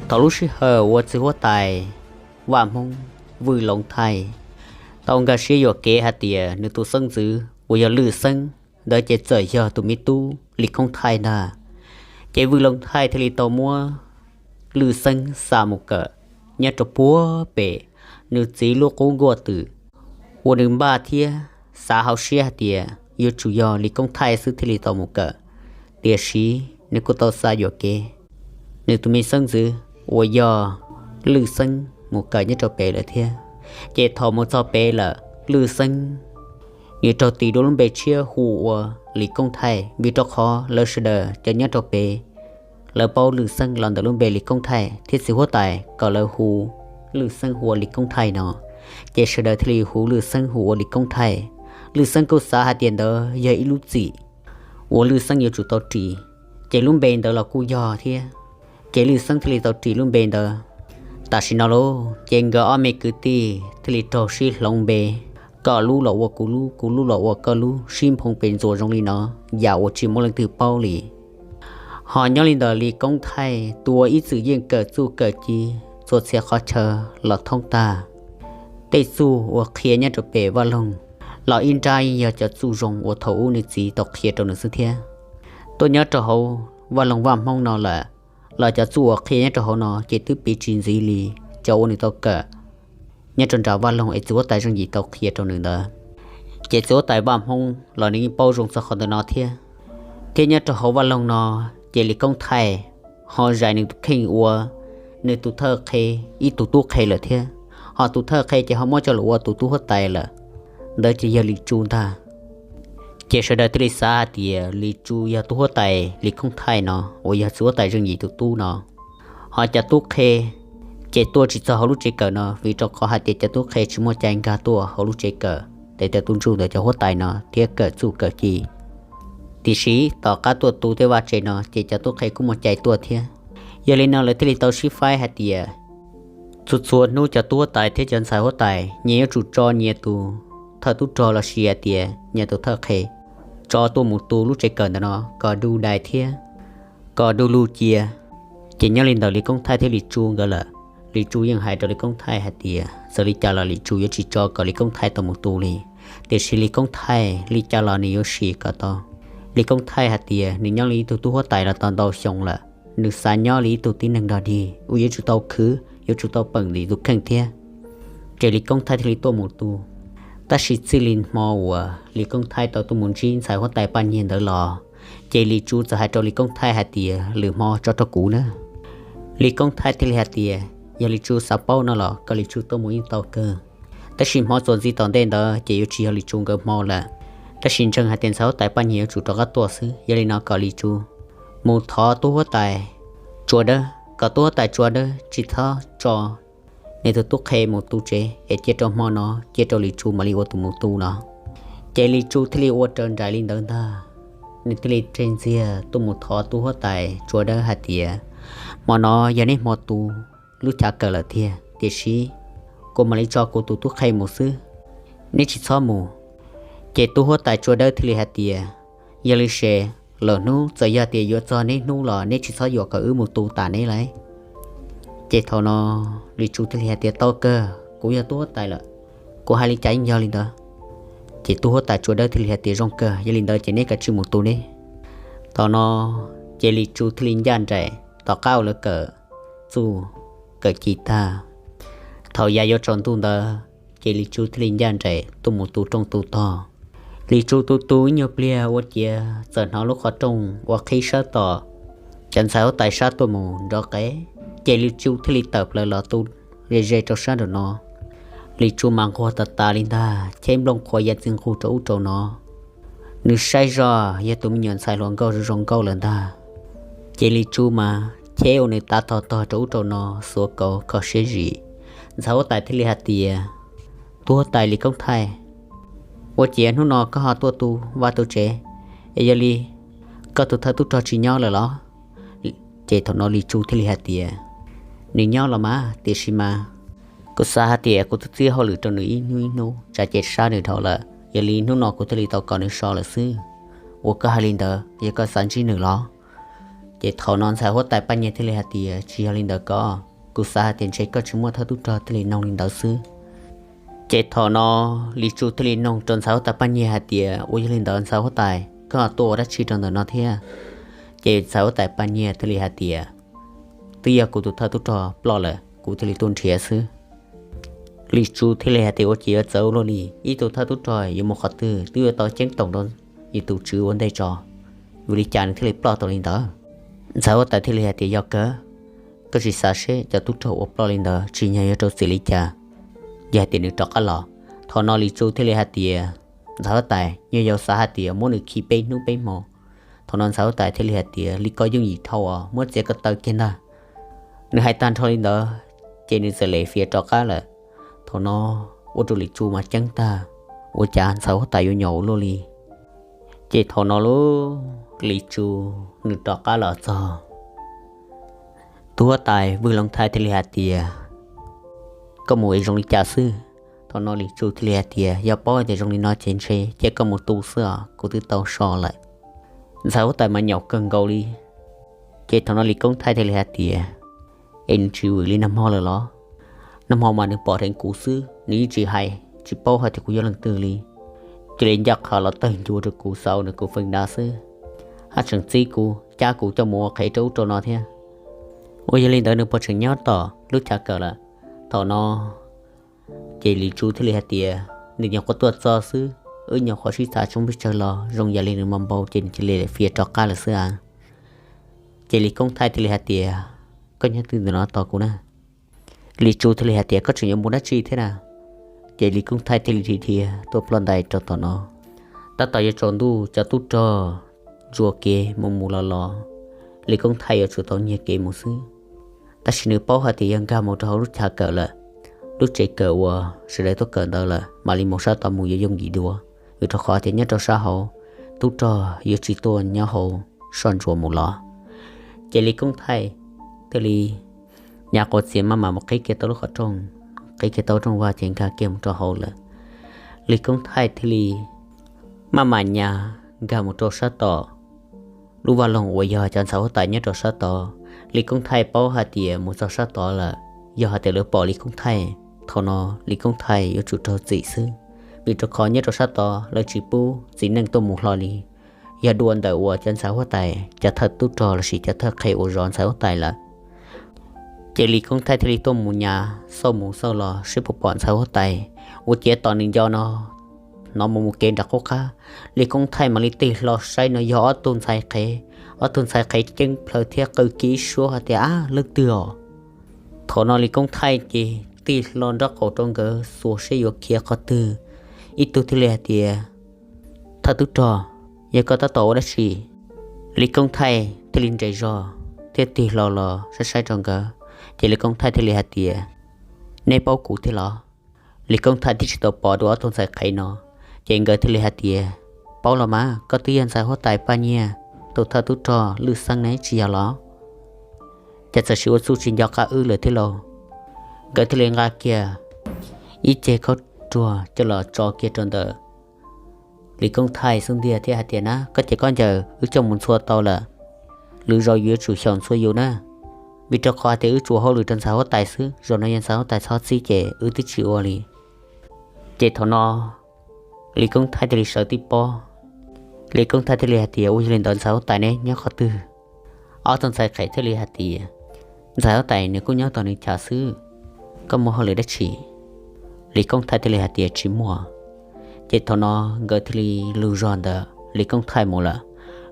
Thaum lub sij hawm uas txiv huab tais Vaj Hmoob Vwj Loov Thaij tau nkag siab yuam kev hais tias nws tus xeeb ntxwv uas yog Lwj Xeeb ntawd ces txawm yog tus me tub Lis Koob Thaij ntag, ces Vwj Loov Thaij thiaj li tau muab Lwj Xeeb xa mus kawm nyob rau puag pem nws txiv lub qub nkuaj twm uas nws npaj thiab xav hauv siab hais tias yuav tsum yog Lis Koob Thaij xwb thiaj li tau mus kawm. Tiam sis nws kuj tau xa yuam kev nws tus me xeeb ntxwv uas yog Lwj Xeeb mus kawm nyob rau pem lawm thiab. Ces thaum mus txog pem lawm, Lwj Xeeb nws raug tis dua lub npe tshiab hu ua Lis Koob Thaij, vim rau qhov lawv sawv daws cov nyob rau pem lawv paub Lwj Xeeb los ntawm lub npe Lis Koob Thaij, thiab txiv huab tais kom lawv hu Lwj Xeeb hu ua Lis Koob Thaij no, ces sawv daws thiaj li hu Lwj Xeeb hu ua Lis Koob Thaij. Lwj Xeeb kuj xav hais tias ntawd yog ib lub txim uas Lwj Xeeb yuav tsum tau ris, ces lub npe ntawd los kuj yog thiab. Ces Lwj Xeeb thiaj li tau ris lub npe ntawd. Tam sim no lauj, ces nkawd ob me kwv tij thiaj li raug sib hloov npe, koj lub los ua kuv lub, kuv lub los ua koj lub, sib nphoo pes ntxuas zoo li no, yam uas tsis muaj leej twg paub li. Ho nyob li ntawm Lis Koob Thaij tus uas ib txwm yeej kawm txuj kawm ci txhua txhia qhov chaw los thoob tag, tej txuj uas qhia nyob rau pem Vaj Loog los ib nrab yog cov txuj zoo uas thaum ub nws txiv tau qhia rau nws xwb thiab. Tuaj nyob rau hauv Vaj Loog Vaj Hmoob no lawm, los cov txuj uas qhia nyob rau hauv no ces twb piv tsis ntxiv li cov uas nws tau kawm nyob rau nram Vaj Loog es txiv huab tais Zeej Yim tau qhia rau nws ntawd. Ces txiv huab tais Vaj Hmoob los nws yeej paub zoo txog qhov ntawm no thiab. Thiab nyob rau hauv Vaj Loog no, ces Lis Koob Thaij ho zais nws tus kheej ua nws tus thawj qhe, ib tug tub qhe lawm thiab. Ho tus thawj qhe ces ho muab coj los ua tus tub huab tais lawm, ntawd ces yog Lis Tsu ntag. Ces sawv daws thiaj li xav hais tias Lis Tsu yog tub huab tais Lis Koob Thaij no uas yog txiv huab tais Zeej Yim tus tub no. Ho cov tub qhe ces tuaj tsis txog hauv lub tsev kawm no, vim rau qhov hais tias cov tub qhe tsis muaj cai nkag tuaj hauv lub tsev kawm tes taw tu ntsuj ntawm cov huab tais no thiab kawm txuj kawm ci. Tiam sis tom qab tuaj tu tej vaj tse no ces cov tub qhe kuj muaj cai tuaj thiab. Yog li no lawv thiaj li tau sib faib hais tias txhua txhua hnub cov tub huab tais thiab cov ntxhais huab tais nyias yuav tsum tso nyias tus thawj tub rog los sis hais tias nyias tus thawj qhe tso tuaj mus tu lub tsev kawm ntawm no kom du dais thiab kom du lug cia. Ces nyob li ntawm Lis Koob Thaij thiab Lis Tsu nkawd lawm, Lis Tsu yeej hais rau Lis Koob Thaij hais tias txawm li cas los Lis Tsu yuav tsis tso kom Lis Koob Thaij tau mus tu li. Tiam sis Lis Koob Thaij li cas los nws yuav sim kom tau. Lis Koob Thaij hais tias nws nyob li ib tug tub huab tais los tau ntau xyoo lawm, nws xav nyob li ib tug tib neeg dog dig uas yuav tsum tau khwv, yuav tsum tau peem ntim tus kheej thiab. Ces Lis Koob Thaij thiaj li tuaj mus tu. Tab sis txij li hmo uas Lis Koob Thaij tau tuaj mus ntsib ntxhais huab tais Paj Nyiag ntawd los, ces Lis Tsu txawm hais rau Lis Koob Thaij hais tias lwm hmo tso rau kuv na. Lis Koob Thaij thiaj li hais tias yog Lis Tsu xav paub no los kom Lis Tsu tuaj mus yeej tau kawg. Tab sis hmo txuas ntxiv tom ntej ntawd ces yuav tsis yog Lis Tsu nkawd hmo lawm, tab sis ntseeg hais tias ntxhais huab tais Paj Nyiag yuav tsum rov qab tuaj xwb. Yog li no kom Lis Tsu mus thov tub huab tais Tsua Dawb, kom tub huab tais Tsua Dawb tsis txhob tso nws tus tub qhe mus tu tsev es cia rau hmo no cia rau Lis Tsu mam li ua tus mus tu no. Ces Lis Tsu thiaj li ua raws nraim li ntawd ntag. Nws thiaj li tseg ntxiag tuaj mus thov tub huab tais Tsua Dawb hais tias hmo no yog neb hmo tu lub chav kawm lawm tiag, tiam sis kuv mam li tso kuv tus tub qhe mus xwb, neb tsis txhob mus. Ces tub huab tais Tsua Dawb thiaj li hais tias yog li ces lwm hnub txawm yog tias yuav txog neb hnub los neb tsis txhob yuam kom wb mus tu tas neb lauj. Ces thaum no Lis Tsu thiaj li hais tias tau kawg, kuv yog tub huab tais lawm, kuv hais li cas yeej yog li ntawd. Ces tub huab tais Tsua Dawb thiaj li hais tias zoo kawg, yog li ntawd ces neb kav tsij mus tu neb. Thaum no ces Lis Tsu thiaj li ncaj nraim tom qab uas lawv kawm txuj kawm ci tag. Thaum yav yuav tsaus ntuj ntawd ces Lis Tsu thiaj li ncaj nraim tuaj mus tu rooj tu tog. Lis Tsu tu tu ib nyuag pliag ua ciav txawm hnov lub qhov rooj uas qhib sab tom cov ntxhais huab tais sab tuaj mus nrov qev, ces Lis Tsu thiaj li tawm plaws los tu ze ze rau sab nraum no. Lis Tsu mas nquag tas tas li ntag, cheb nplooj qhuav ya txi nqug rau ub rau no. Nws saib zoj yog tus me nyuam ntxhais hluas nkauj zoo zoo nkauj lawm ntag. Ces Lis Tsu mas cheb ua nws tav tog tog rau ub rau no xuav kauv kho siab zim. Ntxhais huab tais thiaj li hais tias tub huab tais Lis Koob Thaij, ua ciav hnub no koj ho tuaj tu vaj tu tsev, es yog li koj tus thawj tub rog tsis nyob lawm los? Ces thaum no Lis Tsu thiaj li hais tias nws nyob los mas, tiam sis mas kuv xav hais tias kuv twb txib hauj lwm rau nws ib hnub ib hnub tsam ces sab nws dhau lawm, yog li hnub no kuv thiaj li tau kom nws so lawm xwb. Ua koj hais li ntawd yog koj xav ntsib nws los? Ces thaum no ntxhais huab tais Paj Nyiag thiaj li hais tias, tsis yog li ntawd ko, kuv xav hais tias ntshe koj tsis muaj thawj tub rog thiaj li noog li ntawd xwb. Ces thaum no Lis Tsu thiaj li noog rau ntxhais huab tais Paj Nyiag hais tias, ua yog li ntawd ntxhais huab tais, koj tuaj ua dab tsi rau ntawm no thiab? Ces ntxhais huab tais Paj Nyiag thiaj li hais tias, twb yog kuv tus thawj tub rog ploj lawm kuv thiaj li tuaj nrhiav xwb. Lis Tsu thiaj li hais tias, ua cas yuav txawv ua luaj li, ib tug thawj tub rog yuav mus qhov twg twb yuav tau ceeb toom rau yus tus tswv ua ntej tso, vim li cas nws thiaj li ploj tau li ntawd? Ntxhais huab tais thiaj li hais tias, yog kawg, koj tsis xav seb cov tub rog uas ploj li ntawd tsim nyog yuav rau txim li cas, yog hais tias nws rov qab los. Thaum no Lis Tsu thiaj li hais tias, ntxhais huab tais, nyuag yau xav hais tias muab nws khi peb hnub peb hmo. Thaum no ntxhais huab tais thiaj li hais tias, li ko yooj yim dhau os, muab txiav ko taw kiag ntag. Nws hais tag nrho li ntawd ces nws txawm lem fiav rov qab lawm. Thaum no ua rau Lis Tsu mas ceeb tag, ua cas ntxhais huab tais yuav nyom ua luaj li. Ces thaum no lub Lis Tsu nws rov qab los txog, tus huab tais Vwj Looj Thaij thiaj li hais tias, koj mus es zoo li cas xwb? Thaum no Lis Tsu thiaj li hais tias, yog paub tias zoo li no ces ntshe cia koj mus tu xwb os, kuv twb tau so lawm. Ntxhais huab tais mas nyaum kawg nkaus li. Ces thaum no Lis Koob Thaij thiaj li hais tias, es nws tsis vwm li nag hmo lawm los? Nag hmo mas nws pom dheev kuv xwb, nws yeej tsis hais tsis paub hais tias kuv yog leej twg li, cia li ncaj qha los tawg ncua rau kuv, xav ua nws kuv feem da xwb, haj tseem txib kuv cab kuv coj mus ua qhev rau ub rau no thiab. Ua yog li ntawd nws puas tseem nyob tom lub chav kawm lawm? Thaum no ces Lis Tsu thiaj li hais tias, nws nyuam qhuav tuaj txog xwb, wb nyuam qhuav sib tham tsis muaj pes tsawg los zoo yam li nws mas npau ces nws cia li fiav rov qab lawm xwb a. Ces Lis Koob Thaij thiaj li hais tias, koj nyob twg ntawm no tos kuv na. Lis Tsu thiaj li hais tias, koj tseem yuav mus dab tsi thiab na? Ces Lis Koob Thaij thiaj li dhia dhia tuaj ploj ntais rau tom no. Tab tom yuav tsaus ntuj, cov tub rog ntsuas kev mus mus los los, Lis Koob Thaij yuav tsum tau nyiag kev mus xwb. Tab sis nws paub hais tias yog nkag mus rau hauv lub chav kawm lawm, lub tsev kawm uas sawv daws tuaj kawm ntawd lawm, mam li mus sab tod mus yuav yooj yim dua, vim rau qhov tias nyob rau sab hauv, tub rog yuav tsis tuaj nyob hauv soj ntsuam mus los. Ces Lis Koob Thaij thiaj li hnyav quav txiav maj mam mus qhib kiag tau lub qhov rooj, qhib kiag tau rooj vag ces nkag kiag mus rau hauv lawm. Lis Koob Thaij thiaj li maj mam nyas nkag mus rau sab tom lub vaj loog uas yog cov ntxhais huab tais nyob rau sab tod. Lis Koob Thaij paub hais tias mus txog sab tod lawm, yog hais tias lawv pom Lis Koob Thaij, thaum no Lis Koob Thaij yuav tsum raug txim xwb, vim rau qhov nyob rau sab tod lawv tsis pub txiv neej tuaj mus hlo li. Yog dua ntawm uas cov ntxhais huab tais, cov thawj tub rog lossis cov thawj qhev uas zov ntxhais huab tais lawm. Ces Lis Koob Thaij thiaj li tuaj mus nyas xauj mus xauj los seb puas pom ntxhais huab tais. Ua ciav tos nws nco no, hnov mus mus kev nram qub qab, Lis Koob Thaij mam li tig hlo saib no yog ob tug ntxhais qhev. Ob tug ntxhais qhev ceeb plhaws thiab qw kiag ib suab hais tias, ab, leej twg os? Thaum no Lis Koob Thaij ces tig hlo nraub qaum rau nkawd xuas seb yuav khiav qhov twg. Ib tug thiaj li hais tias, thawj tub rog, yog koj tab tom ua dab tsi? Lis Koob Thaij thiaj li nres zog thiab tig hlo los saib saib rau nkawd. Ces Lis Koob Thaij thiaj li hais tias, nej paub kuv thiab los? Lis Koob Thaij twb tsis tau pom dua ob tug ntxhais qhev no. Ces nkawd thiaj li hais tias, paub los mas, koj twb yog ntxhais huab tais Paj Nyiag tus thawj tub rog Lwj Xeeb ne, tsis yog los? Cas txawm sis ua txuj tsis nco qab wb lawm thiab lauj? Nkawd thiaj li nqa kiag ib ceg khaub ruag coj los tso kiag rau ntawm Lis Koob Thaij xub ntiag thiab hais tias, na, koj ces koj ncaws, wb coj mus ntxhua tau lawm, lwm zaus yus yuav tsum xyaum ntxhua yus na, vim rau qhov hais tias wb tsuas hauj lwm rau ntxhais huab tais xwb, zaum no yog ntxhais huab tais txhob txib ces wb twb tsis ua li. Ces thaum no Lis Koob Thaij thiaj li sawv tib pob. Lis Koob Thaij thiaj li hais tias, ua yog li ntawd ntxhais huab tais neb nyob qhov twg? Ob tug ntxhais qhev thiaj li hais tias, ntxhais huab tais nws kuj nyob tom nws chav xwb, koj muaj hauj lwm dab tsi? Lis Koob Thaij thiaj li hais tias, tsis muaj. Ces thaum no nkawd thiaj li lug zog ntawm Lis Koob Thaij mus lawm.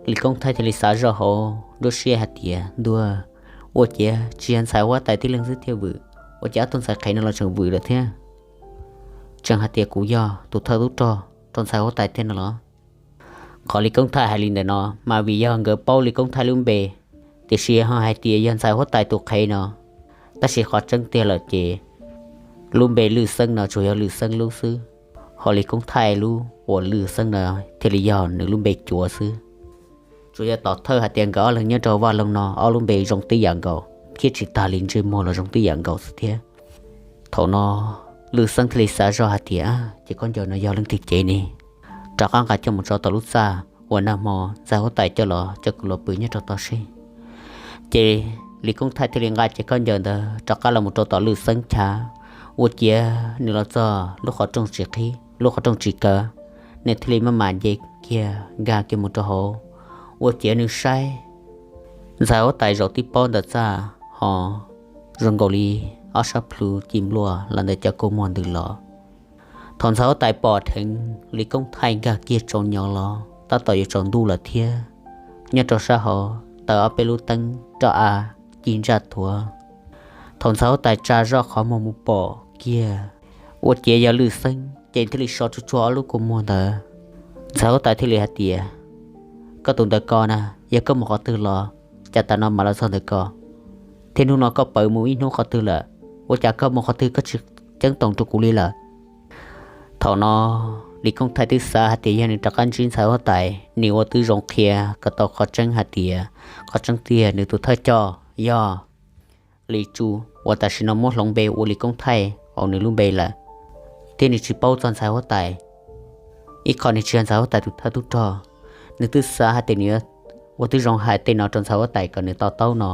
Lis Koob Thaij thiaj li xav zoj hauv nruab siab hais tias, ntuag, ua ciav tsis yog ntxhais huab tais tib leeg xwb thiaj vwm, ua cas ob tug ntxhais qhev no los tseem vwm lawm thiab? Tseem hais tias kuv yog tus thawj tub rog rau ntxhais huab tais thiab no los? Qhov Lis Koob Thaij hais li ntawm no mas vim yog nkawd paub Lis Koob Thaij lub npe, tiam sis ho hais tias yog ntxhais huab tais tus qhev no. Tab sis qhov tseeb tiag lawm ces lub npe Lwj Xeeb no tsuas yog Lwj Xeeb lub xwb, ho Lis Koob Thaij lub uas Lwj Xeeb no thiaj li yog nws lub npe cuav xwb. Tsuas yog tom thawj hais tias nkawd ob leeg nyob rau vaj loog no ob lub npe zoo tib yam nkaus, thiab tsis tas li ntsej muag los zoo tib yam nkaus xwb thiab. Thaum no Lwj Xeeb thiaj li xav zoj hais tias, ces khaub ncaws no yog leej twg cev ne? Rov qab nqa coj mus tso tom lub txaj uas nag hmo ntxhais huab tais coj los coj kuv los pw nyob rau tod seb. Ces Lis Koob Thaij thiaj li nqa cev khaub ncaws ntawd rov qab los mus rau tom Lwj Xeeb chav. Ua ciav nws los txog lub qhov rooj tsis qhib, lub qhov rooj tsis kaw, nws thiaj li maj mam nce kiag nkag kiag mus rau hauv. Ua ciav nws saib ntxhais huab tais zaum tib pob ntawm txaj ho zoo nkaus li ob sab plhu ci npluaj los ntawm cov kua muag ntws los. Thaum ntxhais huab tais pom dheev Lis Koob Thaij nkag kiag tsaus nyo los tab tom yuav tsaus ntuj lawm thiab, nyob rau sab hauv taws ob peb lub teeb roj av ci ntsaj thuav. Thaum ntxhais huab tais tsa zoj qhov muag mus pom kiag, ua ciav yog Lwj Xeeb ces thiaj li so tsuag tsuag ob lub kua muag ntawd. Ntxhais huab tais thiaj li hais tias, koj tus ntawm ko na, yog koj mus qhov twg los cas tas no mam los txog ntawm ko, thiab hnub no koj pawv mus ib hnub qhov twg lawm, ua cas koj mus qhov twg koj tsis ceeb toom rau kuv li lawm? Thaum no Lis Koob Thaij twb xav hais tias yog nws rov qab ntsib ntxhais huab tais nws ua twb zoo qhia kom tau qhov tseeb hais tias qhov tseeb tiag nws tus thawj coj yog Lis Tsu, uas tam sim no muab hloov npe ua Lis Koob Thaij hauv nws lub npe lawm, thiab nws tsis paub txog ntxhais huab tais. Ib qho nws tsis yog ntxhais huab tais tus thawj tub rog, nws twb xav hais tias nws ua twb zoo hais tej no rau ntxhais huab tais kom nws to taub no,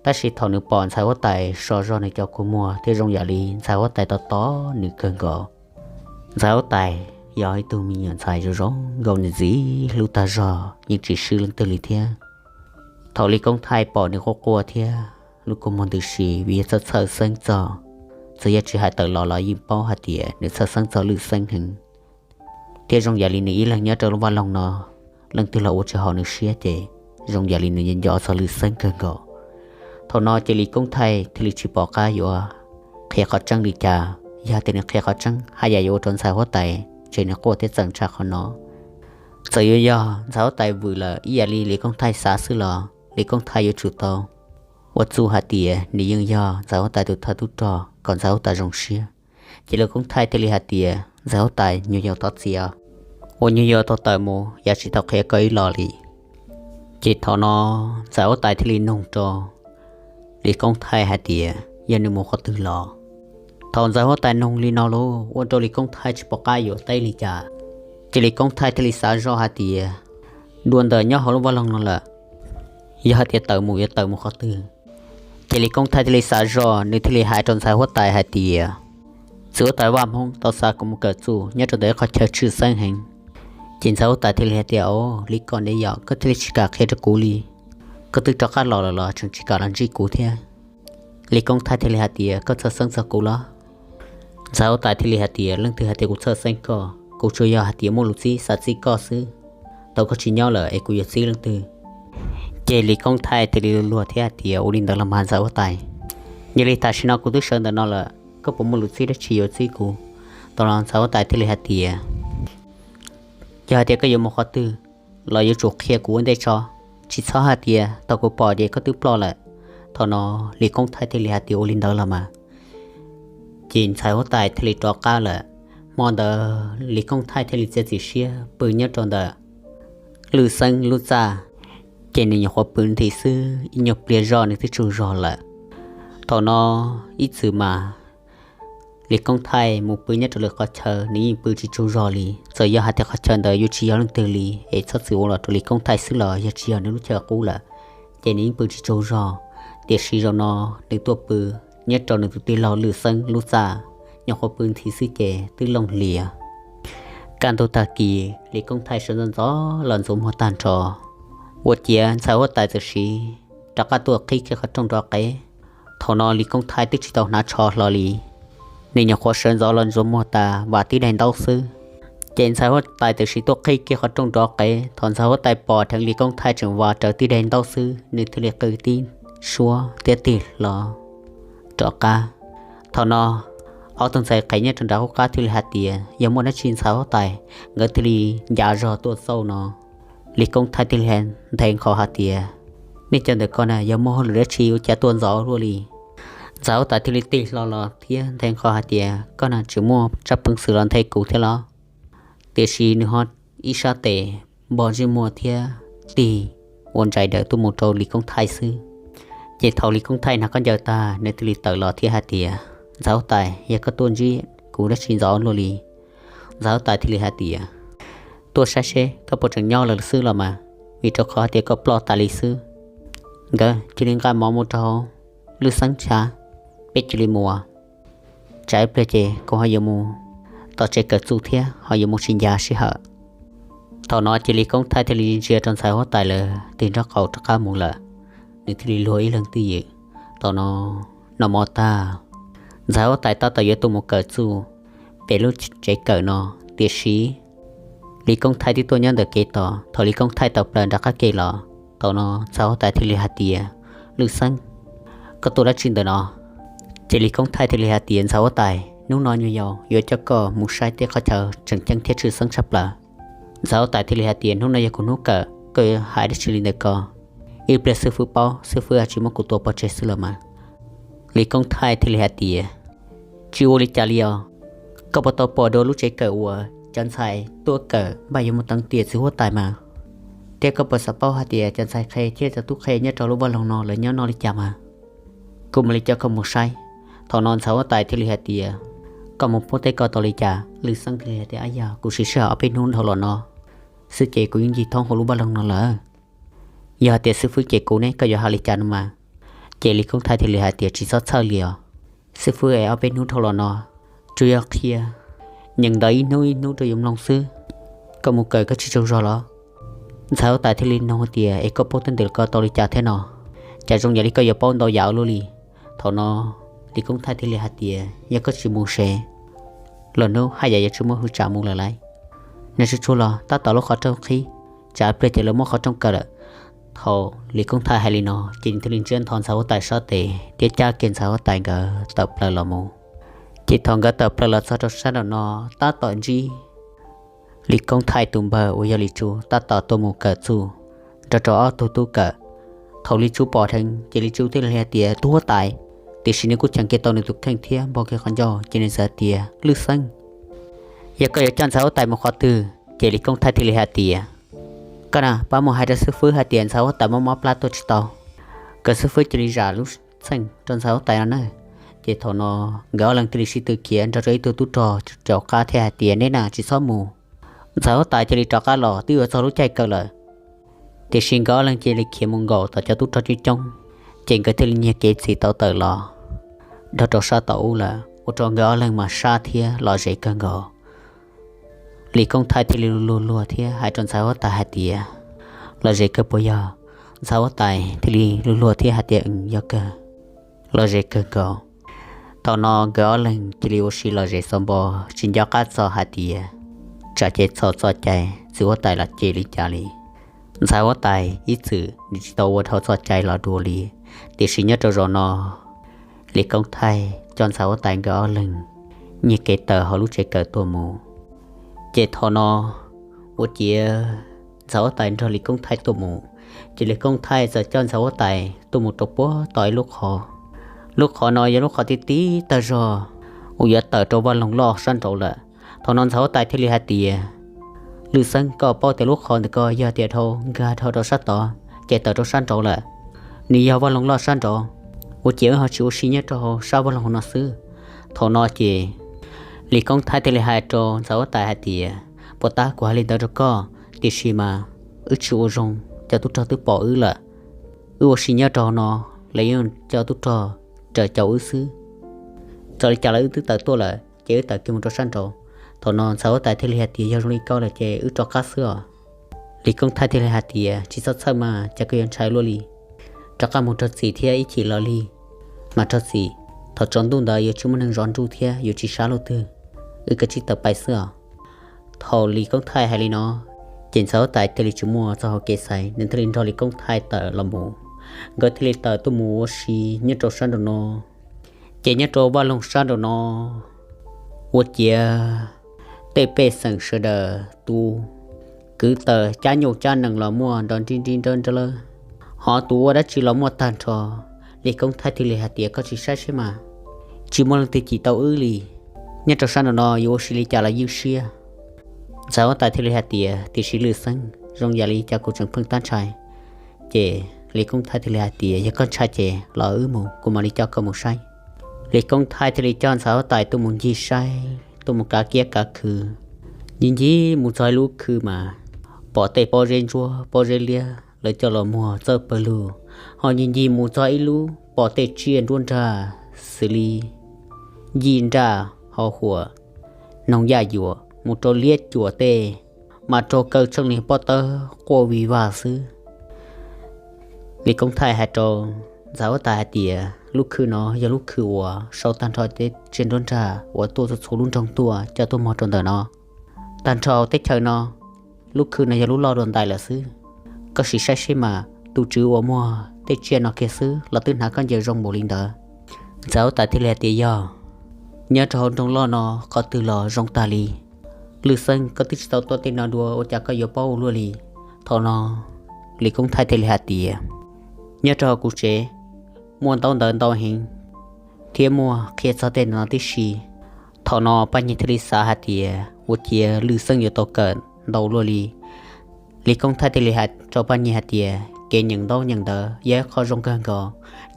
tab sis thaum nws pom ntxhais huab tais so zog nws cov kua muag thiab zoo yam li ntxhais huab tais to taub nws kawg nkaus. Ntxhais huab tais yog ib tug me nyuam ntxhais zoo zoo nkaus nws ntxiv hlub tag zog yeej tsis swb leej twg li thiab. Thaum Lis Koob Thaij pom nws quaj quaj thiab lub kua muag ntws si vim yog txhawj txhawj xeeb txog, txawm yog tsis hais tawm los los yeej paub hais tias nws txhawj xeeb txog Lwj Xeeb heev, thiab zoo yam li nws ib leeg nyob rau lub vaj loog no, leej twg los ua tsis haum nws siab ces zoo yam li nws nco nco txog Lwj Xeeb kawg nkaus. Thaum no ces Lis Koob Thaij thiaj li tsis pom qab yuav qhia qhov tseeb li cas. Yog tias nws qhia qhov tseeb haj yam yuav ua rau ntxhais huab tais ces nws quaj thiab txawm tshaj qhov no. Txawm yuav yog ntxhais huab tais vwm lawm ib yam li Lis Koob Thaij xav xwb los Lis Koob Thaij yuav tsum tau ua txuj hais tias nws yeej yog ntxhais huab tais tus thawj tub rog kom ntxhais huab tais zoo siab. Ces Lis Koob Thaij thiaj li hais tias ntxhais huab tais, nyuag yaus thov txim, uas nyuag yaus tau tawm mus yav tsis tau qhia koj ib los li. Ces thaum no ntxhais huab tais thiaj li nug rau Lis Koob Thaij hais tias yog nws mus qhov twg los. Thaum ntxhais huab tais nug li no lauj, ua rau Lis Koob Thaij tsis pom qab yuav teb li cas. Ces Lis Koob Thaij thiaj li xav zoj hais tias dua ntawm nyob hauv lub vaj loog no lawm, yog hais tias tawm mus yuav tawm mus qhov twg. Ces Lis Koob Thaij thiaj li xav zoj, nws thiaj li hais rau ntxhais huab tais hais tias txiv huab tais Vaj Hmoob tau xa kuv mus kawm txuj nyob rau ntawm ib qhov chaw tshwj xeeb heev. Ces ntxhais huab tais thiaj li hais tias, o, li ko ne yom, koj thiaj li tsis kam qhia rau kuv li. Koj twb rov qab los lawm los tseem tsis kam los ntsib kuv thiab. Lis Koob Thaij thiaj li hais tias koj txhawj xeeb txog kuv los? Ntxhais huab tais thiaj li hais tias leej twg hais tias kuv txhawj xeeb koj, kuv tsuas yog hais tias muaj lus txib xav txib koj xwb. Tau koj tsis nyob lawm es kuv yuav txib leej twg? Ces Lis Koob Thaij thiaj li luag thiab hais tias ua li ntawd los mas ntxhais huab tais, yog li tam sim no kuv twb sawv ntawm no lawm, koj puas muaj lus txib dab tsi yuav txib kuv? Thaum no ntxhais huab tais thiaj li hais tias yog hais tias koj yuav mus qhov twg los yuav tsum qhia kuv ua ntej tso, tsis txhob hais tias tau kuv pom ces koj twb ploj lawm. Thaum no Lis Koob Thaij thiaj li hais tias ua li ntawd los mas. Ces ntxhais huab tais thiaj li rov qab lawm. Hmo ntawd Lis Koob Thaij thiaj li txiav txim siab pw nyob rau ntawm Lwj Xeeb lub txaj, ces nws nyuam qhuav pw nthi xwb ib nyuag pliag zoj nws twb tsaug zog lawm. Thaum no ib txwm mas Lis Koob Thaij mus pw nyob rau lwm qhov chaw nws yeej pw tsis tsaug zog li. Txawm yog hais tias qhov chaw ntawd yuav tsis yog leej twg li es txhob txwm ua los rau Lis Koob Thaij xwb los yog tsis yog nws lub chaw qub lawm, ces nws yeej pw tsis tsaug zog. Tiam sis zaum no nws tuaj pw nyob rau nws tus tij laug Lwj Xeeb lub txaj, nyuam qhuav pw nthi xwb ces twb looj hlias. Kaj ntug tag kis Lis Koob Thaij sawv ntxov ntxov los ntxuav muag tag nrho, ua ciav ntxhais huab tais txawm siv rov qab tuaj qhib kiag qhov rooj rov qev. Thaum no Lis Koob Thaij twb tsis tau hnav tsho hlo li, nws nyuam qhuav sawv ntxov los ntxuav muag tas vam tib daig ntaub xwb. Ces ntxhais huab tais txawm siv tuaj qhib kiag qhov rooj rov qev. Thaum ntxhais huab tais pom dheev Lis Koob Thaij tseem vam rawv tib daig ntaub xwb, nws thiaj li qw tib suab thiab tig hlo rov qab. Thaum no ob tug ntxhais qhev nyob rau nram qub qab thiaj li hais tias yog muaj dab tsi ntxhais huab tais, nkawd thiaj li ncav zog tuaj xauj no. Lis Koob Thaij thiaj li nthe nqho hais tias nej cov ntawm ko na yog muaj hauj lwm dab tsi ua cas tuaj ntxov luaj li. Ntxhais huab tais thiaj li tig hlo los thiab nthe nqho hais tias koj na tseem muaj tsab peev xwm los nthe kuv thiab los? Tiam sis nws ho ib sab tes npog ntsej muag thiab tig ua ntsais daws tuaj mus rau Lis Koob Thaij xwb. Ces thaum Lis Koob Thaij hnav khaub ncaws tag nws thiaj li tawm los thiab hais tias ntxhais huab tais, yog koj tuaj ntsib kuv dab tsi ntxov luaj li? Ntxhais huab tais thiaj li hais tias tuaj saib seb koj puas tseem nyob lawm xwb los mas, vim rau qhov hais tias koj ploj tas li xwb. Nkawd cia li nqa mov mus rau Lwj Xeeb tsav, peb cia li mus. Tsam ib pliag ces kuv ho yuav mus tom tsev kawm txuj thiab ho yuav mus tsis ncav sij hawm. Thaum no ces Lis Koob Thaij thiaj li ntsia rau ntxhais huab tais lawv tig nraub qaum rov qab mus lawm. Nws thiaj li luag ib leeg twj ywm. Thaum no noj mov tag, ntxhais huab tais tab tom yuav tuaj mus kawm txuj pem lub tsev kawm no, tiam sis Lis Koob Thaij twb tuaj nyob ntawm kev tos. Thaum Lis Koob Thaij tawm plaws nram qab ke los, thaum no ntxhais huab tais thiaj li hais tias, Lwj Xeeb, koj tuaj dab tsi ntawm no? Ces Lis Koob Thaij thiaj li hais tias, ntxhais huab tais, hnub no nyuag yaus yuav coj koj mus saib tej qhov chaw tseem ceeb thiab tshwj xeeb tshaj plaws. Ntxhais huab tais thiaj li hais tias, hnub no yog kuv hnub kawm, koj yuav hais dab tsi li ntawm ko? Ib pliag xib fwb paub, xib fwb tsis muab kuv tua pov tseg xwb los mas. Lis Koob Thaij thiaj li hais tias, tsis ua li cas li os. Koj puas tau pom dua lub tsev kawm uas cov ntxhais tuaj kawm npaj yuav mus teev tiam txiv huab tais mas? Thiab koj puas xav paub hais tias cov ntxhais qhe thiab cov tub qhe nyob rau lub vaj loog no lawv nyob noj li cas mas? Kuv mam li coj koj mus saib. Thaum no ntxhais huab tais thiaj li hais tias, koj mus pub tej ko tau li cas? Lwj Xeeb thiaj li hais tias, ab, yog kuv siv sij hawm ob peb hnub dhau los no xwb ces kuv yeej ncig thoob hauv lub vaj loog no lawm. Yog hais tias xib fwb cem kuv ne, koj yuav hais li cas no mas? Ces Lis Koob Thaij thiaj li hais tias, tsis txhob txhawj li os. Xib fwb es ob peb hnub dhau los no tsuas yog qhia nyeem ntawv ib hnub ib hnub rau yus mloog xwb. Koj mus kawm koj tsis tsaug zog los? Ntxhais huab tais thiaj li nug tias, es koj paub tej ntawm ko tau li cas thiab no? Cas zoo yam li koj yuav paub ntau yam ua luaj li. Thaum no Lis Koob Thaij thiaj li hais tias, yog koj tsis mus ces lwm hnub haj yam yuav tsis muaj hwj tsam mus lawm lauj. Nag tsuag tsuag los tab tom lub qhov rooj qhib, tsam pliag ces lawv muab qhov rooj kaw lawm. Thaum Lis Koob Thaij hais li no ces nws thiaj li ntsiab ntho ntxhais huab tais sab tes thiab cab kiag ntxhais huab tais nkawd tawm plaws los mus. Ces thaum nkawd tawm plaws los txog rau sab nraum no, tab tom ntsib Lis Koob Thaij tus npawg uas yog Lis Tsu tab tom tuaj mus kawm txuj nrog rau ob tug tub kawm. Thaum Lis Tsu pom dheev ces Lis Tsu thiaj li hais tias, tus huab tais. Tiam sis nws kuj cheem kiag tau nws tus kheej thiab npog kiag qhov ncauj ces nws txawm hais tias, Lwj Xeeb, yog koj yuav coj ntxhais huab tais mus qhov twg? Ces Lis Koob Thaij thiaj li hais tias, koj na, pab mus hais rau xib fwb hais tias ntxhais huab tais mob mob plab tuaj tsis tau, kom xib fwb cia li zam lub txheej rau ntxhais huab tais no na. Ces thaum no nkawd ob leeg thiaj li sib tw khiav nrog rau ib tug tub rog caum qab thiab hais tias, neb na tsis txhob mus, ntxhais huab tais cia li rov qab los twb yuav txog lub caij kawm lawm. Tiam sis nkawd ob leeg cia li khiav mus nkaum tom cov tub rog coob coob, ces nkawd thiaj li nyiag kev txim tau tawm los nrog rau sab tom ub lawm, ua rau nkawd ob leeg mas sab thiab lom zem kawg nkaus. Lis Koob Thaij thiaj li luag luag thiab hais rau ntxhais huab tais hais tias, lom zem kawg puas yog? Ntxhais huab tais thiaj li luag luag thiab hais tias, yog kawg, lom zem kawg nkaus. Thaum no nkawd ob leeg cia li ua si lom zem xaus npo, tsis nco qab txog hais tias tsam ces txhaum txoj cai txiv huab tais los cem li cas li. Ntxhais huab tais ib txwm nws tsis tau ua dhau txoj cai los dua li, tiam sis nyob rau zaum no Lis Koob Thaij coj ntxhais huab tais nkawd ob leeg nyiag kev tawm hauv lub tsev kawm tuaj mus. Ces thaum no ua ciav ntxhais huab tais nrog Lis Koob Thaij tuaj mus, ces Lis Koob Thaij txawm coj ntxhais huab tais tuaj mus rau puag tom ib lub qhov. Lub qhov no yog lub qhov tib tib tag zog uas yuav tawm rau vaj loog loj sab nraud lawm. Thaum no ntxhais huab tais thiaj li hais tias, Lwj Xeeb, koj paub tias lub qhov ntawm ko yog tias dhau nkag dhau rau sab tod ces tawm rau sab nraud lawm. Nws yog vaj loog loj sab nraud, ua ciav wb ho tsis ua si nyob rau hauv sab vaj loog no xwb. Thaum no ces Lis Koob Thaij thiaj li hais rau ntxhais huab tais hais tias, puas tab kuv hais li ntawd rau koj, tiam sis mas wb tsis ua zoo, cov tub rog twb pom wb lawm. Wb ua si nyob rau hauv no, lawv yeej cov tub rog raws caum wb xwb. Txawm li cas los wb twb tawm tuaj lawm ces wb tawm kiag mus rau sab nraud. Thaum no ntxhais huab tais thiaj li hais tias, yog zoo li koj lawm ces wb rov qab xwb os. Lis Koob Thaij thiaj li hais tias, tsis txhob txhawj mas, cas koj yuav ntshai luaj li. Rov qab mus raug txim thiab ib chim los li mas raug txim. Thaum tsaus ntuj ntawd yuav tsis muaj neeg zov nruj thiab yuav tsis sab luaj twg. Wb kav tsij tawm pais xwb os. Thaum Lis Koob Thaij hais li no, ces ntxhais huab tais thiaj li tsis muaj txoj hau kev xaiv, nws thiaj li nrog Lis Koob Thaij tawm los mus. Nkawd thiaj li tawm tuaj mus ua si nyob rau sab nraum no. Ces nyob rau vaj loog sab nraum no, ua ciav tej pej xeem sawv daws tus kwv taws cab nyuj cab nees los muaj nrov nrib nrib nrawb nrawb, ho tus ua dab tsi los muaj tag nrho. Lis Koob Thaij thiaj li hais tias, koj tsis saib seb mas, tsis muaj leej twg cim tau wb li. Nyob rau sab nraum no yuav ua si li cas los ywj siab. Ntxhais huab tais thiaj li hais tias, tiam sis Lwm Xeeb, zoo yam li cas kuv tseem pheej tab ntshai. Ces Lis Koob Thaij thiaj li hais tias, yog koj ntshai ces los wb mus, kuv mam li coj koj mus saib. Lis Koob Thaij thiaj li coj ntxhais huab tais tuaj mus ncig saib, tuaj mus kav kiab kav khw. Ncig ncig mus txog ib lub khw mas pom tej pob zeb ntsuab pob zeb liab lawv coj los muag txawj pawg lug, ho ncig ncig mus txog ib lub pom tej tsiaj nruab nrag xws li yij nraj, ho huam, noog yaj yuam mus rau liab cuam tej, mas raug kaw tsheej li pob tawb quaj vig vag xwb. Lis Koob Thaij hais rau ntxhais huab tais hais tias lub khw no yog lub khw uas sau tag nrho tej tsiaj nruab nrag uas tuaj txhua txhua lub nroog tuaj coj tuaj muag rau ntawm no. Tag nrho teb chaws no, lub khw no yog lub loj dua ntais lawm xwb. Koj sim saib seb mas tus tswv uas muag tej tsiaj no kiag xwb los twb hnav khaub ncaws zoo npaum li ntawd. Ntxhais huab tais thiaj li hais tias yog, nyob rau hauv nroog loj no qhov twg los zoo tag li. Lwj Xeeb, koj twb tsis tau tuaj tej no dua ua cas koj yuav paub ua luaj li? Thaum no Lis Koob Thaij thiaj li hais tias nyob rau hauv kuv tsev muaj ntaub ntawv ntau heev thiab muaj qhia txog tej no tib si. Thaum no Paj Nyiag thiaj li xav hais tias ua ciav Lwj Xeeb yuav tau kawm ntau luaj li. Lis Koob Thaij thiaj li hais rau Paj Nyiag hais tias kev nyeem ntaub nyeem ntawv yog ib qho zoo kawg nkaus.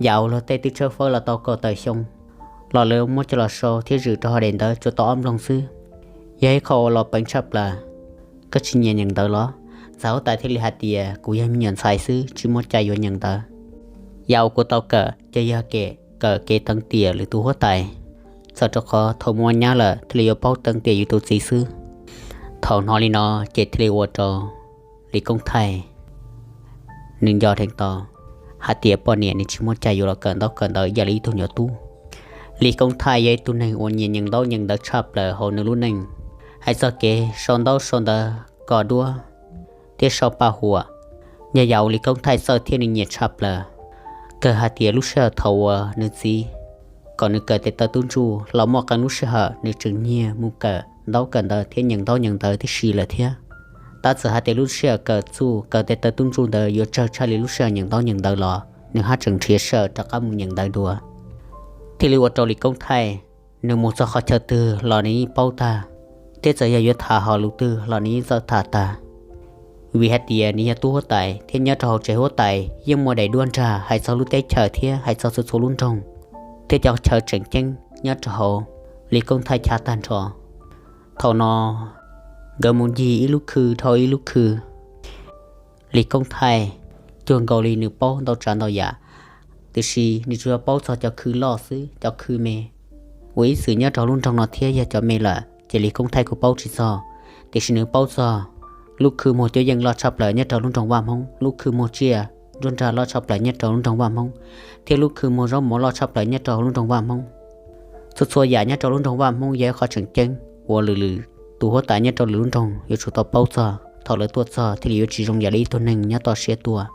Yam uas luag tej twb tshawb fawb los tau kaum tawm xyoo los lawv muab coj los sau thiab zwm rau hauv daim ntawv tsuas tau ob nploog xwb, yog ib qho uas los peev tshaj plaws. Koj tsis nyiam nyeem ntawv los? Ntxhais huab tais thiaj li hais tias kuv yog me nyuam ntxhais xwb tsis muaj cai yuav nyeem ntawv. Yam uas kuv tau kawm ces yog kawm kev teev tiam lwm tus huab tais. Txawm rau qhov thaum muaj nyab lawm thiaj li yuav paub teev tiam yus tus txiv xwb. Thaum hnov li no ces thiaj li ua rau Lis Koob Thaij nws nco dheev tau hais tias poj niam nws tsis muaj cai yuav los kawm ntaub kawm ntawv ib yam li ib tug nyuam tub. Lis Koob Thaij yog ib tug neeg uas nyiam nyeem ntaub nyeem ntawv tshaj plaws hauv nws lub neej. Hais txog kev sau ntaub sau ntawv, kos duab thiab sau paj huam, yog yam uas Lis Koob Thaij txawj thiab nws nyiam tshaj plaws. Kawg hais tias lub sij hawm thaum uas nws txiv kom nws kawm tes taw tub ntsuj los muaj qee lub sij hawm nws tseem nyiag mus kawm ntaub kawm ntawv thiab nyeem ntaub nyeem ntawv tib si lawm thiab. Tab txawm hais tias lub sij hawm kawm txuj kawm tes taw tub ntsuj ntawd yuav tsawg tshaj li lub sij hawm nyeem ntaub nyeem ntawv los nws haj tseem nrhiav sij hawm rov qab mus nyeem ntawv dua. Thiaj li ua rau Lis Koob Thaij nws mus txog qhov chaw twg los nws yeej paub tag, thiab txawm yog yuav tham hom lus twg los nws yeej txawj tham tag. Vim hais tias nws yog tub huab tais thiab nyob rau hauv tsev huab tais yeej muaj daim duab nrag hais txog lub teb chaws thiab hais txog txhua txhua lub nroog thiab cov chaw tseem ceeb nyob rau hauv Lis Koob Thaij chav tag nrho. Thaum no nkawd mus ncig ib lub khw dhau ib lub khw, Lis Koob Thaij cuag nkaus li nws paub ntau tsav ntau yam, tiam sis nws tsuas yog paub txog cov khw loj xwb, cov khw me uas ib txwm nyob rau lub nroog no thiab yog cov me lawm ces Lis Koob Thaij kuj paub tsis txog. Tiam sis nws paub txog lub khw muag cuab yeej loj tshaj plaws nyob rau lub nroog Vaj Hmoob, lub khw muag tsiaj nruab nrag loj tshaj plaws nyob rau lub nroog Vaj Hmoob, thiab lub khw muag zaub mov loj tshaj plaws nyob rau lub nroog Vaj Hmoob. Txhua txhua yam nyob rau lub nroog Vaj Hmoob yog ib qho tseem ceeb uas lwm lwm tus huab tais nyob rau lwm lub nroog yuav tsum tau paub txog, thaum lawv tuaj txog thiaj li yuav tsis zoo yam li ib tug neeg nyob toj siab tuaj.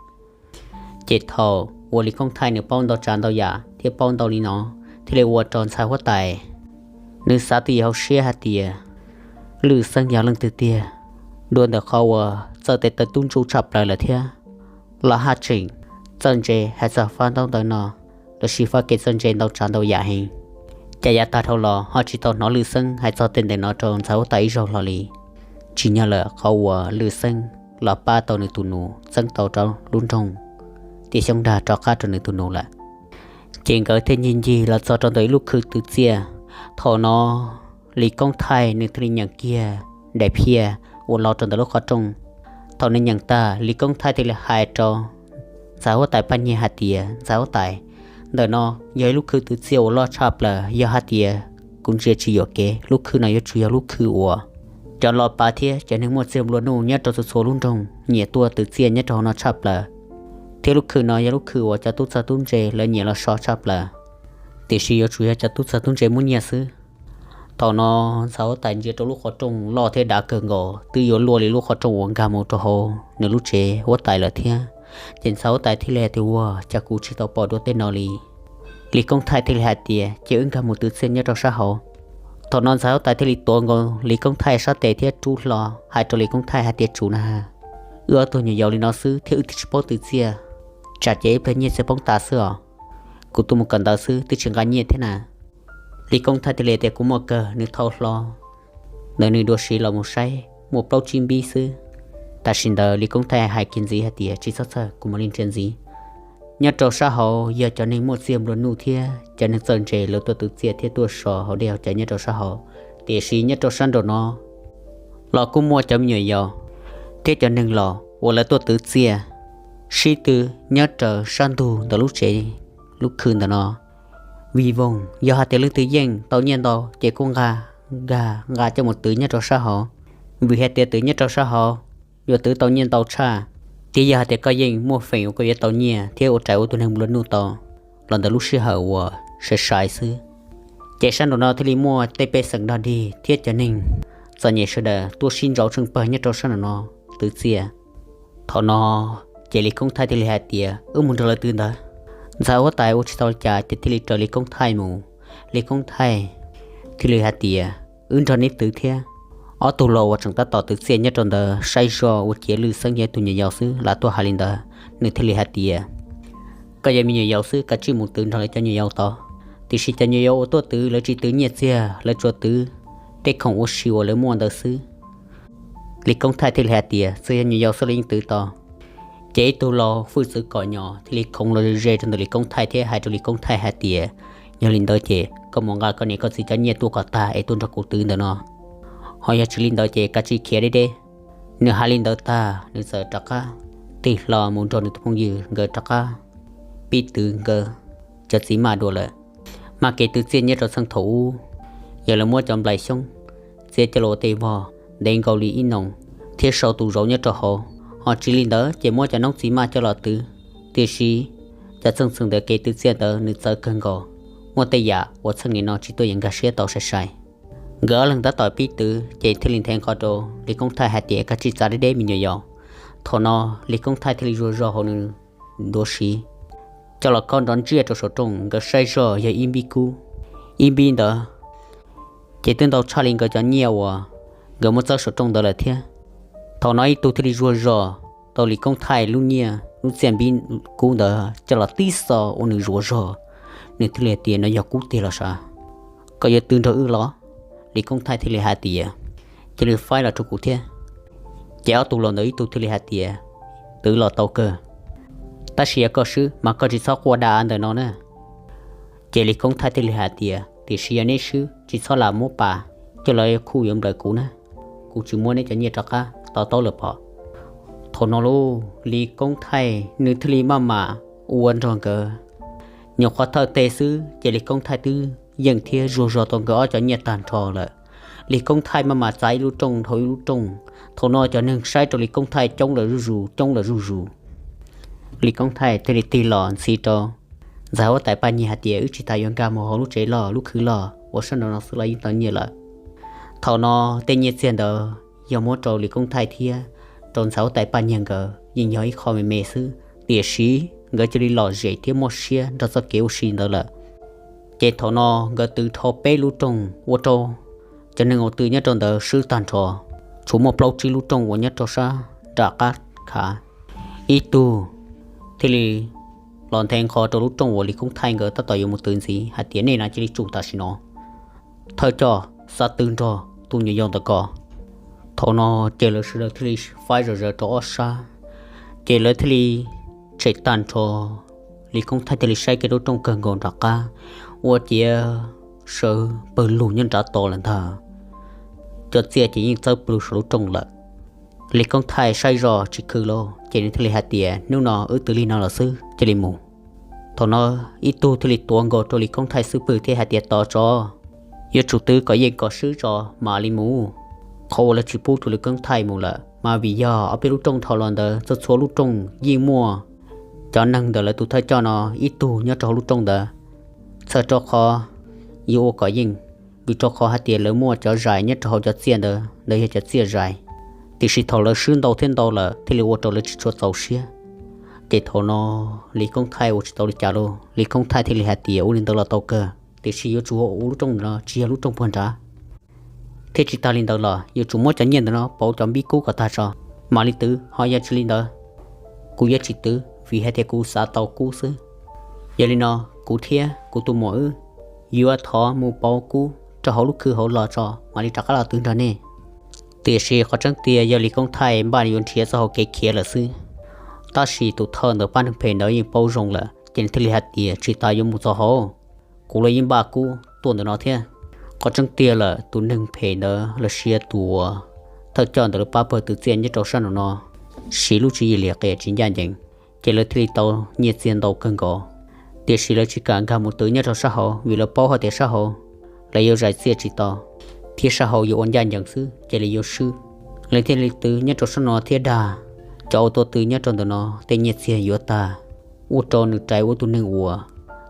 Ces thaum uas Lis Koob Thaij nws paub ntau tsav ntau yam thiab paub ntau li no, thiaj li ua rau ntxhais huab tais nws xav twj ywm hauv siab hais tias Lwj Xeeb yog leej twg tiag, dua ntawm qhov uas txawj tes taw tub ntsuj tshaj plaws lawm thiab los haj tseem txawj ntse hais txog fab ntaub ntawv no, los sis fab kev txawj ntse ntau tsav ntau yam heev. Cas yav tag dhau los ho tsis tau hnov Lwj Xeeb hais txog tej ntawm no rau ntxhais huab tais ib zaug hlo li. Tsim nyog lawm qhov uas Lwj Xeeb los pab tau nws tus nus txeeb tau rau lub nroog Tiaj Xyoob Dag rov qab rau nws tus nus lawm. Ces nkawd thiaj ncig ncig los txog rau ntawm ib lub khw twv txiaj. Thaum no Lis Koob Thaij nws thiaj li nyeem kiag daim phiaj uas los rau ntawm lub qhov rooj. Thaum nws nyeem tag, Lis Koob Thaij thiaj li hais rau ntxhais huab tais Paj Nyiag hais tias, ntxhais huab tais, ntawm no yog ib lub khw twv txiaj uas loj tshaj plaws, yog hais tias kuv ntsia tsis yuam kev, lub khw no yuav tsum yog lub khw uas cov lo pav thiab cov neeg muaj txiag nplua nuj nyob rau txhua txhua lub nroog nyiam tuaj twv txiaj nyob rau hauv no tshaj plaws, thiab lub khw no yog lub khw uas cov tub txawj tub ntse lawv nyiam los so tshaj plaws, tiam sis yuav tsum yog cov tub txawj tub ntse muab nyiaj xwb. Thaum no ntxhais huab tais ntsia rau lub qhov rooj loj thiab dav kawg nkaus, twb yuav luaj li lub qhov rooj uas nkag mus rau hauv nws lub tsev huab tais lawm thiab. Ces ntxhais huab tais thiaj li hais tias, ua cas kuv tsis tau pom dua tej no li? Lis Koob Thaij thiaj li hais tias, ces wb nkag mus twv txiaj nyob rau sab hauv. Thaum no ntxhais huab tais thiaj li tuav nkaus Lis Koob Thaij sab tes thiab rub hlo hais rau Lis Koob Thaij hais tias, tsum na, wb ob tug nyuam yaus li no xwb thiab wb twb tsis paub twv txiaj, tsam ces ib pliag nyiaj txiag poob tas xwb os. Kuv tuaj mus kawm ntawv xwb twb tsis nqa nyiaj thiab na. Lis Koob Thaij thiaj li tias, kuv muaj kawg, nws thau hlo ntawm nws dua siv los mus saib muaj plaub tsib npib xwb. Tam sim ntawd Lis Koob Thaij hais kiag ntxiv hais tias, tsis txhob txhawj, kuv mam li ntsia ntxiv. Nyob rau sab hauv yog cov neeg muaj txiag nplua nuj thiab cov neeg txawj ntse lawv tuaj twv txiaj thiab tuaj so hauv dej hauv cawv nyob rau sab hauv, tiam sis nyob rau sab nraum no los kuj muaj cov me nyuam yaus thiab cov neeg laus uas lawv tuaj twv txiaj sib tw nyob raws sab ntug ntawm lub tsev lub khw ntawm no. Vij voog, yog hais tias leej twg yeej tau nyiaj ntau ces kuj nqa, nkag nqa coj mus twv nyob rau sab hauv, vim hais tias twv nyob rau sab hauv yuav twv tau nyiaj ntau tshaj. Thiab yog hais tias koj yeej muaj feem uas koj yuav tau nyiaj thiab ua raws ua tus neeg nplua nuj tau los ntawm lub sij hawm uas sai sai xwb, ces sab nraum no thiaj li muaj tej pej xeem dog dig thiab cov neeg txom nyem sawv daws tuaj sib ntsauv tsheej pawg nyob rau sab nraum no twv txiaj. Thaum no ces Lis Koob Thaij thiaj li hais tias, Wb mus nrog lawv twv ntawd. Ntxhais huab tais ua tsis tau li cas ces thiaj li raws Lis Koob Thaij mus. Lis Koob Thaij thiaj li hais tias, Wb nrog neb twv thiab. Ob tug laus uas tseem tab tom twv txiaj nyob rau ntawd saib zoj ua ciav lwj xeeb yog ib tug nyuam yaus xwb, lam tuaj hais li ntawd, nws thiaj li hais tias, Koj yog me nyuam yaus xwb, kav tsij mus twv nrog lawv cov nyuam yaus tod. Tiam sis cov nyuam yaus uas tuaj twv lawv tsis twv nyiaj txiag, lawv tsuas twv tej khoom ua si uas lawv muaj ntawd xwb. Lis Koob Thaij thiaj li hais tias, Txawm yog nyuam yaus xwb los yeej twv tau. Ces ib tug laus hwj txwv kom nyom thiaj li khoov los ze rau ntawm Lis Koob Thaij thiab hais rau Lis Koob Thaij hais tias, Yog li ntawd ces koj mus nqa koj niam koj txiv cov nyiaj tuaj kom tag es tuaj nrog kuv twv ntawm no. Ho yog tsis li ntawd ces kav tsij khiav deb deb. Nws hais li ntawd tag nws txawm rov qab tig hlo mus nrog nws tus phooj ywg nkawd rov qab pib twv nkawd cov txiv maj dua lawm. Maj kev twv txiaj nyob rau txheej thaum ub, yog lawv muab cov nplais xyoob txiav coj los ua tej vog ntev nkaus li ib noo thiab sau tus zauv nyob rau hauv. Ho tsis li ntawd ces muab cov noob txiv maj coj los twv. Tiam sis cov txheej txheem ntawd kev twv txiaj ntawd nws txawv kawg nkaus, muaj tej yam uas txheej nim no tsis tuaj yeem nkag siab tau sai sai. Nkawd ob leeg tab tom pib twv ces thiaj li nthe nqho rau Lis Koob Thaij hais tias, Kav tsij txav deb deb me nyuam yaus. Thaum no Lis Koob Thaij thiaj li zuag zog hauv nws ntuav siv coj los khob nrov ntsiaj rau saum rooj, nkawd saib zoj yog ib npib kub. Ib npib ntawd ces twb ntau tshaj li nkawd cov nyiaj uas nkawd muab txawb saum rooj ntawd lawm thiab. Thaum no ib tug thiaj li zuag zog tau Lis Koob Thaij lub nyiaj lub txiaj npib kub ntawd coj los tib xo ua nws zuav zog. Nws thiaj li hais tias, No yog kub tiag los sav? Koj yuav twv nrog wb los? Lis Koob Thaij thiaj li hais tias, Cia li faib los rau kuv thiab. Ces ob tug laus ntawd ib tug thiaj li hais tias, Twv los tau kawg, tab sis yog koj swb mas koj tsis txhob quaj da ntawm no na. Ces Lis Koob Thaij thiaj li hais tias, Tiam sis yog neb swb tsis txhob lam muab pas coj los khuj yuav nplawm kuv na, kuv tsis muab neb cov nyiaj rov qab to taub lawm pom. Thaum no lauj, Lis Koob Thaij nws thiaj li maj mam ua nrog nkawd. Nyuam qhuav thawj teg xwb ces Lis Koob Thaij twb yeej thiab zuag zog tau nkawd ob cov nyiaj tag nrho lawm. Lis Koob Thaij maj mam txav ib lub rooj dhau ib lub rooj. Thaum no cov neeg saib rau Lis Koob Thaij coob lawm zuj zus, coob lawm zuj zus. Lis Koob Thaij thiaj li tig los ntxiv rau ntxhais huab tais Paj Nyiag hais tias, Wb tsis tas yuav nkag mus hauv lub tsev loj lub khw loj uas sab nraum no xwb los yeej tau nyiaj lawm. Thaum no tej nyiaj txiag ntawd yog muab rau Lis Koob Thaij thiab rau ntxhais huab tais Paj Nyiag nkawd yeej yog ib qho me me xwb, tiam sis nkawd cia li lom zem thiab muaj siab nrog txoj kev ua si ntawd lawm. Ces thaum no nkawd twv dhau peb lub rooj ua rau cov neeg uas twv nyob rau ntawd swb tag nrho, tshuav muaj plaub tsib lub rooj uas nyob rau sab nram qab khav. Ib tug thiaj li los nthe nqho rau lub rooj uas Lis Koob Thaij nkawd tab tom yuav mus twv ntxiv hais tias, Nej na, cia li tsum tam sim no, thawj coj xav twv nrog tus nyuam yaus ntawm ko. Thaum no ces lawv sawv daws thiaj li faib zom zaws rau ob sab, ces lawv thiaj li tshem tag nrho. Lis Koob Thaij thiaj li saib kiag lub rooj kawg nkaus nram qab, ua ciav sawv pawg lug nyob nrad tos lawm ntag. Cov txiaj ces yeej txawb plws saum lub rooj lawm. Lis Koob Thaij saib zoj tsis khw lauj, ces nws thiaj li hais tias, Hnub no wb twv li no los xwb, cia li mus. Thaum no ib tug thiaj li tuav nkaus rau Lis Koob Thaij xub pwg thiab hais tias, Tos tso, yuav tsum twv kom yeej kom swb tso mam li mus. Qhov uas lawv tsis pub rau Lis Koob Thaij mus lawm mas vim yog ob peb lub rooj dhau los ntawd txhua txhua lub rooj yeej muaj cov neeg ntawm lawv tus thawj coj no ib tug nyob rau hauv lub rooj ntawd, txhawm rau qhov yuav ua kom yeej, vim rau qhov hais tias lawv muaj cov zais nyob rau hauv cov txiaj ntawd, ntawd yog cov txiaj zais. Tiam sis thaum lawv swb ntau thiab ntau lawm thiaj li ua rau lawv tsis tshua txaus siab. Ces thaum no Lis Koob Thaij ua tsis tau li cas lauj, Lis Koob Thaij thiaj li hais tias, Ua li ntawd los tau kawg, tiam sis yuav tsum ua lub rooj ntawd no tsis yog lub rooj puag nrad, thiab tsis tas li ntawd los yuav tsum muab cov nyiaj ntawd no pauv cov npib kub kom tag tso mam li twv, ho yog tsis li ntawd kuv yuav tsis twv, vim hais tias kuv xav tau kub xwb. Yog li no kuv thiab kuv tus muam wb yuav thov mus pauv kub rau hauv lub khw hauv los tso mam li rov qab los twv nrog nej. Tiam sis qhov tseeb tiag yog Lis Koob Thaij npaj yuav nrhiav txoj hau kev khiav lawm xwb. Tab sis tus thawj ntawm pab neeg phem ntawd yeej paub zoo lawm ces nws thiaj li hais tias, Tsis tas yuav mus txog hauv, kuv los yeej npaj kub tuaj ntawm no thiab. Qhov tseeb tiag lawm tus neeg phem ntawd los sis tus thawj coj ntawd lawv pab pawg twv txiaj nyob rau sab nraum no siv lub tswv yim liam qias tsis ncaj ncees, ces lawv thiaj li tau nyiaj txiag ntau kawg nkaus. Tiam sis lawv tsis kam nkag mus twv nyob rau sab hauv vim lawv paub hais tias sab hauv lawv yuav zais txiaj tsis tau, thiab sab hauv yuav ua ncaj ncees xwb ces lawv yuav swb. Lawv thiaj li twv nyob rau sab no thiab dag, cov uas tuaj twv nyob rau ntawm no tej nyiaj txiag yuav tag, ua rau nws rais ua tus neeg uas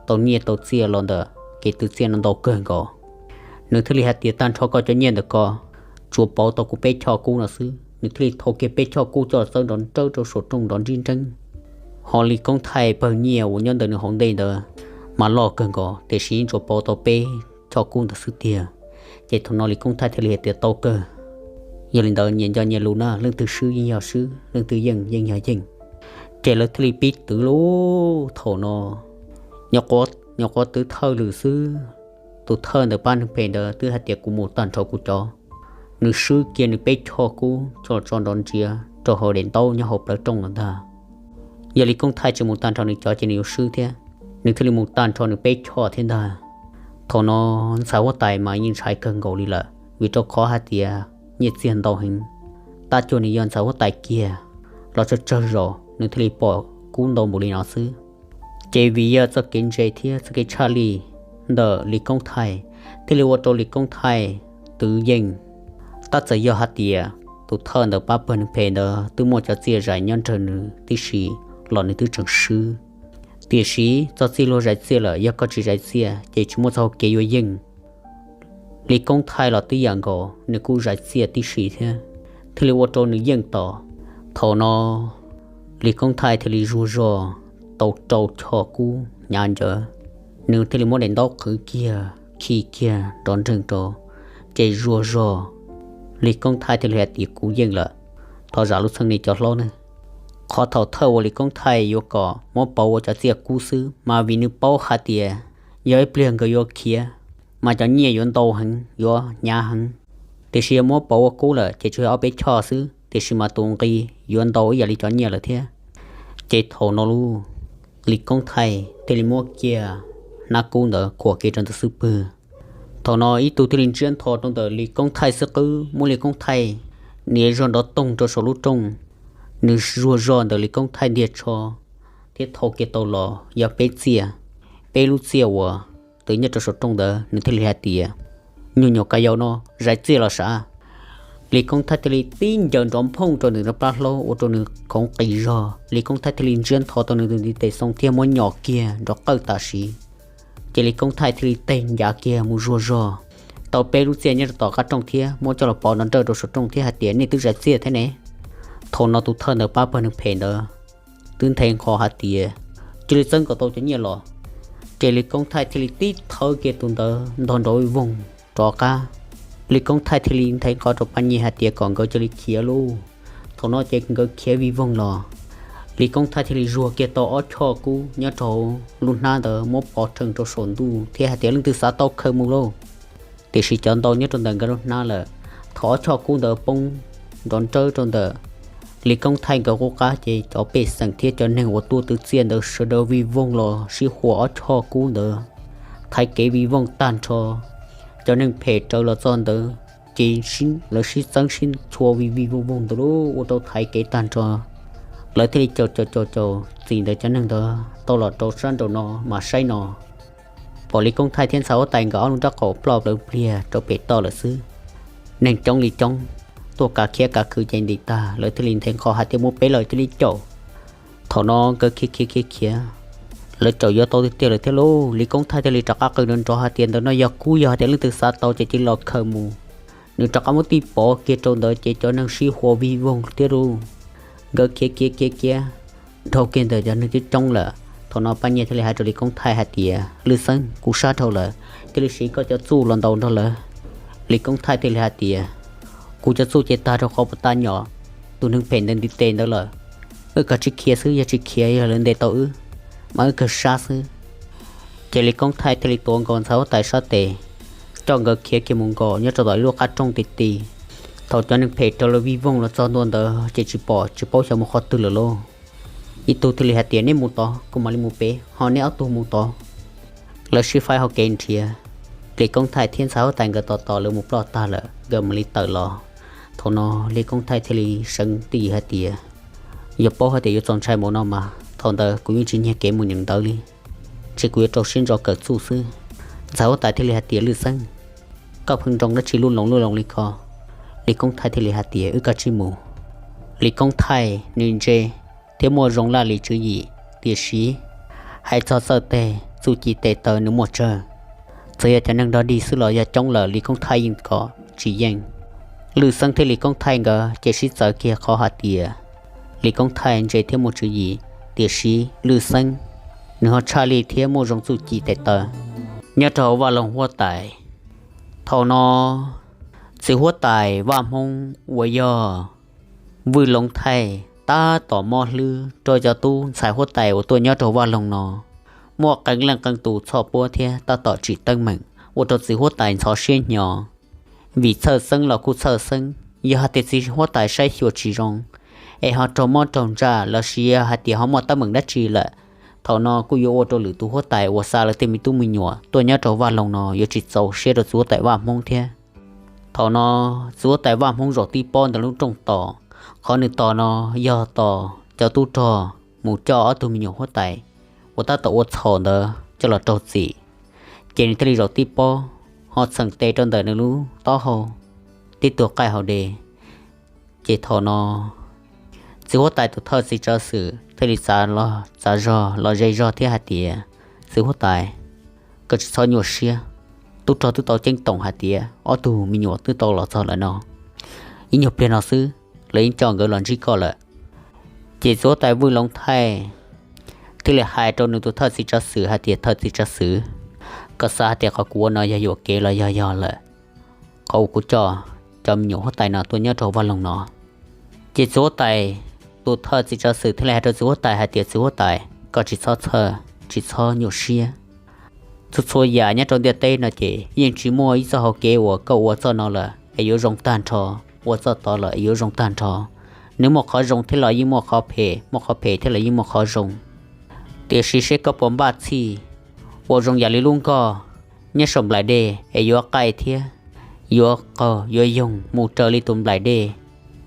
tau nyiaj tau txiaj los ntawm kev twv txiaj no ntau kawg nkaus. Nws thiaj li hais tias, tag nrho koj cov nyiaj ntawm ko tsuas pauv tau kuv peb choj kub no xwb. Nws thiaj li thau kiag peb choj kub coj txawb nrov nrawb rau saum rooj nrov nrib nreeb. Ho Lis Koob Thaij pawg nyiaj uas nyob ntawm nws hauv ntej ntawd mas loj kawg nkaus, tiam sis yeej tsuas pauv tau peb choj kub ntawd xwb tiag. Ces thaum no Lis Koob Thaij thiaj li hais tias, tau kawg, yog li ntawd nyias nco nyias lus na, leej twg swb yeej yog swb, leej twg yeej yeej yog yeej. Ces lawv thiaj li pib twv lub thaum no, nyuam qhuav twv thawj lwm xwb, tus thawj ntawm pab neeg phem ntawd twb hais tias, kuv mus tag nrho kuv cov. Nws swb kiag nws peb choj kub coj los tso nrov ntsiav rau hauv daim ntaub nyob hauv plawv rooj lawm ntag. Yog Lis Koob Thaij tsis mus tag nrho nws cov ces nws yuav swb thiab. Nws thiaj li mus tag nrho nws peb choj thiab ntag. Thaum no ntxhais huab tais mas yeej ntshai kawg nkaus li lawm vim rau qhov hais tias nyiaj txiag ntau heev, tab cuag nws yog ntxhais huab tais kiag los tsawg tsawg zaus nws thiaj li pom kub ntau npaum li no xwb. Ces vim yog txoj kev ntse thiab txoj kev tshaj lij ntawm Lis Koob Thaij thiaj li ua rau Lis Koob Thaij twv yeej. Tab txawm yog hais tias tus thawj ntawm pab pawg neeg phem ntawd twb muaj cov txiaj zais nyob nrog nws tib si los nws twb tseem swb. Tiam sis txog txij luag zais txiaj lawm, yog koj tsis zais txiaj ces tsis muaj txoj hau kev yuav yeej. Lis Koob Thaij los tib yam nkaus, nws kuj zais txiaj tib si thiab, thiaj li ua rau nws yeej tos. Thaum no Lis Koob Thaij thiaj li zuag zog tau rau choj kub hnyav ncawv, nws thiaj li muab daim ntaub qhwv kiag khi kiag nrov nreeg rau, ces zuag zog Lis Koob Thaij thiaj li hais tias, kuv yeej lawm, thov zam lub txim nej cov hlob ne. Qhov thaum thawj uas Lis Koob Thaij yuav kom muab pauv ua cov txiaj kub xwb mas vim nws paub hais tias yog ib pliag nkawd yuav khiav mas cov nyiaj yuav ntau heev, yuav hnyav heev. Tiam sis yog muab pauv ua kub lawm ces tsuas yog ob peb choj xwb, tiam sis mas tus nqi yuav ntau ib yam li cov nyiaj lawm thiab. Ces thaum no lub Lis Koob Thaij thiaj li muab kiag hnab kub ntawd khuam kiag rau ntawm xub pwg. Thaum no ib tug thiaj li ntsiab ntho rau ntawm Lis Koob Thaij xub qwb, muab Lis Koob Thaij nias zog nrov toog rau saum lub rooj. Nws zuag zog ntawm Lis Koob Thaij ntiag tsho thiab thau kiag tau los yog peb txiaj, peb lub txiaj uas twv nyob rau saum rooj ntawd. Nws thiaj li hais tias, nyuag nyuam ka yau no zais txiaj los sav? Lis Koob Thaij thiaj li tib ncaws nrov nphooj rau nws plab hlaub ua rau nws khoov qis zog. Lis Koob Thaij thiaj li ntsiab ntho tau nws tus ntiv tes xoo thiab muab nyom kiag nrov qawj tam sim. Ces Lis Koob Thaij thiaj li teg ncav kiag mus zuag zog tau peb lub txiaj nyob rau tom qab rooj thiab muab coj los pov nrov nrawj rau saum rooj thiab hais tias, nej twb zais txiaj thiab ne. Thaum no tus thawj ntawm pab pawg neeg phem ntawd twb nthe nqho hais tias, cia li txeeb kom tau cov nyiaj los. Ces Lis Koob Thaij thiaj li tib thawb kiag tus ntawd ntog nrov vij voog rov qab. Lis Koob Thaij thiaj li nthe nqho rau pab nyiaj hais tias kom nkawd cia li khiav lauj. Thaum no ces nkawd khiav vij voog los. Lis Koob Thaij thiaj li zuag kiag tau ob choj kub nyob rau lub hnab ntawd muab pov rhees rau saum ntuj thiab hais tias, leej twg xav tau khaws mus lauj. Tiam sis cov ntau nyob rau ntawm nkawd lub hnab lawm. Thaum ob choj kub ntawd poob nrov nrawb rau ntawm Lis Koob Thaij nkawd qub qab ces cov pej xeem thiab cov neeg uas tuaj twv txiaj ntawd sawv daws vij voog los sib hua ob choj kub ntawd thaiv kev vij voog tag nrho. Cov neeg phem raws los txog ntawd ces lawv sib txeeb sib txhua vij vij voog voog ntawd lauj, ua rau thaiv kev tag nrho. Lawv thiaj li caum caum caum caum txim ntawm cov neeg ntawd tau los rau sab nraum no mas saib no. Pom Lis Koob Thaij thiab ntxhais huab tais nkawd ob lub nraub qaum ploj plawv pliag rau pem toj lawm xwb. Neeg coob li coob tuaj kav khiav kav khwv ces ntim tag, lawv thiaj li nthe nqho hais tias, mus pem lawm cia li caum. Thaum no nkawd khiav khiav khiav khiav, lawv caum yuav tau tiag tiag lawm thiab lauj. Lis Koob Thaij thiaj li rov qab qw nrov nrov hais tias, ntawm no yog kub, yog hais tias leej twg xav tau ces cia li los khaws mus. Nws rov qab muab tib pov kiag rau ntawd ces cov neeg sib hua vij voog thiab lauj. Nkawd khiav khiav khiav khiav dhau kiag ntawm cov neeg coob coob lawm. Thaum no pab nyiaj thiaj li hais rau Lis Koob Thaij hais tias, lwj xeeb, kuv sab dhau lawm, cia li siv koj cov txuj los ntaus nrog lawv. Lis Koob Thaij thiaj li hais tias, kuv cov txuj ces tag rau qhov puas tag nyom tus neeg phem ntawd ntiv tes ntawd lawm. Wb kav tsij khiav xwb, yog tsis khiav yog lawv ntes tau wb mas wb kawg sab xwb. Ces Lis Koob Thaij thiaj li tuav nkaus ntxhais huab tais sab tes, coj nkawd khiav kiag mus nkaum nyob rau tom ib lub qab rooj ti ti. Thaum cov neeg phem raws lawv vij voog los txog ntua ntawd ces tsis pom tsis paub xyov mus qhov twg lawm lauj. Ib tug thiaj li hais tias, neb mus tod, kuv mam li mus pem, ho neb ob tug mus tod. Lawv sib faib hau kev nrhiav. Lis Koob Thaij thiab ntxhais huab tais nkawd tos tos lawv mus ploj tag lawm nkawd mam li tawm los. Thaum no Lis Koob Thaij thiaj li seev twj ywm hais tias, yog paub hais tias yuav txaus ntshai mus no mas Thaum ntawd kuv yeej tsis nyiag kev mus nyeem ntawv li, ces kuv yuav rau siab ntso kawm txuj xwb. Ntxhais huab tais thiaj li hais tias, Lwj Xeeb, koj pheej nroo dab tsi luj loos luj loos li ko? Lis Koob Thaij thiaj li hais tias, Wb kav tsij mus. Lis Koob Thaij nws ntse thiab muaj zoo laj lim tswv yim, tiam sis hais txog txawj teg txuj ci tes taw nws muaj tsawg. Txawm yog cov neeg dog dig xwb los yog coob lawm Lis Koob Thaij yeej kom tsis yeej. Lwj Xeeb thiab Lis Koob Thaij nkawd ces sib txawv kiag qhov hais tias Lis Koob Thaij ntse thiab muaj tswv yim, tiam sis Lwj Xeeb nws ho tshaj lij thiab muaj zoo txuj ci tes taw. Nyob rau hauv vaj loog huab tais, thaum no txiv huab tais Vaj Hmoob uas yog Vwj Loov Thaij tab tom mob hlwb rau cov tub ntxhais huab tais uas tuaj nyob rau vaj loog no, muaj qee leej qee tus txhoj puab thiab tab tom tsim teeb meem ua rau txiv huab tais ntxhov siab hnyo. Vim txhawj xeeb los kuj txhawj xeeb, yog hais tias txiv huab tais saib xyuas tsis zoo es ho raug mob raug ntsaj los sis yog hais tias ho muaj teeb meem dab tsi lawm, thaum no kuj yuav ua rau lwm tus huab tais uas xa lawv tej me tub me nyuam tuaj nyob rau vaj loog no yuav tsis txaus siab rau txiv huab tais Vaj Hmoob thiab. Thaum no txiv huab tais Vaj Hmoob zaum tib pob ntawm lub rooj tos, qhov nws tos no yog tos cov tub rog mus coj ob tug me nyuam huab tais uas tab tom ua txhaum ntawd coj los raug txim. Ces nws thiaj li zaum tib pob ho txheem tes rau ntawm nws lub taub hau, tib tug qaij hauv de. Ces thaum no txiv huab tais tus thawj txiv tsav xwm thiaj li txav los txav zog los ze zog thiab hais tias, Txiv huab tais, koj tsis txhob nyuaj siab. Tub rog twb tau ceeb toom hais tias ob tug me nyuam twb tau los txog lawm no, ib nyuag pliag no xwb lawv yeej coj nkawd los ntsib koj lawm. Ces txiv huab tais Vwj Loov Thaij thiaj li hais rau nws tus thawj txiv tsav xwm hais tias, Thawj txiv tsav xwm, koj xav hais tias qhov kuv ua no yog yuam kev los yog yog lawm, qhov uas kuv coj cov me nyuam huab tais no tuaj nyob rau vaj loog no? Ces txiv huab tais tus thawj txiv tsav xwm thiaj li hais rau txiv huab tais hais tias, Txiv huab tais, koj tsis txhob txhawj, tsis txhob nyuaj siab. Txhua txhua yam nyob rau ntiaj teb no ces yeej tsis muaj ib txoj hau kev uas koj ua txoj no lawm es yuav zoo tag nrho, ua txoj tod lawm es yuav zoo tag nrho. Nws muaj qhov zoo thiab los yeej muaj qhov phem, muaj qhov phem thiab los yeej muaj qhov zoo. Tiam sis seb koj puas npaj txhij ua zoo yam li lub nkoj nyob saum nplaim dej es yuav qaij thiab yuav qaug yuav yoog mus raws li tus nplaim dej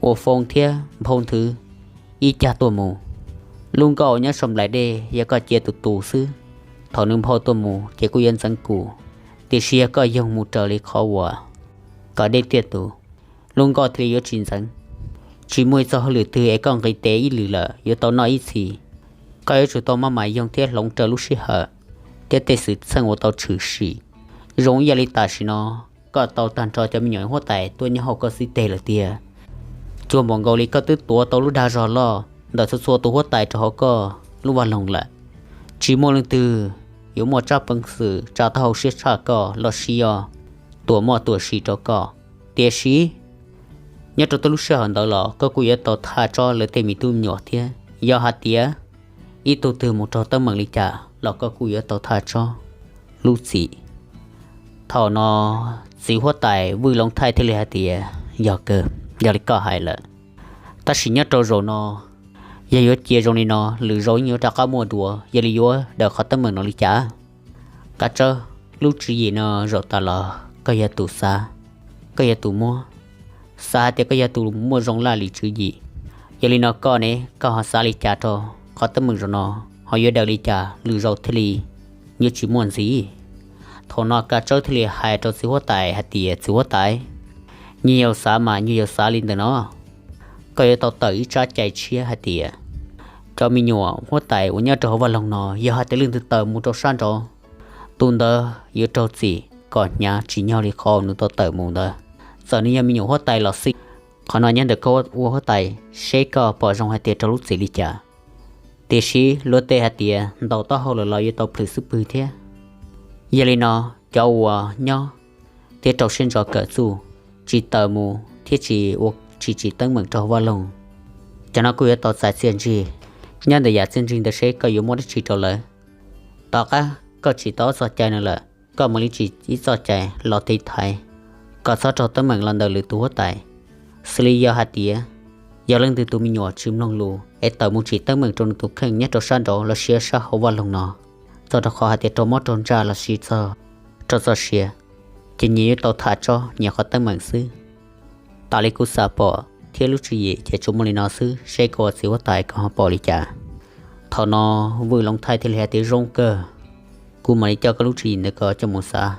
uas foo thiab nphau nthwv ib cag tuaj mus. Lub nkoj uas nyob saum nplaim dej yog koj cia tus tus xwb, thaum nws nphau tuaj mus ces kuj yuav ntxeev kum, tiam sis yog koj yoog mus raws li qhov uas kom dej tiaj tus, lub nkoj thiaj li yuav tsis ntxeev. Tsis muaj ib txoj hauj lwm twg es koj nqis tes ib lwm lawm yuav tau noj ib txhis. Koj yuav tsum tau maj mam yoog thiab hloov raws lub sij hawm thiab tej xwm txheej uas tau tshwm sim. Zoo ib yam li tam sim no koj tau tag nrho cov me nyuam huab tais tuaj nyob hauv koj xib teg lawm tiag. Cuag npaum nkaus li koj twb tuav tau lub dag zog loj ntawm txhua txhua tus huab tais rau hauv koj lub vaj loog lawm. Tsis muaj leej twg yuav muaj tsab peev xwm tsa taub hau siab tshaj koj los sis yog tuam moj tuam si rau koj. Tiam sis nyob rau tej lub sij hawm ntawd los koj kuj yuav tau thaj tsob lawv tej me tub me nyuam thiab. Yog hais tias ib tug twg mus raug teeb meem li cas los koj kuj yuav tau thaj tsob lub txim. Thaum no txiv huab tais Vwj Loov Thaij thiaj li hais tias, Yog kawg, yog li koj hais lawm. Tab sis nyob rau zaum no, yog yuav cia zoo li no, lwm zaus yeej yuav rov qab muaj dua, yog li yuav daws qhov teeb meem no li cas? Kav tsawb, lub tswv yim no zaum tas los koj yog tus xav, koj yog tus muab. Xav hais tias koj yog tus muaj zoo laj lim tswv yim. Yog li no koj ne, koj ho xav li cas rau qhov teeb meem zaum no, ho yuav daws li cas lwm zaus thiaj li yuav tsis muaj ntxiv? Thaum no kav tsawb thiaj li hais rau txiv huab tais hais tias, Txiv huab tais, nyuag yaus xav mas nyuag yaus xav li ntawm no. Koj yuav tau tawm ib tsab cai tshiab hais tias cov me nyuam huab tais uas nyob rau hauv vaj loog no, yog hais tias leej twg tawm mus rau sab nraud, tus ntawd yuav raug txim kom hnyav tsim nyog li qhov nws tau tawm mus ntawd. Txawm nws yog me nyuam huab tais los xij, qhov no nyob ntawm koj ua huab tais seb koj pom zoo hais tias raug lub txim li cas. Tiam sis luag tej hais tias ntaus taub hau lawm los yuav tau plhws xub pwg thiab. Yog li no, cov uas nyob thiab rau siab ntso kawm txuj, tsis tawm mus thiab tsis ua tsis tsim teeb meem rau hauv vaj loog, cov no kuj yuav tau txais txiaj ntsig. Nyob ntawm yam txiaj ntsig ntawd seb koj yuav muab dab tsi rau lawv. Tom qab koj tsim tau ob txoj cai no lawm, koj mam li tsim ib txoj cai los tiv thaiv kom txhob raug teeb meem los ntawm lwm tus huab tais. Xws li yog hais tias yog leej twg tus me nyuam tsis mloog lus es tawm mus tsim teeb meem rau nws tus kheej nyob rau sab nraud los sis sab hauv vaj loog no, txog rau qhov hais tias raug mob raug ntsaj los sis txog raug txoj sia, ces nyias yuav tau tham tsob nyias qhov teeb meem xwb. Tas li kuv xav pom thiab lub tswv yim ces tsuas muaj li no xwb, seb koj ua txiv huab tais koj ho pom li cas. Thaum no Vwj Loov Thaij thiaj li hais tias, Zoo kawg, kuv mam li coj koj lub tswv yim ntawd ko coj mus xav,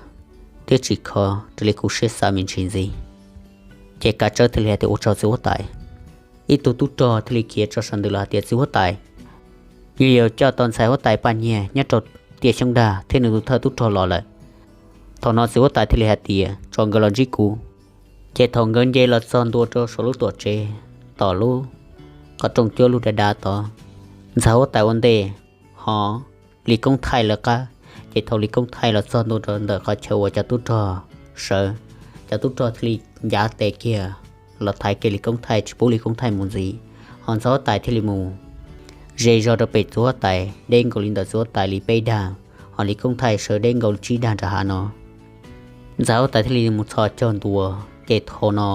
thiab tsis kho raws li kuv siab xav me ntsis ntxiv. Ces Kav Tsawb thiaj li hais tias, Ua tsaug txiv huab tais. Ib tug tub rog thiaj li khiav tso saw ntws los hais tias, Txiv huab tais, nyuag yaus coj tau ntxhais huab tais Paj Nyiag nyob rau tiaj xyoob dag thiab nws tus thawj tub rog los lawm. Thaum no txiv huab tais thiaj li hais tias, Tso nkawd los ntsib kuv. Ces thaum nkawd nce los txog ntua rau saum lub tuam tsev, tom lub qhov rooj cuab lug dav dav tod, ntxhais huab tais ua ntej, ho Lis Koob Thaij lawv qab. Ces thaum Lis Koob Thaij los txog ntua rau ntawm qhov chaw uas cov tub rog sawv, cov tub rog thiaj li ncav tes kiag los thaiv kiag Lis Koob Thaij tsis pub Lis Koob Thaij mus ntxiv. Ho ntxhais huab tais thiaj li mus ze zog rau pem txiv huab tais deb nkaus li ntawm txiv huab tais li peb dag, ho Lis Koob Thaij sawv deb nkaus li tsib dag nram hav no. Ntxhais huab tais thiaj li mus txhos caug ntua. Ces thaum no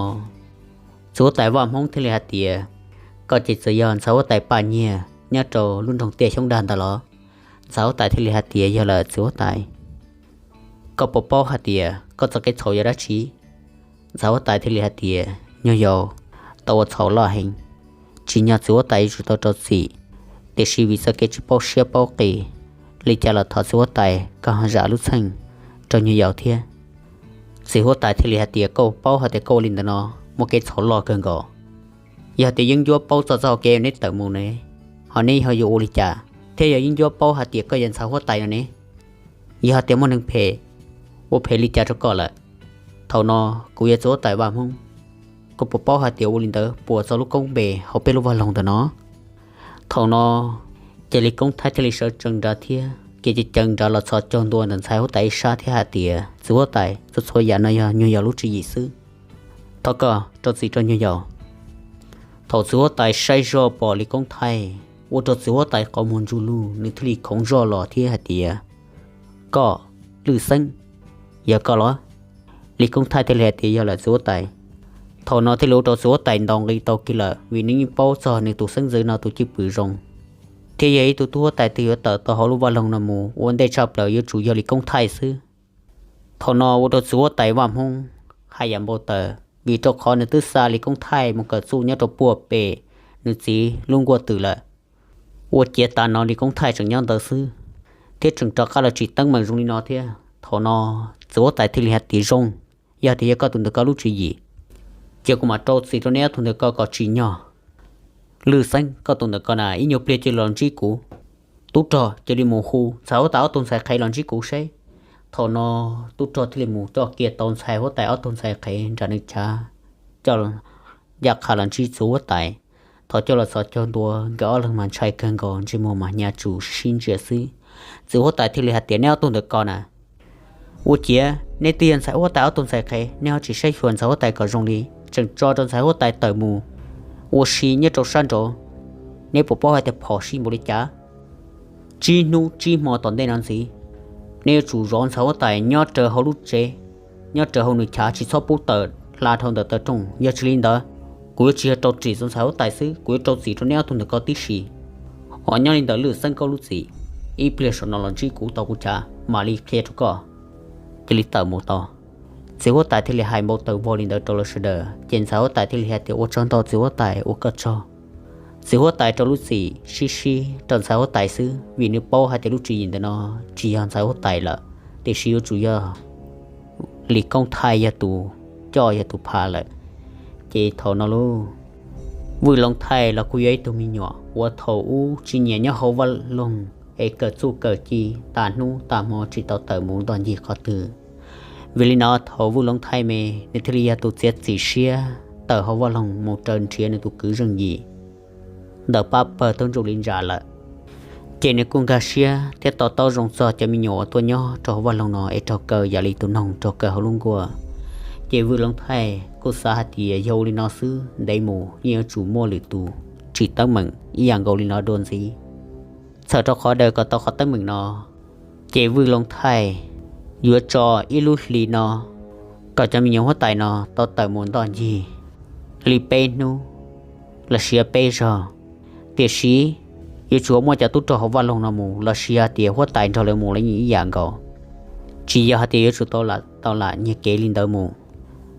txiv huab tais Vaj Hmoob thiaj li hais tias, Koj ces txawm yog ntxhais huab tais Paj Nyiag nyob rau lub nroog tiaj xyoob dag ntawd los? Ntxhais huab tais thiaj li hais tias, Yog lawm txiv huab tais. Koj puas paub hais tias koj txoj kev txhaum yog dab tsi? Ntxhais huab tais thiaj li hais tias, Nyuag yaus tau ua txhaum loj heev, tsim nyog txiv huab tais yuav tsum tau rau txim, tiam sis vim txoj kev tsis paub siab paub qis, li cas los thov txiv huab tais koj ho zam lub txheej rau nyuag yaus thiab. Txiv huab tais thiaj li hais tias, Koj paub hais tias koj ua li ntawd no muaj kev txhaum loj kawg nkaus. Yog tias yeeb ncuab paub txog txoj hau kev uas neb tawm mus ne, ho neb ho yuav ua li cas? Thiab yog yeeb ncuab paub hais tias koj yog ntxhais huab tais no ne, yog hais tias muaj neeg phem ua phem li cas rau koj lawm? Thaum no kuv yog txiv huab tais Vaj Hmoob, koj puas paub hais tias ua li ntawd puas txog lub koob npe hauv peb lub vaj loog ntawm no? Thaum no ces Lis Koob Thaij thiaj li sawv tsees nrad thiab kev ceev ceev nrad los txhos caug ntua ntawm ntxhais huab tais ib sab thiab hais tias, Txiv huab tais, txhua txhua yam no yog nyuag yaus lub tswv yim xwb. Thov koj rau txim rau nyuag yaus. Thaum txiv huab tais saib zog pom Lis Koob Thaij, ua rau txiv huab tais qhov muag ntsuj lug, nws thiaj li khoov zog los thiab hais tias, Koj, Lwj Xeeb, yog koj los? Lis Koob Thaij thiaj li hais tias, Yog lawm txiv huab tais. Thaum no thiaj li ua rau txiv huab tais ntaus nqi tau kiag lawm, vim nws yeej paub txog nws tus xeeb ntxwv no tus cwj pwm zoo, thiab yog ib tug tub huab tais twg yuav tawm tau hauv lub vaj loog no mus ua ntej tshaj plaws yuav tsum yog Lis Koob Thaij xwb. Thaum no ua rau txiv huab tais Vaj Hmoob haj yam npau taws, vim rau qhov nws twb xa Lis Koob Thaij mus kawm txuj nyob rau puag pem nws txiv lub nkuaj twm lawm. Ua ciav tas no Lis Koob Thaij tseem nyob ntawd xwb, thiab tseem rov qab los tsim teeb meem zoo li no thiab. Thaum no txiv huab tais thiaj li hais tias, Zoo, yog tias yog koj tus ntawm koj lub tswv yim, ces kuv mam rau txim rau neb ob tug ntawm ko kom tsim nyog. Lwj Xeeb, koj tus ntawm ko na ib nyuag pliag cia li los ntsib kuv. Tub rog, cia li mus hu ntxhais huab tais ob tug ntxhais qhev los ntsib kuv seb. Thaum no tub rog thiaj li mus coj kiag tau ntxhais huab tais ob tug ntxhais qhev nram nws chav, coj ncaj qha los ntsib txiv huab tais. Thaum coj los txhos caug ntua nkawd ob leeg mas ntshai kawg nkaus, ntsej muag mas hnyav tsuj sib ntsia xwb. Txiv huab tais thiaj li hais tias, Neb ob tug ntawm ko na, ua ciav neb twb yog ntxhais huab tais ob tug ntxhais qhev, neb ho tsis saib xyuas ntxhais huab tais kom zoo li, tseem tso rau ntxhais huab tais tawm mus ua si nyob rau sab nraud. Neb puas paub hais tias phom sij npaum li cas? Tsib hnub tsib hmo tom ntej no ntxiv, neb yuav tsum zov ntxhais huab tais nyob raws hauv lub tsev, nyob raws hauv nws chav, tsis txhob pub tawm hla dhau ntawm taw rooj. Yog tsis li ntawd, kuv yuav tsis yog rau txim rau ntxhais huab tais xwb, kuv yuav rau txim rau neb ob tug ntawm ko tib si. Ho nyob li ntawm Lwj Xeeb koj lub txim, ib pliag saum no los ntsib kuv tau kuv chav mam li qhia rau koj. Cia li tawm mus tau. Txiv huab tais thiaj li hais npau taws vog li ntawd rau lawv sawv daws, ces ntxhais huab tais thiaj li hais tias, Ua tsaug ntau txiv huab tais, ua koj tsaug. Txiv huab tais rau lub txim sib sib rau ntxhais huab tais xwb, vim nws paub hais tias lub tswv yim ntawm no tsis yog ntxhais huab tais lawm, tiam sis yuav tsum yog Lis Koob Thaij yog tus coj yog tus pha lawm. Ces thaum no lauj, Vwj Loov Thaij los kuj yog ib tug me nyuam uas thaum ub tsis nyiam nyob hauv vaj loog es kawm txuj kawm ci tas hnub tas hmo tsis tau tawm mus ntoj ncig qhov twg. Vim li no thaum Vwj Loov Thaij me, nws thiaj li yog tus txiav txim siab tawm hauv vaj loog mus raws nrhiav nws tus kwv zeej yim ntawm pab pawg tub ntsuj li ntsa lawm. Ces nws kuj nkag siab thiab to taub zoo txog cov me nyuam uas tuaj nyob rau hauv vaj loog no es raug kaw yam li tus noog raug kaw hauv lub nkuaj. Ces Vwj Loov Thaij kuj xav hais tias yog ua li no xwb ntev mus yeej yuav tsum muaj lwm tus tsim teeb meem ib yam nkaus li no dua ntxiv. Txhawm rau qhov daws kom tau qhov teeb meem no, ces Vwj Loov Thaij yuav tso ib lub hlis no kom cov me nyuam huab tais no tau tawm mus ntoj ncig li peb hnub los sis peb zaug. Tiam sis yuav tsum muaj cov tub rog hauv vaj loog no mus los sis hais tias huab tais nrog lawv mus los yeej ib yam nkaus, tsis yog hais tias yuav tsum tau lam tau lam nyiag kev li ntawd mus.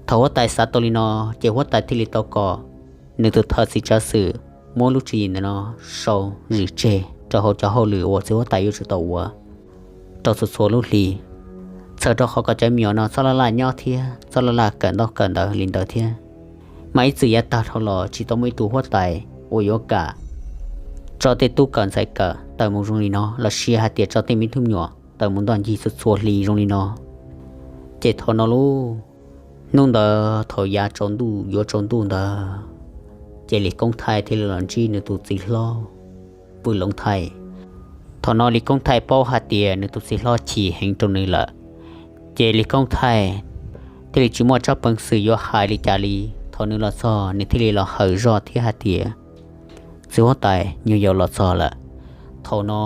Thaum huab tais xav tau li no, ces huab tais thiaj li tau kom nws tus thawj txiv tsav xwm muab lub tswv yim ntawm no sau zim tseg rau hauv cov hauj lwm uas txiv huab tais yuav tsum tau ua rau txhua txhua lub hli. Txhawm rau qhov kom cov me nyuam no txhob laj laj nyob thiab txhob laj laj kawm ntaub kawm ntawv li ntawd thiab, mas ib txwm yav tag dhau los tsis tau muaj ib tug huab tais uas yuav kam tso tej tub kawm ntxhais kawm tawm mus zoo li no los sis hais tias tso tej me tub me nyuam tawm mus ntoj ncig txhua txhua hli zoo li no. Ces thaum no lauj, hnub ntawd thaum yav tsaus ntuj yuav tsaus ntuj ntawd, ces Lis Koob Thaij thiaj li los ntsib nws tus txiv hlob Vwj Loov Thaij. Thaum no Lis Koob Thaij paub hais tias nws tus txiv hlob chim heev rau nws lawm, ces Lis Koob Thaij thiaj li tsis muaj tsab peev xwm yuav hais li cas li. Thaum nws los txog nws thiaj li los hawm zog thiab hais tias, txiv huab tais, nyuag yaus los txog lawm. Thaum no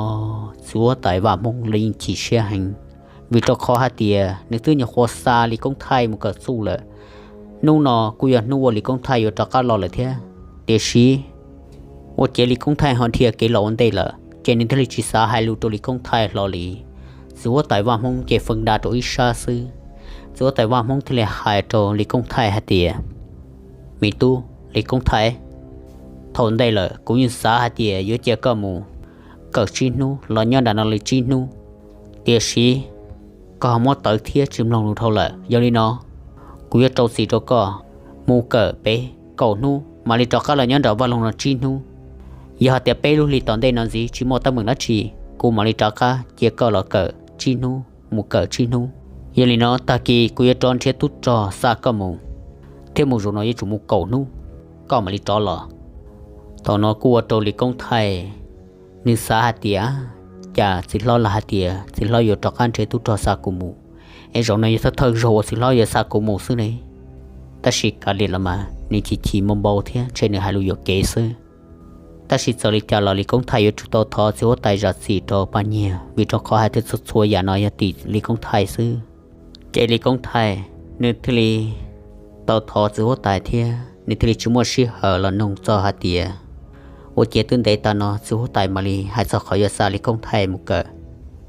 txiv huab tais Vaj Hmoob los yeej chim siab heev, vim rau qhov hais tias nws twb nyuam qhuav xa Lis Koob Thaij mus kawm txuj lawm. Hnub no kuj yog hnub uas Lis Koob Thaij yuav rov qab los lawm thiab, tiam sis ua ciav Lis Koob Thaij ho dhia kev los ua ntej lawm ces nws thiaj li tsis xav hais lus rau Lis Koob Thaij hlo li. Txiv huab tais Vaj Hmoob ces feej da rau ib sab xwb. Txiv huab tais Vaj Hmoob thiaj li hais rau Lis Koob Thaij hais tias, me tub Lis Koob Thaij, thaum ntej lawm kuv yeej xav hais tias yuav cia koj mus kawm tsib hnub los nyob nram no li tsib hnub, tiam sis koj ho muab tawv thiab tsis mloog lus dhau lawm. Yog li no kuv yuav rau txim rau koj mus kawm pem kaum hnub mam li rov qab los nyob nram vaj loog no tsib hnub. Yog hais tias peb lub hli tom ntej no ntxiv tsis muaj teeb meem dab tsi, kuv mam li rov qab cia koj los kawm tsib hnub mus kawm tsib hnub. Yog li no tag kis kuv yuav rov nrhiav tub rog xa koj mus, thiab mus zaum no yuav tsum mus kaum hnub koj mam li rov los. Thaum no kuj ua rau Lis Koob Thaij nws xav hais tias, cas txiv hlob lam hais tias txiv hlob yuav rov qab nrhiav tub rog xa kuv mus, es zaum no yog thawj thawj zaug uas txiv hlob yuav xa kuv mus xwb ne. Tab sis kav liam los mas nws chim chim npau npau thiab ntshe nws hais lus yuam kev xwb. Tab sis txawm li cas los Lis Koob Thaij yuav tsum tau thov txiv huab tais zam txim rau paj nyiag, vim rau qhov hais tias txhua txhua yam no yog tim Lis Koob Thaij xwb. Ces Lis Koob Thaij nws thiaj li tau thov txiv huab tais thiab nws thiaj li tsis muaj sij hawm los noog txog hais tias, ua ciav twb ntev tas no txiv huab tais mam li hais txog qhov yuav xa Lis Koob Thaij mus kawm,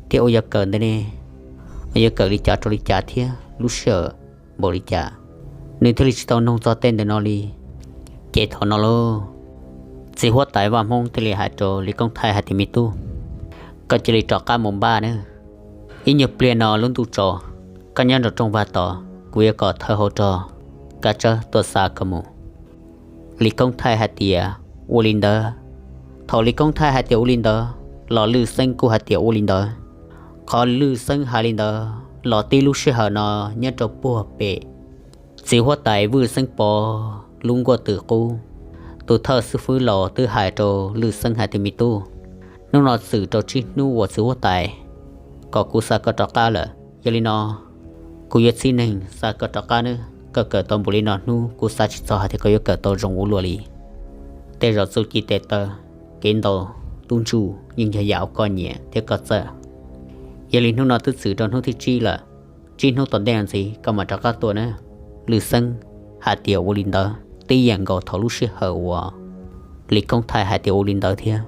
thiab ua yuav kawm ntawd ne, yuav kawm li cas rau li cas thiab lub sij hawm npaum li cas, nws thiaj li tsis tau noog txog tej ntawm no li. Ces thaum no lauj, txiv huab tais Vaj Hmoob thiaj li hais rau Lis Koob Thaij hais tias, me tub, koj cia li rov qab mus npaj nawb. Ib nyuag pliag no lub ntuj tsaus, koj nyob nraum rooj vag tod, kuv yuav kom thawj hauv rog Kab Tsawb tuaj xa koj mus. Lis Koob Thaij hais tias, ua li ntawd. Thaum Lis Koob Thaij hais tias ua li ntawd los Lwj Xeeb kuj hais tias ua li ntawd. Qhov Lwj Xeeb hais li ntawd los tib lub sij hawm no nyob rau puag pem txiv huab tais Vwj Xeeb Pov lub nkuaj twm qub, tus thawj xib fwb laus twb hais rau Lwj Xeeb hais tias, me tub, hnub no txwm rau tsib hnub uas txiv huab tais kom kuv xa koj rov qab lawm. Yog li no kuv yuav txib neeg xa koj rov qab nawb. Koj kawm tau npaum li no hnub kuv xav tsis txog hais tias koj yuav kawm tau zoo ua luaj li. Tej zaum txuj ci tes taw, kev ntaus tub ntsuj yeej yog yam uas koj nyiam thiab koj txawj. Yog li hnub no twb txwm rau hnub thib tsib lawm, tsib hnub tom ntej no ntxiv koj mam rov qab tuaj nawb. Lwj Xeeb hais tias ua li ntawd tib yam nkaus thaum lub sij hawm uas Lis Koob Thaij hais tias ua li ntawd thiab.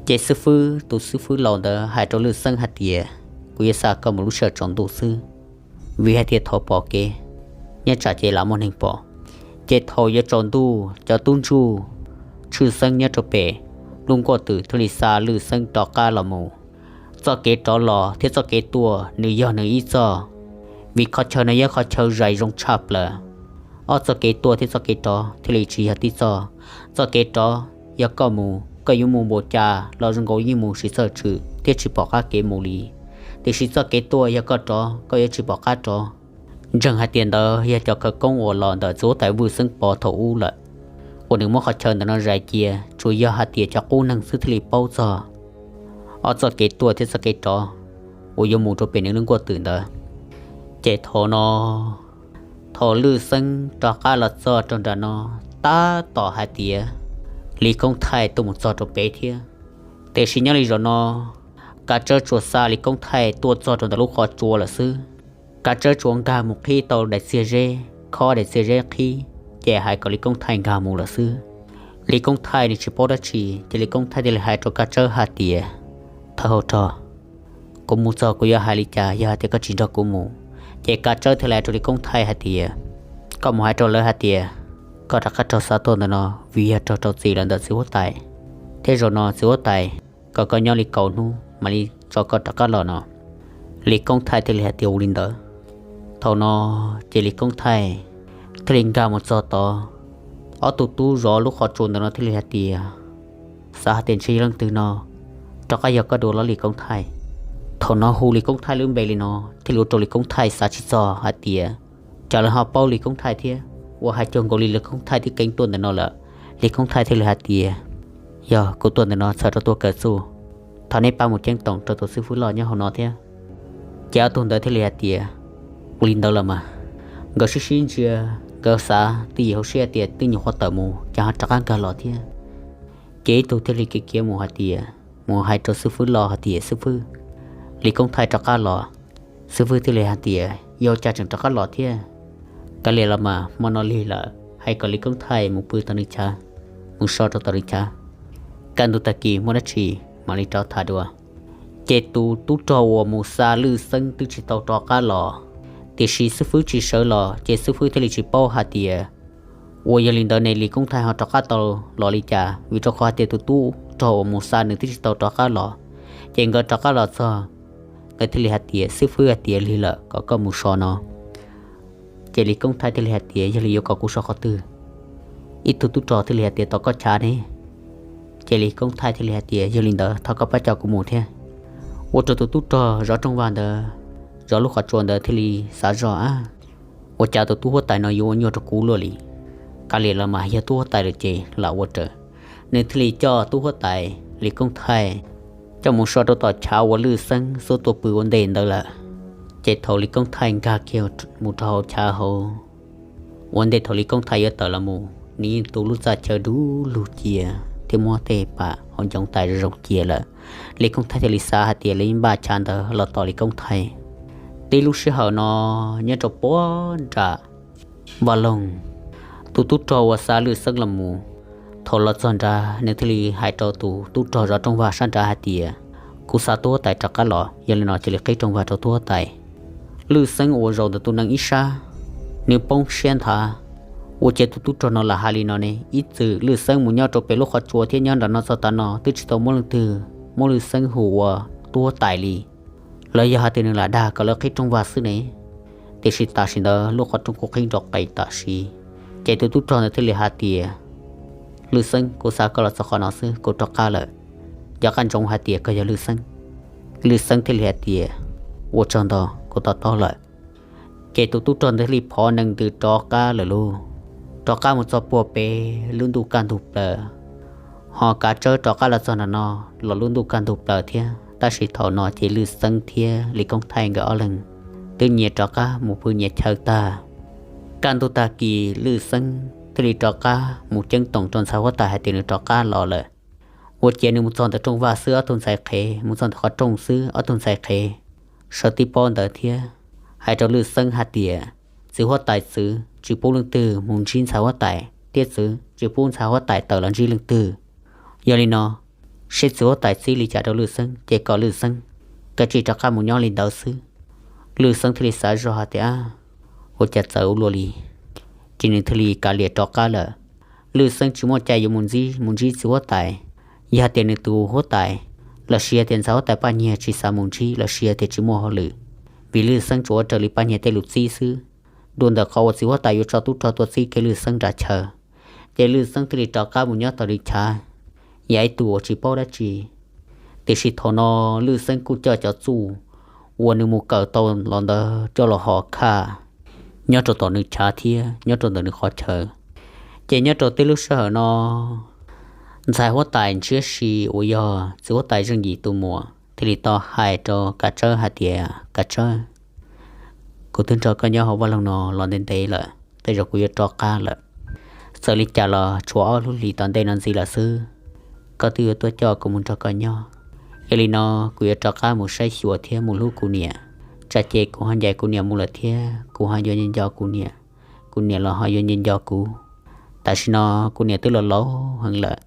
Ces xib fwb, tus xib fwb laus ntawd hais rau Lwj Xeeb hais tias, kuv yuav xa koj mus lub sij hawm tsaus ntuj xwb, vim hais tias thaum pom kev nyob tsam ces lam muaj neeg pom. Ces thaum yuav tsaus ntuj cov tub ntsuj tshwj xeeb nyob rau pem lub nkuaj twm thiaj li xa Lwj Xeeb rov qab los mus. Txoj kev rov los thiab txoj kev tuaj nws yog nws ib txoj, vim qhov chaw no yog qhov chaw zais zoo tshaj plaws. Ob txoj kev tuaj thiab txoj kev rov thiaj li tsis yog tib txoj. Txoj kev rov yog koj mus koj yuav mus npaum cas los zoo nkaus yeej mus tsis txawj tswm thiab tsis pom qab kev mus li. Tiam sis txoj kev tuaj yog koj rov koj yuav tsis pom qab rov. Ntseeg hais tias ntawd yog cov khawv koob uas los ntawm txiv huab tais Vwj Xeeb Pov thaum ub lawm, uas nws muab qhov chaw ntawm no zais cia, tsuas yog hais tias cov qub neeg xwb thiaj li paub txog ob txoj kev tuaj thiab txoj kev rov uas yuav mus rau pem nws lub nkuaj twm ntawd. Ces thaum no, thaum Lwj Xeeb rov qab los txog rau nram no, tab tom hais tias Lis Koob Thaij tuaj mus txog rau pem thiab. Tiam sis nyob li zaum no, Kav Tsawb tsuas xa Lis Koob Thaij tuaj txog rau ntawm lub qhov tsua lawm xwb. Kav Tsawb tsuas nkag mus qhib tau daim txiag zeb, khob daim txiag zeb qhib, ces hais kom Lis Koob Thaij nkag mus lawm xwb. Lis Koob Thaij nws tsis paub dab tsi, ces Lis Koob Thaij thiaj li hais rau Kav Tsawb hais tias, thawj hauv rog, kuv mus txog kuv yuav hais li cas yog hais tias koj tsis nrog kuv mus? Ces Kav Tsawb thiaj li hais rau Lis Koob Thaij hais tias, koj mus hais rau lawv hais tias koj rov qab raug xa tuaj ntawm no vim yog raug rau txim los ntawm txiv huab tais, thiab zaum no txiv huab tais kom koj nyob li kaum hnub mam li tso koj rov qab los no. Lis Koob Thaij thiaj li hais tias ua li ntawd. Thaum no ces Lis Koob Thaij thiaj li nkag mus txog tod. Ob tug tub zov lub qhov tsua ntawd no thiaj li hais tias, xav hais tias ntshe yog leej twg no rov qab yog koj dua los Lis Koob Thaij? Thaum no hu Lis Koob Thaij lub npe li no thiaj li ua rau Lis Koob Thaij xav tsis txog hais tias cas lawv ho paub Lis Koob Thaij thiab. Ua hais cuag nkaus li Lis Koob Thaij twb keev tuaj ntawm no lawm. Lis Koob Thaij thiaj li hais tias, yog kuv tuaj ntawm no txhawm rau tuaj kawm txuj, thov neb pab mus ceeb toom rau tus xib fwb loj nyob hauv no thiab. Ces ob tug ntawd thiaj li hais tias, ua li ntawd los mas. Nkawd sib sib ntsia, nkawd xav twj ywm hauv siab hais tias twb nyuam qhuav tawm mus ces ho rov qab nkag los thiab. Ces ib tug thiaj li khiav khiav mus hais tias, mus hais rau xib fwb loj hais tias, xib fwb, Lis Koob Thaij rov qab los. Xib fwb thiaj li hais tias, yog cas tseem rov qab los thiab? Kav liam los mas, hmo no lig lawm, hais kom Lis Koob Thaij mus pw tom nws chav, mus so rau tom nws chav. Kaj ntug tag kis muaj dab tsi mam li rov tham dua. Ces tus tub rog uas mus xa Lwj Xeeb twb tsis tau rov qab los, tiam sis xib fwb tsis sawv los ces xib fwb thiaj li tsis paub hais tias, ua yog li ntawd ne Lis Koob Thaij ho rov qab tau los li cas, vim rau qhov hais tias tus tub rog uas mus xa nws twb tsis tau rov qab los. Ces nkawd rov qab los txog, nkawd thiaj li hais tias, xib fwb hais tias lig lawm kom koj mus so no. Ces Lis Koob Thaij thiaj li hais tias, yog li yuav kom kuv so qhov twg? Ib tug tub rog thiaj li hais tias, tom koj chav ne. Ces Lis Koob Thaij thiaj li hais tias, yog li ntawd thov koj pab coj kuv mus thiab. Ua rau tus tub rog zov rooj vag ntawd, zov lub qhov tsua ntawd thiaj li xav zoj, ab, ua cas tus tub huab tais no yuav ua nyuaj rau kuv luaj li? Kav liam los mas, yog tub huab tais lawm ces lam ua raws. Nws thiaj li coj tub huab tais Lis Koob Thaij coj mus so rau tom chav uas Lwj Xeeb xub tuaj pw ua ntej ntawd lawm. Ces thaum Lis Koob Thaij nkag kiag mus rau hauv chav hauv, ua ntej thaum Lis Koob Thaij yuav tawm los mus, nws yeej tu lub txaj chaw du lug cia thiab muab tej pam hauv ncoo tais zoo cia lawm. Lis Koob Thaij thiaj li xav hais tias lawv yeej npaj chav ntawd los tom Lis Koob Thaij. Tib lub sij hawm no, nyob rau puag nram vaj loog, tus tub rog uas xa Lwj Xeeb los mus, thaum los txog nrad nws thiaj li hais rau tus tub rog zov rooj vag sab nrad hais tias, kuv xa tub huab tais rov qab los, yog li no cia li qhib rooj vag rau tub huab tais. Lwj Xeeb uas zaum ntawm tus nees ib sab, nws poob siab nthav, ua cas tus tub rog no lam hais li no ne? Ib txwm Lwj Xeeb mus nyob rau pem lub qhov tsua thiab nyob nram no txog tav no twb tsis tau muaj leej twg muab Lwj Xeeb hu ua tub huab tais li. Los yog hais tias nws lam dag kom lawv qhib rooj vag xwb ne? Tiam sis tam sim ntawd lub qhov rooj kuj qhib nrov qes tam sim. Ces tus tub rog ntawd thiaj li hais tias, Lwj Xeeb, kuv xa koj los txog qhov no xwb, kuv rov qab lawm. Nco qab ntsoov hais tias koj yog Lwj Xeeb. Lwj Xeeb thiaj li hais tias, ua tsaug ntau, kuv to taub lawm. Ces tus tub rog ntawd thiaj li phov nees ntws rov qab lawm lauj. Rov qab mus txog puag pem lub ntuj kaj ntug plaws, ho Kav Tsawb rov qab los txog nram no los lub ntuj kaj ntug plaws thiab. Tab sis thaum no ces Lwj Xeeb thiab Lis Koob Thaij nkawd ob leeg twb nyias rov qab mus pw nyias chaw tag. Kaj ntug tag kis Lwj Xeeb thiaj li rov qab mus ceeb toom rau ntxhais huab tais hais tias nws rov qab los lawm. Ua ciav nws mus txog ntawm rooj vag xwb ob tug ntxhais qhev, mus txog ntawm qhov rooj xwb ob tug ntxhais qhev sawv tib pob ntawd thiab hais rau Lwj Xeeb hais tias, txiv huab tais txwv tsis pub leej twg mus ntsib ntxhais huab tais thiab txwv tsis pub ntxhais huab tais tawm los ntsib leej twg. Yog li no, seb txiv huab tais txib li cas rau Lwj Xeeb ces kom Lwj Xeeb kav tsij rov qab mus nyob li ntawd xwb. Lwj Xeeb thiaj li xav zoj hais tias, ua cas txawv ua luaj li. Ces nws thiaj li kav liam rov qab lawm. Lwj Xeeb tsis muaj cai yuav mus ntsib, mus ntsib txiv huab tais. Yog hais tias nws tus huab tais lossis yog tias ntxhais huab tais Paj Nyiag tsis xav mus ntsib lossis yog tias tsis muaj hauj lwm, vim Lwj Xeeb tsuas ua raws li Paj Nyiag tej lus txib xwb. Dua ntawm qhov uas txiv huab tais yuav tso tub rog tuaj txib kiag Lwj Xeeb nram chaw, ces Lwj Xeeb thiaj li rov qab mus nyob tom nws chav, yam ib tug uas tsis paub dab tsi. Tiam sis thaum no Lwj Xeeb kuj coj cov txuj uas nws mus kawm tau los ntawd coj los ho khaj nyob rau tom nws chav thiab nyob rau ntawm nws qhov chaw. Ces nyob rau tib lub sij hawm no, ntxhais huab tais Ntshiab Si uas yog txiv huab tais Zeej Yim tus muam thiaj li tau hais rau Kav Tsawb hais tias, Kav Tsawb, kuv twb nrog koj nyob hauv vaj loog no los ntev ntev lawm, tej zaum kuv yuav rov qab lawm. Txawm li cas los tshuav ob lub hlis tom ntej no ntxiv lawm xwb, koj twb yuav tuaj coj kuv mus nrog koj nyob. Yog li no, kuv yuav rov qab mus saib xyuas thiab mus hlub kuv niam. Tsam ces kuv ho ncaim kuv niam mus lawm thiab kuv ho yuav nco nco kuv niam, kuv niam los ho yuav nco nco kuv. Tam sim no kuv niam twb los laus heev lawm.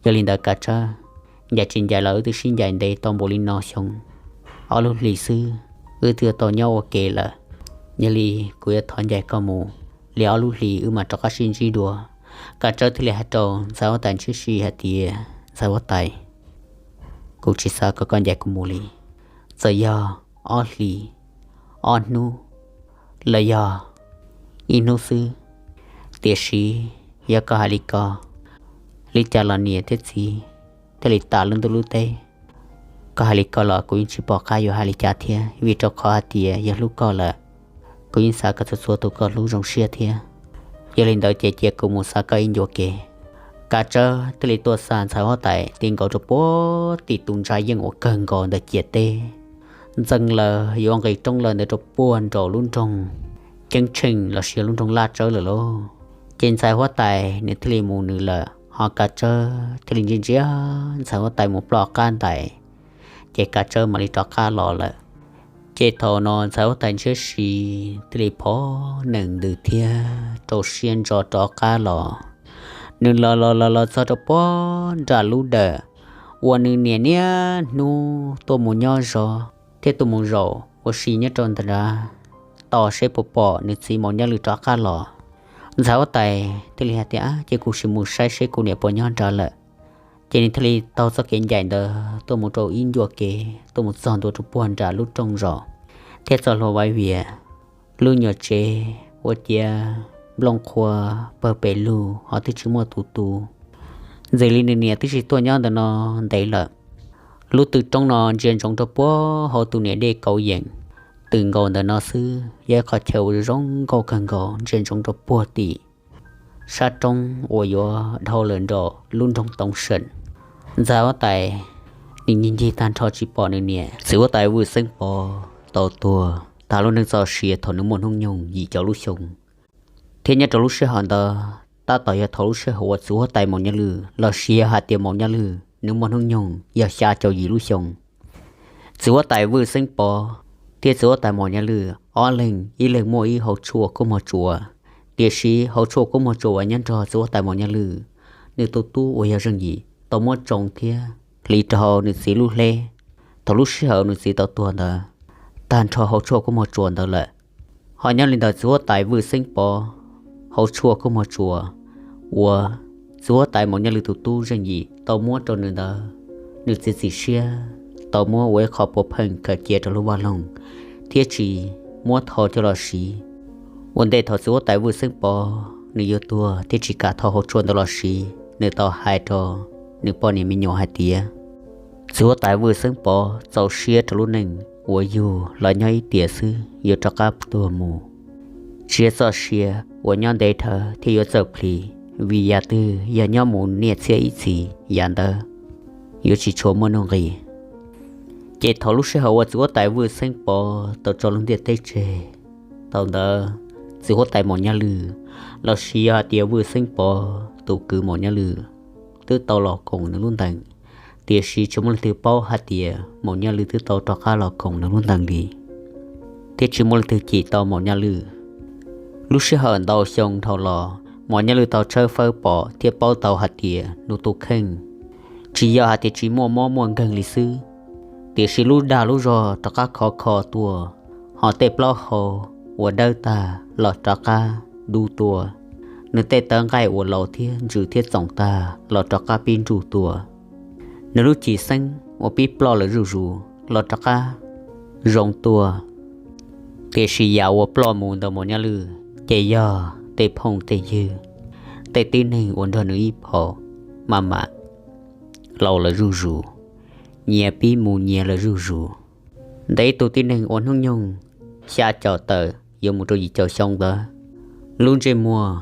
Yog li ntawd Kav Tsawb, ncaim tsis ncaim los wb twb sib ncaim ntev tau npaum li no xyoo, ob lub hlis xwb wb twb tau nyob ua ke lawm. Yog li kuv yuav thov ncaim koj mus li ob lub hlis wb mam rov qab sib ntsib dua. Kav Tsawb thiaj li hais rau ntxhais huab tais Ntshiab Si hais tias, ntxhais huab tais, kuv tsis xav kom koj ncaim kuv mus li. Txawm yog ob hlis, ob hnub, los yog ib hnub xwb, tiam sis yog koj hais li ko, li cas los niam thiab txiv thiaj li tas lub ntuj lub teb. Koj hais li ko los kuv yeej tsis pom qab yuav hais li cas thiab, vim rau qhov hais tias yog hlub koj lawm, kuv yeej xav kom txhua txhua tus koj hlub zoo siab thiab. Yog li ntawd ces cia kuv mus xa koj ib ncua kev. Kav Tsawb thiaj li tuaj xa ntxhais huab tais ti nkaus rau puag tim tus ntsa yeej uas kawg nkaus ntawm ciam teb, ntxeev lawm yuav nqis roob lawm ntawd rau puag nraum lub nroog Ceeb Tsheej los sis lub nroog Laj Tsawb lawm lauj. Ces ntxhais huab tais nws thiaj li mus nws lawm, ho Kav Tsawb thiaj li ntsia ntsia ntxhais huab tais mus ploj qab ntais, ces Kav Tsawb mam li rov qab los lawm. Ces thaum no ntxhais huab tais ntshiab si thiaj li phov nees ntws thiab rau siab ntso rov qab los. Nws los los los los txog rau puag nram lub dawm uas nws niam niaj hnub tuaj mus nyob zov thiab tuaj mus zaum ua si nyob rau ntawm nrad, tos seb puas pom nws txiv Maum Nyaj Lwm rov qab los. Ntxhais huab tais thiaj li hais tias, Ab, ces kuv sim mus saib seb kuv niam puas nyob nrad lawm. Ces nws thiaj li taug txoj kev ncaim ntawd tuaj mus rau ib ncua kev, tuaj mus txog ntua rau puag nram lub rooj zos, thiab txoj hlua vaiv vias, lub nyuag tsev ua ciav nplooj qhuav pawg pes lug ho twb tsis muaj tus tu. Ntxim li nws niam twb tsis tuaj nyob ntawm no ntev lawm. Lub tw roob no ntsia ntsoov rau puag hauv tus niam dej Kauv Yeem. Tws nkaus ntawm no xwb yog ib qhov chaw uas zoo nkauj kawg nkaus, ntsia ntsoov rau puag tim sab roob uas yuav dhau lawm nram lub nroog Toov Seem. Ntxhais huab tais nws ncig ncig tag nrho tsis pom nws niam. Txiv huab tais Vwj Xeeb Pov tau tuag tag lub neej txoj sia thaum nws muaj hnub nyoog yim caum lub xyoo, thiab nyob rau lub sij hawm ntawd tab tom yog thaum lub sij hawm uas txiv huab tais Maum Nyaj Lwm los sis yog hais tias Maum Nyaj Lwm nws muaj hnub nyoog yog xya caum yim lub xyoo. Txiv huab tais Vwj Xeeb Pov thiab txiv huab tais Maum Nyaj Lwm ob leeg ib leeg muaj ib hauv tshuaj kub mog tsuas, tiam sis hauv tshuaj kub mog tsuas uas nyob nrog txiv huab tais Maum Nyaj Lwm, nws tus tub uas yog Zeej Yim tau muab tsoo thiab hliv rau hauv nws txiv lub hleb thaum lub sij hawm nws txiv tau tuag ntawd, tag nrho hauv tshuaj kub mog tsuas ntawd lawm. Ho nyob li ntawm txiv huab tais Vwj Xeeb Pov hauv tshuaj kub mog tsuas uas txiv huab tais Maum Nyaj Lwm tus tub Zeej Yim tau muab rau nws ntawd, nws txiav txim siab tau muab ua ib qho puav pheej khaws cia rau lub vaj loog thiab tsis muab tho coj los siv. Ua ntej thaum txiv huab tais Vwj Xeeb Pov nws yuav tuag thiaj tsis kam tho hauv tshuaj ntawd los siv, nws tau hais rau nws poj niam me nyuam hais tias, txiv huab tais Vwj Xeeb Pov txaus siab rau lub neej uas yug los nyob ib tiam xwb yuav rov qab tuag mus, tsis yog txoj sia uas nyob ntev dhawv thiaj yuav txawj plhis, vim yam twg yog nyob mus niaj txhiab ib txhis yam ntawd yuav tsis tshua muaj nuj nqis. Ces thaum lub sij hawm uas txiv huab tais Vwj Xeeb Pov tau tso lub ntiaj teb tseg, thaum ntawd txiv huab tais Maum Nyaj Lwm los sis yog hais tias Vwj Xeeb Pov tus kwv Maum Nyaj Lwm twb tau los koom nws lub ntees, tiam sis tsis muaj leej twg paub hais tias Maum Nyaj Lwm twb tau rov qab los koom nws lub ntees li, thiab tsis muaj leej twg cim tau Maum Nyaj Lwm. Lub sij hawm ntau xyoo dhau los, Maum Nyaj Lwm tau tshawb fawb pom thiab paub tau hais tias nws tus kheej tsis yog hais tias tsis muaj mob muaj nkeeg li xwb, tiam sis lub dag lub zog rov qab khov kho tuaj, ho tej plaub hau uas dawb tag los rov qab dub tuaj, nws tej tawv nqaij uas laus thiab ntsws thiab txoom tag los rov qab pib nruj tuaj, nws lub cim xeeb uas pib ploj lawm zuj zus los rov qab zoo tuaj. Tiam sis yam uas ploj mus ntawm Maum Nyaj Lwm ces yog tej phooj tej ywg, tej tib neeg uas nrog nws ib phaum maj mam laus lawm zuj zus, nyias pib mus nyias lawm zuj zus. Ntawm ib tug tib neeg uas hnub nyoog xya caum tawm yuav mus rau yim caum xyoo ntawd, lub ntsej muag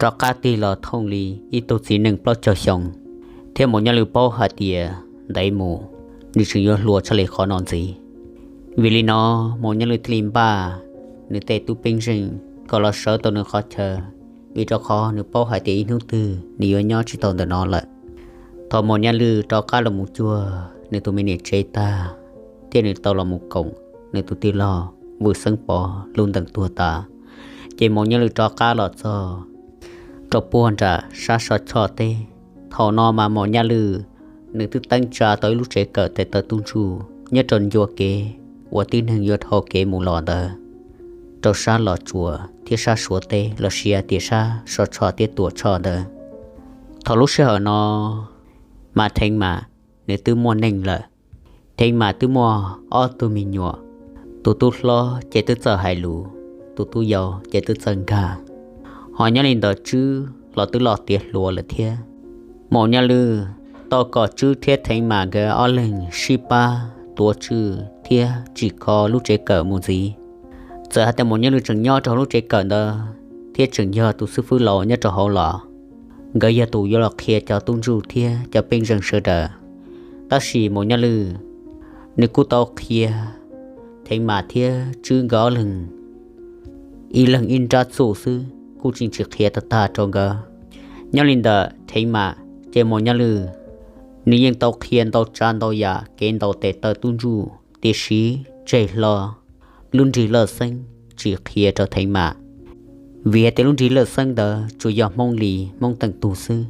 rov qab tig los thooj li ib tug txiv neej plaub caug xyoo, thiab Maum Nyaj Lwm paub hais tias ntev mus nws tseem yuav hluas tshaj li qhov no ntxiv. Vim li no, Maum Nyaj Lwm thiaj li npaj nws tej tub peeb zeej kom los sawv tau nws qhov chaw, vim rau qhov nws paub hais tias ib hnub twg nws yuav nyob tsis tau ntawm no lawm. Thaum Maum Nyaj Lwm rov qab los mus cuag nws tus me niam tsev tag, thiab nws tau los mus koom nws tus tij laug Vwj Xeeb Pov lub ntees tuag tas, ces Maum Nyaj Lwm rov qab los txog rau puag nram sab Sov Tshoj teb. Thaum no mas Maum Nyaj Lwm nws twb teeb tsa tau ib lub tsev kawm tes taw tub ntsuj nyob rau ncua kev uas tib neeg yuav dhau kev mus los ntawd, rau sab Los Tsuas thiab sab Suav teb los sis hais tias sab Sov Tshoj thiab Tuam Tshoj ntawd. Thaum lub sij hawm no mas Theev mas nws twb muaj neej lawm. Theev Mam twb muaj ob tug me nyuam, tus tub hlob ces twb txawj hais lus, tus tub yau ces twb txawj nkag. Ho nyob li ntawd Tswb los twb loj tiav hluas lawm thiab. Maum Nyaj Lwj tau kom Tswb thiab Theev Mam nkawd ob leeg sib pab tuav tswj thiab tsim kho lub tsev kawm mus ntxiv. Txawm hais tias Maum Nyaj Lwj tseem nyob rau hauv lub tsev kawm ntawd thiab tseem yog tus xib fwb laus nyob rau hauv los, nkawd yog tus yuav los qhia cov tub ntsuj thiab cov pej xeem sawv daws. Tab sis Maum Nyaj Lwj nws kuj tau qhia Theev Mam thiab Tswb nkawd ob leeg ib leeg ib nrab txuj xwb, kuj tsis qhia tag tag rau nkawd. Nyob li ntawm Theev Mam ces Maum Nyaj Lwj nws yeej tau qhia ntau tsav ntau yam kev ntaus tes taw tub ntsuj, tiam sis tseg hlo lub nrig lawj xeeb tsis qhia rau Theev Mam, vim hais tias lub nrig lawj xeeb ntawd tsuas yog Hmoob li Hmoob teej tug xwb.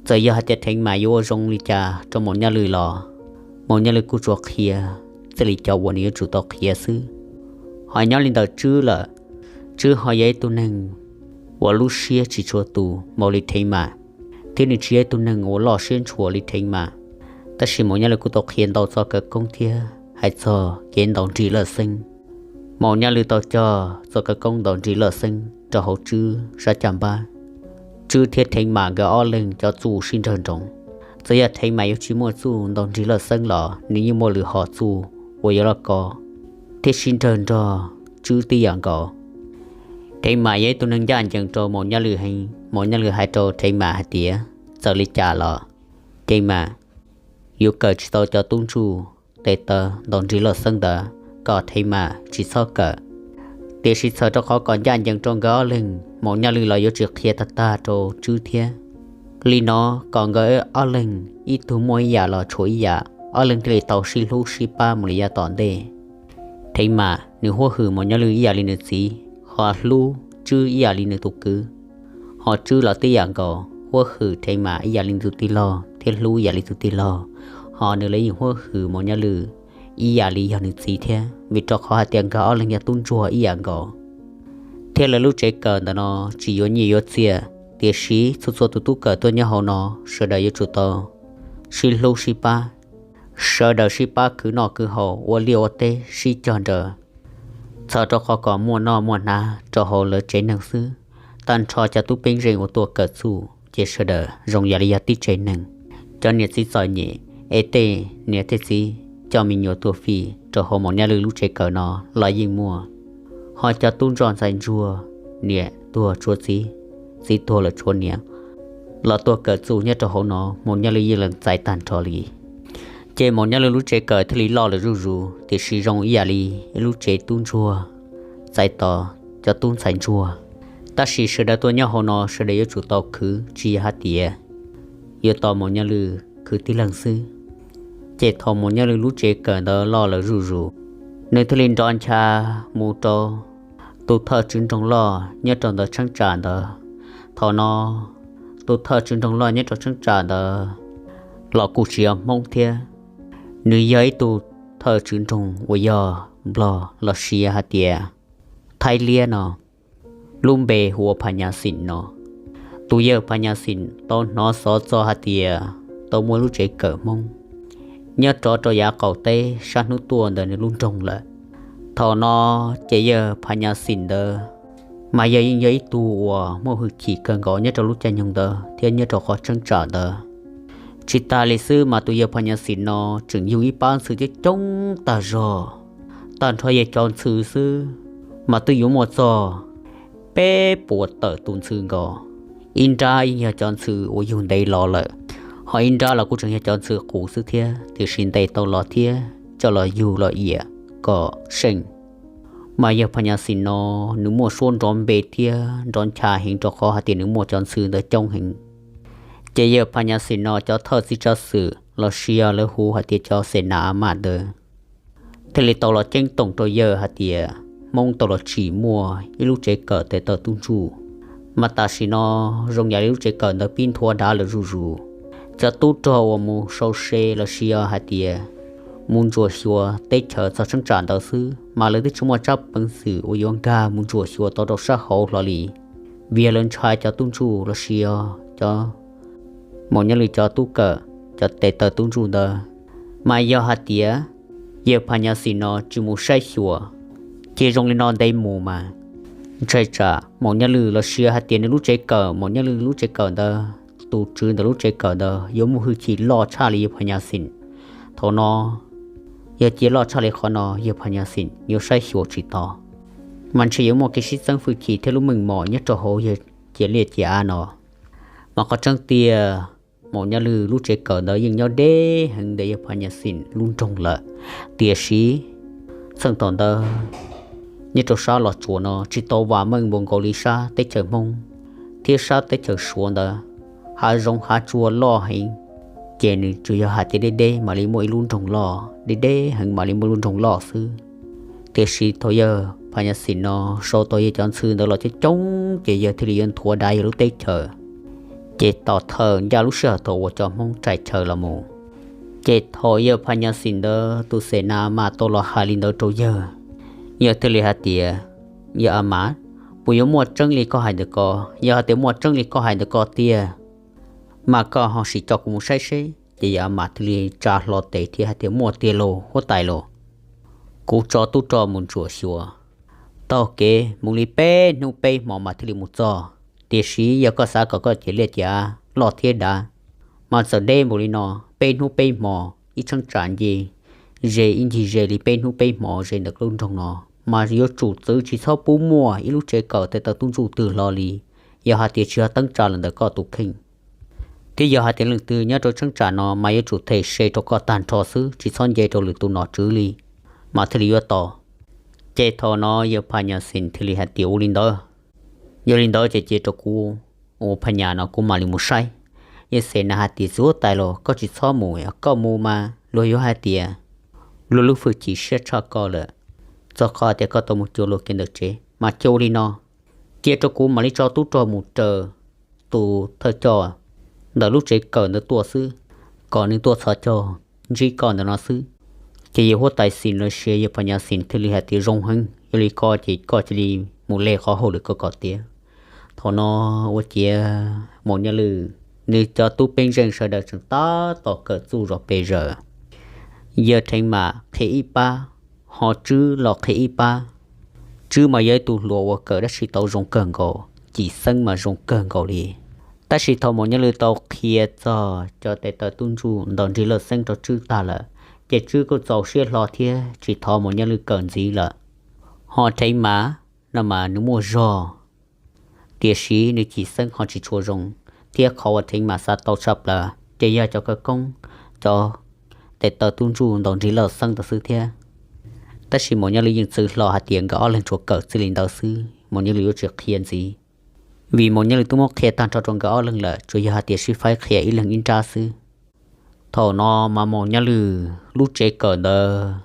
Txawm yog hais tias Theev Mam yuav ua zoo li cas rau Maum Nyaj Lwj los Maum Nyaj Lwj kuj tsuas qhia txij li cov uas nws yuav tsum tau qhia xwb. Ho nyob li ntawm Tswb lawm, Tswb ho yog ib tug neeg uas lub siab tsis tshua tus npaum li Theev Mam, thiab nws tsis yog ib tug neeg uas loj siab ntshua li Theev Mam. Tab sis Maum Nyaj Lwj kuj tau qhia ntau txoj khawv koob thiab hais txog kev ntaus nrig lawj xeeb. Maum Nyaj Lwj tau cog txoj khawv koob ntaus nrig lawj xeeb rau hauv Tswb sab caj npab. Tswb thiab Theev Mam nkawd ob leeg cov txuj sib nrawg nroos. Txawm yog Theev Mam yuav tsis muaj txuj ntaus nrig lawj xeeb los nws yeej muaj lwm hom txuj uas yuav los kov thiab sib nrawg nrog Tswb tib yam nkaus. Theev Mam yog ib tug neeg ncaj ncees rau Maum Nyaj Lwj heev. Maum Nyaj Lwj hais rau Theev Mam hais tias txawm li cas los Theev Mam yuav kawm tsis tau cov tub ntsuj tes taw ntaus nrig lawj xeeb ntawd, kom Theev Mam tsis txhob kawm. Tiam sis txhawm rau qhov kom ncaj ncees rau nkawd ob leeg, Maum Nyaj Lwj los yuav tsis qhia tag tag rau Tswb thiab. Li no kom nkawd ob leeg ib tug muaj ib yam los tshuav ib yam, ob leeg thiaj li tau sib hlub sib pab mus li yav tom ntej. Theev Mam nws huab hwm Maum Nyaj Lwj ib yam li nws txiv, ho hlub Tswb ib yam li nws tus kwv. Ho Tswb los tib yam nkaus, huab hwm Theev Mam ib yam li tus tij laug thiab hlub ib yam li tus tij laug. Ho nws los yeej huab hwm Maum Nyaj Lwj ib yam li yog nws txiv thiab, vim rau qhov hais tias nkawd ob leeg yog tub ntsuag ib yam nkaus. Thiab lawv lub tsev kawm ntawm no tsis yuav nyiaj yuav txiaj, tiam sis txhua txhua tus tub kawm tuaj nyob hauv no sawv daws yuav tsum tau sib hlub sib pab, sawv daws sib pab khwv noj khwv haus, ua liaj ua teb sib cog nrawm, txhawm rau qhov kom muaj noj muaj hnav rau hauv lawv tsev neeg xwb. Tag nrho cov tub pej xeem uas tuaj kawm txuj ces sawv daws zoo yam li yog tib tsev neeg. Cov niam txiv txom nyem es tej niam tej txiv coj me nyuam tuaj fij rau hauv Maum Nyaj Lwj lub tsev kawm no los yeej muaj. Ho cov tub ntsuj ntxhais ntsuag, niam tuag tshuav txiv, txiv tuag lawm tshuav niam, los tuaj kawm txuj nyob rau hauv no Maum Nyaj Lwj yeej lees txais tag nrho li. Ces Maum Nyaj Lwj lub tsev kawm thiaj li loj lawm zuj zus, tiam sis zoo ib yam li ib lub tsev tub ntsuag txais tos cov tub ntxhais ntsuag. Tab sis sawv daws tuaj nyob hauv no sawv daws yuav tsum tau khwv, tsis yog hais tias yuav tos Maum Nyaj Lwj khwv tib leeg xwb. Ces thaum Maum Nyaj Lwj lub tsev kawm ntawd loj lawm zuj zus, nws thiaj li nrov ncha mus rau tus thawj tswv nroog loj nyob rau ntawm cheeb tsam ntawd. Thaum no tus thawj tswv nroog loj nyob rau cheeb tsam ntawd los kuj tsis yog Hmoob thiab, nws yog ib tug thawj tswv nroog uas yog Nplog los sis hais tias Thaib Liab no, lub npe hu ua Pha Nya Xim no. Tus yawg Pha Nya Xim tau hnov xov txog hais tias tau muaj lub tsev kawm Hmoob nyob rov rau yav qaum teb sab hnub tuaj ntawm nws lub nroog lawm. Thaum no ces yawg Pha Nya Xim ntawd mas yawg yeej yog ib tug uas muaj hwj chim kawg nkaus nyob rau lub caij nyoog ntawd thiab nyob rau qhov cheeb tsam ntawd. Tsis tas li xwb mas tus yawg Pha Nya Xim no tseem yug ib pab ntxhw coob coob tag zog. Tag nrho yawg cov ntxhw xwb mas twb yuav muaj txog peb puas tawm tus ntxhw nkaus. Ib nrab yeej yog cov ntxhw uas yug ntev los lawm, ho ib nrab los kuj tseem yog cov ntxhw qus xwb thiab, tiam sis ntes tau los thiab coj los yug los iam kom seej. Mas yawg Pha Nya Xim no nws muaj suab nrov npe thiab nrov ncha heev rau qhov hais tias nws muaj cov ntxhw ntawd coob heev. Ces yawg Pha Nya Xim no cov thawj txiv tsav xwm los sis lawv hu hais tias cov xes nas a mas ntawd thiaj li tau los ceeb toom rau yawg hais tias Hmoob tau los tsim muaj ib lub tsev kawm tes taw tub ntsuj. Mas tam sim no zoo yam li lub tsev kawm ntawd pib nthua dav lawm zuj zus. Cov tub rog uas mus sau se los sis hais tias mus ntsuam xyuas teb chaws txog cheeb tsam ntawd xwb mas lawv twb tsis muaj tsab peev xwm uas yuav nkag mus ntsuam xyuas tau rau sab hauv hlo li, vim lawv ntshai cov tub ntsuj los sis cov Maum Nyaj Lwj cov tub kawm, cov tes taw tub ntsuj ntawd. Mas yog hais tias yawg Phas Nyas Xim no tsis mus saib xyuas, ces zoo li no ntev mus mas ntshai tsam Maum Nyaj Lwm los sis hais tias nws lub tsev kawm, Maum Nyaj Lwm lub tsev kawm ntawd, tus tswv ntawd lub tsev kawm ntawd yuav muaj hwj chim loj tshaj li yawg Phas Nyas Xim. Thaum no yog cia loj tshaj li qhov no, yawg Phas Nyas Xim yuav saib xyuas tsis tau, mas ntshe yuav muaj kev sib txeeb hwj chim thiab lub meej mom nyob rau hauv yawg cia liaj cia av no. Mas qhov tseeb tiag, Maum Nyaj Lwm lub tsev kawm ntawd yeej nyob deb heev ntawm yawg Phas Nyas Xim lub nroog lawm. Tiam sis txheej thaum ntawd nyob rau sab Los Tsuas no tsis tau vam meej npaum nkaus li sab teb chaws Hmoob thiab sab teb chaws Suav ntawd, hav zoov hav tsuag loj heev. Ces nws tsuas yog hais tias deb deb mam li muaj ib lub nroog loj, deb deb heev mam li muaj lub nroog loj xwb. Tiam sis thaum yawg Phas Nyas Xim no sau tau yawg cov ntxhw ntawd los coob coob, ces yawg thiaj li yuav nthuav dav yawg lub teb chaws. Ces tom thawm ncaj lub sij hawm thaum uas cov Hmoob rais chaw los mus, ces thaum yawg Phas Nyas Xim ntawd tus xem nas mas tau los hais li ntawd rau yawg, yawg thiaj li hais tias, Yawg a mas, puas yuav muaj tseeb li koj hais ntawm ko? Yog hais tias muaj tseeb li koj hais ntawm ko tiag, mas koj ho sim coj kuv mus saib seb. Ces yawg a mas thiaj li tsa hlo tes thiab hais tias, Muaj tiag lauj huab tais lauj. Kuv tso tub rog mus ntsuam xyuas taug kev mus li peb hnub peb hmo mas thiaj li mus txog. Tiam sis yog koj xav kom koj cia liaj cia av loj thiab dav, mas txawm deb npaum li no, peb hnub peb hmo, ib cheeb tsam nce ze ib ncig ze li peb hnub peb hmo ze ntawm lub nroog no, mas yuav tsum txwv tsis txhob pub muaj ib lub tsev kawm tes taw tub ntsuj twg hlo li. Yog hais tias tsis yog teeb tsa los ntawm koj tus kheej, thiab yog hais tias leej twg nyob rau cheeb tsam no mas yuav tsum them se rau koj tag nrho xwb, tsis txhob nce rau lwm tus nom tswv li, mas thiaj li yuav tau. Ces thaum no yawg Phas Nyas Xim thiaj li hais tias, Ua li ntawd, yog li ntawd ces cia rau kuv ua Phas Nyas no kuv mam li mus saib. Yawg xem nas hais tias, Txiv huab tais los koj tsis txhob mus, koj mus mas luag yuav hais tias luag lub hwj chim siab tshaj koj lawm, txog qhov tias koj tau mus cuag luag kev ntawm tsev. Mas cia ua li no, cia rau kuv mam li tso tub rog mus raws tus thawj coj ntawm lub tsev kawm ntawd tuaj xwb, kom nws tuaj txhos caug ntsib koj ntawm no xwb. Ces yawg huab tais Xim los sis yawg Phas Nyas Xim thiaj li hais tias, Zoo heev, yog li ko ces koj cia li mus le qhov hauj lwm koj kom tiav. Thaum no ua ciav Maum Nyaj Lwm nws cov tub peeb zeej sawv daws tseem tab tom kawm txuj zos pes zaws. Yawg Theev Mam qhia ib pab, ho Tswb los qhia ib pab. Tswb mas yog ib tug hluas uas kawm dab tsi tau zoo kawg nkaus, cim xeeb mas zoo kawg nkaus li. Tab sis thaum Maum Nyaj Lwm tau qhia txog cov tes taw tub ntsuj ntaus nrig lawj xeeb rau Tswb tag lawm, ces Tswb kuj txaus siab hlo thiab tsis thov Maum Nyaj Lwm kawm ntxiv lawm. Ho Theev Mam no mas nws muaj zog, tiam sis nws cim xeeb ho tsis tshua zoo, thiab qhov uas Theev Mam xav tau tshaj plaws ces yog cov khawv koob, cov tes taw tub ntsuj ntaus nrig lawj xeeb ntawd xwb thiab. Tab sis Maum Nyaj Lwm yeej txwv hlo hais tias nkawd ob leeg tsuas kawm txij li ntawd xwb, Maum Nyaj Lwm yuav tsis qhia ntxiv. Vim Maum Nyaj Lwm twb muab qhia tag nrho rau nkawd ob leeg lawm, tsuas yog hais tias sib faib qhia ib leeg ib nrab xwb. Thaum no mas Maum Nyaj Lwm lub tsev kawm ntawd,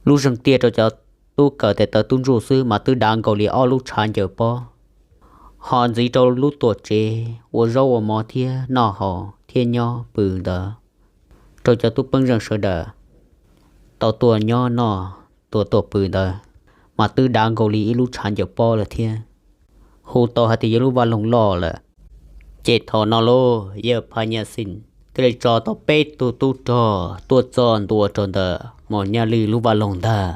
lub zeeg tiaj rau cov tub kawm tes taw tub ntsuj xwb mas twb dav nkaus li ob lub tshav ncaws pob. Ho ntxiv rau lub tuam tsev ua zaub ua mov thiab noj haus thiab nyob pw ntawd, rau cov tub peeb zeej sawv daws tau tuaj nyob noj tuaj tuaj pw ntawd, mas twb dav nkaus li ib lub tshav ncaws pob lawm thiab, hu tau hais tias yog lub vaj loog loj lawm. Ces thaum no lauj, yawg Phas Nyas Xim thiaj li tso tau peb tug tub rog tuaj txog ntua rau ntawm Maum Nyaj Lwm lub vaj loog ntag.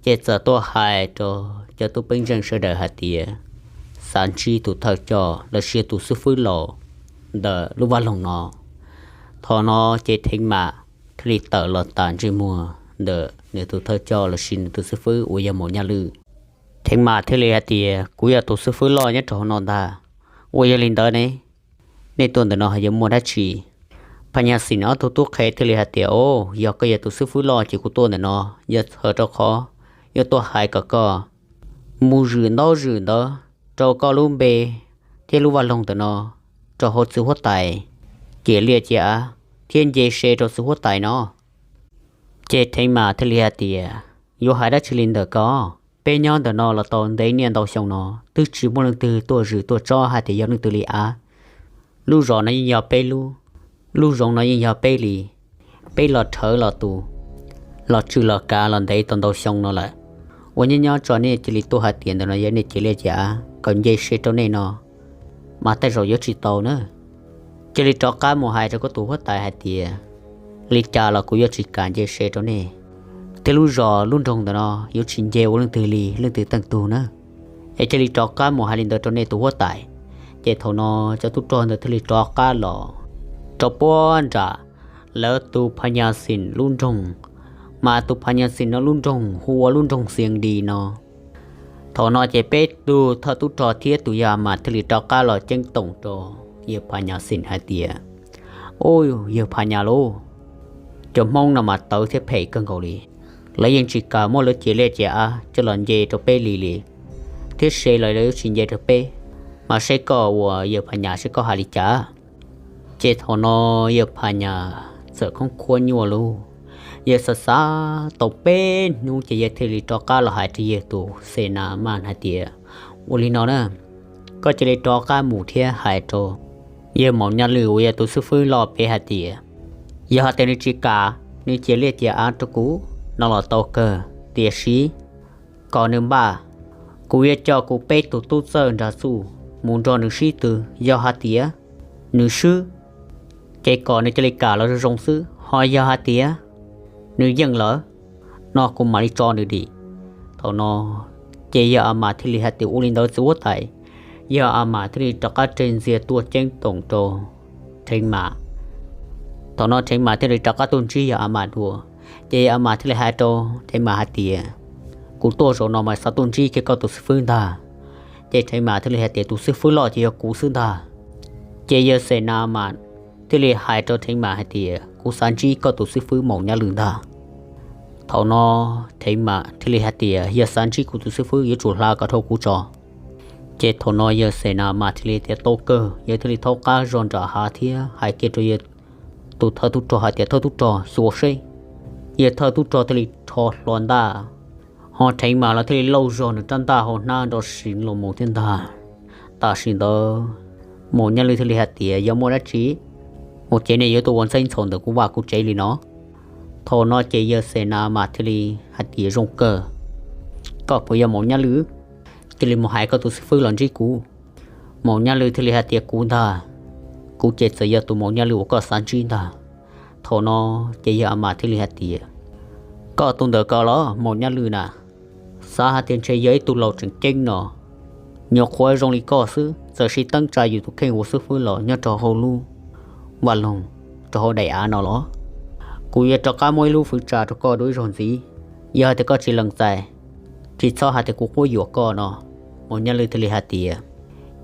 Ces txawm tuaj hais rau cov tub peeb zeej sawv daws hais tias xav ntsib tus thawj coj los sis tus xib fwb laus ntawm lub vaj loog no. Thaum no ces Theev Mam thiaj li tawm los tas ntsej muag ntawm nws tus thawj coj los sis nws tus xib fwb uas yog Maum Nyaj Lwm. Theev Mam thiaj li hais tias, Kuv yog tus xib fwb loj nyob rau hauv no ntag. Ua yog li ntawd ne, nej tuaj ntawm no yuav muaj dab tsi? Phas Nyas Xim ob tug tub qhe thiaj li hais tias, O, yog koj yog tus xib fwb loj ces kuv tuaj ntawm no yog txhawm rau qhov yuav tuaj hais kom koj mus zwm ntaub zwm ntawv rau koj lub npe thiab lub vaj loog ntawm no rau hauv txiv huab tais cia liaj cia av thiab nce se rau txiv huab tais no. Ces Theev Mam thiaj li hais tias, Yuav hais dab tsi li ntawm ko? Peb nyob ntawm no los tau ntev niaj ntau xyoo no twb tsis muaj leej twg tuaj zwm tuaj tsob hais tias yog leej twg li av. Lub zos no yeej yog peb lub, lub zoov no yeej yog peb li. Peb los rhawv los tus, los tswj los kav los ntev tau ntau xyoo no lawm, ua nyob nyob tso nej cia li tuaj hais tias ntawm no yog nej cia liaj cia av kom nce se rau nej no, mas tej zaum yuav tsis tau na. cia li rov qab mus hais rau koj tus huab tais hais tias, li cas los kuv yuav tsis kam nce se rau nej, thiab lub zos lub nroog ntawm no yuav tsis nce ua leej twg li leej twg teej tug na. Es cia li rov qab mus hais li ntawd rau nej tus huab tais. Ces thaum no cov tub rog ntawd thiaj li rov qab los rau puag nram lawv tus pha nyas xim lub nroog, mas tus pha nyas xim no lub nroog hu ua lub nroog Xias Dis no. Thaum no ces peb tug thawj tub rog thiab tus yawg a mas thiaj li rov qab los ceeb toom rau yawg pha nyas xim hais tias, Ub, yawg pha nyas lauj, cov Hmoob no mas tawv thiab phem kawg nkaus li. Lawv yeej tsis kam muab lawv ciav liaj ciav av coj los nce rau peb li li, thiab se los lawv yuav tsis nce rau peb. Mas seb koj uas yawg pha nyas seb koj hais li cas? Ces thaum no yawg pha nyas txawm khoob khuab nyuaj lub, yawg xav xav tau peb hnub ces yawg thiaj li rov qab los hais rau yawg tus xes nas mas hais tias, Ua li no na, koj cia li rov qab mus thiab hais rau yawg maum Nyaj Lwm uas yog tus xib fwb loj pem hais tias, yog hais tias nws tsis kam nws ciav liaj ciav av rau kuv no los tau kawg, tiam sis kom nws npaj, kuv yuav coj kuv peb tug tub txawj nrog txuj mus nrog nws sib tw. Yog hais tias nws swb, ces kom nws cia li kam los zoo zoo xwb, ho yog hais tias nws yeej lawm no kuv mam li tso nws dim. Thaum no ces yawg a mas thiaj li hais tias, Ua li ntawd txiv huab tais. Yawg a mas thiaj li rov qab tseg ntxiag tuaj ceeb toom rau Theev Mas. Thaum no Theev Mas thiaj li rov qab tuaj ntsib yawg a mas dua. Ces yawg a mas thiaj li hais rau Theev Mas hais tias, Kuv tuaj zaum no mas xav tuaj ntsib kiag koj tus xib fwb ntag. Ces Theev Mas thiaj li hais tias, Tus xib fwb loj ces yog kuv xwb ntag. Ces yawg xes nas mas thiaj li hais rau Theev Mas hais tias, Kuv xav ntsib koj tus xib fwb maum Nyaj Lwm ntag. Thaum no Theev Mas thiaj li hais tias, Yog xav ntsib kuv tus xib fwb yuav tsum hla kom dhau kuv tso. Ces thaum no yawg xes nas mas thiaj li tias, Tau kawg. Yawg thiaj li thaub qab zog nram hav thiab hais kiag rau yawg tus thawj tub rog hais tias, Thawj tub rog, xyuas seb. Yawg thawj tub rog thiaj li rho hlo ntaj, ho Theev Mas los thiaj li lauj zog nws rab ntaj hauv hnab nrov siv los mus thiab ntag. Tam sim ntawd maum Nyaj Lwm thiaj li hais tias, Yog muaj dab tsi ua ces nej yuav tuaj ua ntxheb ntxhov ntawm kuv vaj kuv tsev li no? Thaum no ces yawg xes nas mas thiaj li hais tias, Zoo kawg, koj puas yog maum Nyaj Lwm? Cia li mus hais koj tus xib fwb los ntsib kuv. Maum Nyaj Lwm thiaj li hais tias, Kuv ntag, kuv ces txawm yog tus maum Nyaj Lwm uas koj xav ntsib ntag. Thaum no ces yawg a mas thiaj li hais tias, Koj tus ntawm ko los maum Nyaj Lwm na, xav hais tias ntshe yog ib tug laus tseem ceeb no, nyuam qhuav zoo li koj xwb txawm sib teeb tsa yus tus kheej ua xib fwb los nyob rau hauv lub vaj loog rau hauv daim av no los? Kuv yuav rov qab muab ib lub fwv tsa rau koj dua ib zaug ntxiv, yog hais tias koj tsis lees txais, tsis txhob hais tias kuv quab yuam koj no. Maum Nyaj Lwm thiaj li hais tias,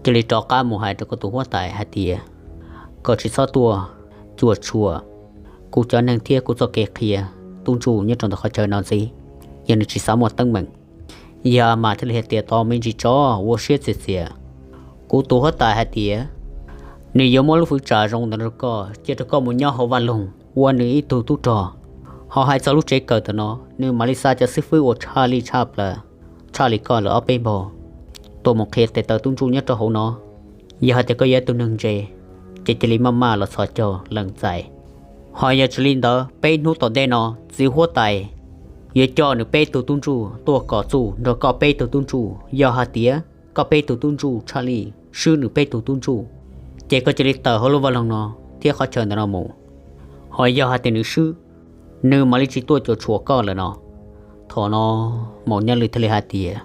Cia li rov qab mus hais rau koj tus huab tais hais tias kom tsis txhob tuaj cuam tshuam kuv cov neeg thiab kuv txoj kev qhia tub ntsuj nyob rau ntawm qhov chaw no ntxiv, yog nws tsis xav muaj teeb meem. Yawg a mas thiaj li hais tias, Tos me ntsis tso, ua siab txias txias. Kuv tus huab tais hais tias nws yuav muab lub fwv tsa zoo ntawd rau koj, cia rau koj mus nyob hauv vaj loog ua nws ib tug tub rog. Ho hais txog lub tsev kawm ntawm no, nws mam li xa cov xib fwb uas tshaj li tshaj plaws, tshaj li koj lawm ob peb npaug tuaj mus qhia tes taw tub ntsuj nyob rau hauv no. Yog hais tias koj yog ib tug neeg ntse, ces cia li maj maj los txhos caug lees txais. Ho yog tsis li ntawd, peb hnub tom ntej no txiv huab tais yuav coj nws peb tug tub ntsuj tuaj kom txuj nrog koj peb tug tub ntsuj. Yog hais tias koj peb tug tub ntsuj tshaj li swb nws peb tug tub ntsuj, ces koj cia li tawm hauv lub vaj loog no thiab qhov chaw ntawm no mus. Ho yog hais tias nws swb, nws mam li tsis tuaj cuam tshuam koj lawm no. Thaum no maum Nyaj Lwm thiaj li hais tias,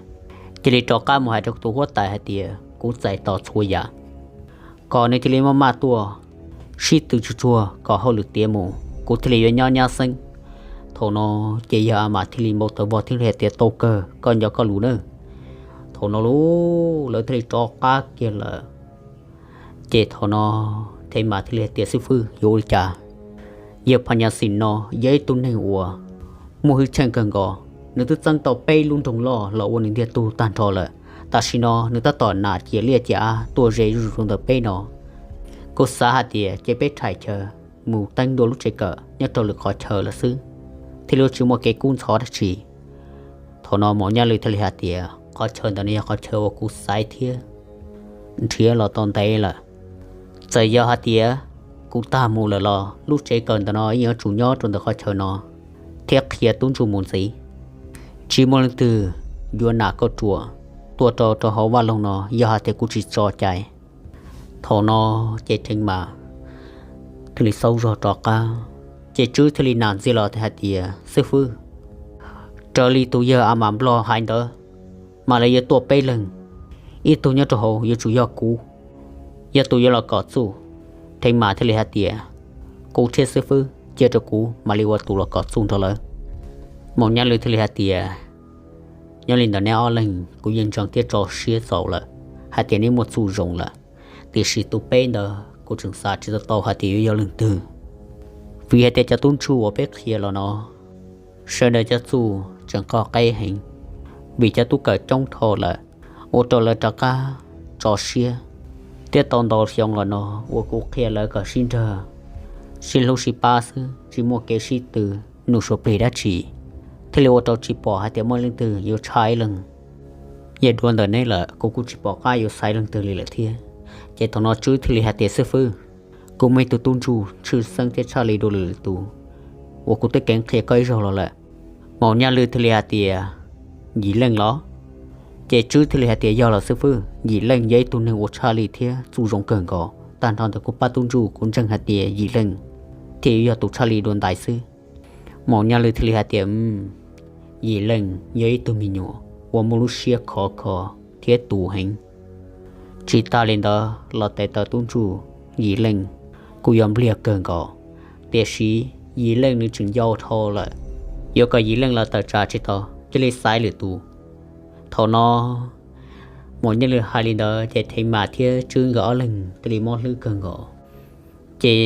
Cia li rov qab mus hais rau tus huab tais hais tias kuv txais tos txhua yam, kom nws cia li maj maj tuaj sib tw tsuag tsuag kom hauj lwm tiav mus, kuv thiaj li yuav nyob nyab xeeb. Thaum no ces yawg a mas thiaj li npau taws vog thiaj li hais tias, Tau kawg, koj nco koj lus nawb. Thaum no lawv thiaj li rov qab kiag lawm. Ces thaum no Thev Mas thiaj li hais tias, Xib fwb, yuav ua li cas? Yawg Phas Nyas Xis no yog ib tug neeg uas muaj hwj chim kawg nkaus, nws twb txeeb tau peb lub nroog loj los ua nws ntiag tug tag nrho lawm. Tam sim no nws tab tom nam ciam liaj ciam av tuaj ze zuj zus rau ntawm peb no. Kuv xav hais tias cia peb rhais chaw mus teeb dua lub tsev kawm nyob rau lwm qhov chaw lawm xwb, thiaj li tsis muaj kev kub ntxhov dab tsi. Thaum no Maum Nyaj Lwm thiaj li hais tias, Qhov chaw ntawm no yog qhov chaw uas kuv xaiv thiab nrhiav los tau ntev lawm. Txawm yog hais tias kuv tag mus lawm los lub tsev kawm ntawm no yeej yuav tsum nyob rau ntawm qhov chaw no thiab qhia tub ntsuj mus ntxiv. Tsis muaj leej twg yuav nam koj ruam tuaj rau rau hauv vaj loog no yog hais tias kuv tsis tso cai. Thaum no ces Thev Mas li xauj zog rov qab. Ces Tswb thiaj li nam ntxiag los hais tias, Xib fwb, raws li tus yawg a mas Nplog hais ntawd, mas lawv yuav tuaj peb leeg, ib tug nyob rau hauv yuav tsum yog kuv, yog tus yuav los kom txuj. Theev Mas thiaj li hais tias, Kuv thiab xib fwb, cia rau kuv mam li ua tus los kom txuj nrog lawv. Maum Nyaj Lwm thiaj li hais tias, Nyob li ntawd neb ob leeg kuv yeej ntseeg thiab tso siab txaus lawm hais tias neb muaj txuj zoo lawm, tiam sis tus peb ntawd kuv tseem xav tsis tau tau hais tias yuav yog leej twg. Vim hais tias cov tub ntsuj uas peb qhia los no, sawv daws cov txuj tseem qoj qeb heev, vim cov tub kawm coob dhau lawm, ua rau lawv rov qab tso siab, thiab tau ntau xyoo los no uas kuv qhia lawv kom sib nrag, sib hlub sib pab xwb, tsis muaj kev sib tw, nug suav plig dab tsi, thiaj li ua rau tsis pom hais tias muaj leej twg yuav tshaj ib leeg. Yog dua ntawm neb lawm, kuv kuj tsis pom qab yuav xaiv leej twg li lawm thiab. Ces thaum no Tswb thiaj li hais tias, Xib fwb, kuv muaj ib tug tub ntsuj tshwj xeeb thiab tshaj li dua lwm tus uas kuv twb keev qhia koj ib zaug los lawm. Maum Nyaj Lwm thiaj li hais tias, Yim Leej los? Ces Tswb thiaj li hais tias, Yog los xib fwb, Yim Leej yog ib tug neeg uas tshaj li thiab txuj zoo kawg nkaus. Tag nrho ntawm kuv pab tub ntsuj kuv ntseeg hais tias Yim Leej thiaj yuav yog tus tshaj li dua ntais xwb. Maum Nyaj Lwm thiaj li hais tias, Yim Leej yog ib tug me nyuam uas muaj lub siab khov kho thiab tus heev. Tsis tas li ntawd los tes taw tub ntsuj Yim Leej kuj yog npliag kawg nkaus, tiam sis Yim Leej nws tseem yau dhau lawm, yuav kom Yim Leej los tawm tsam tsis tau, cia li xaiv lwm tus. Thaum no Maum Nyaj Lwm hais li ntawd ces Theev Mas thiab Tswb nkawd ob leeg thiaj li mob hlwb kawg nkaus. Ces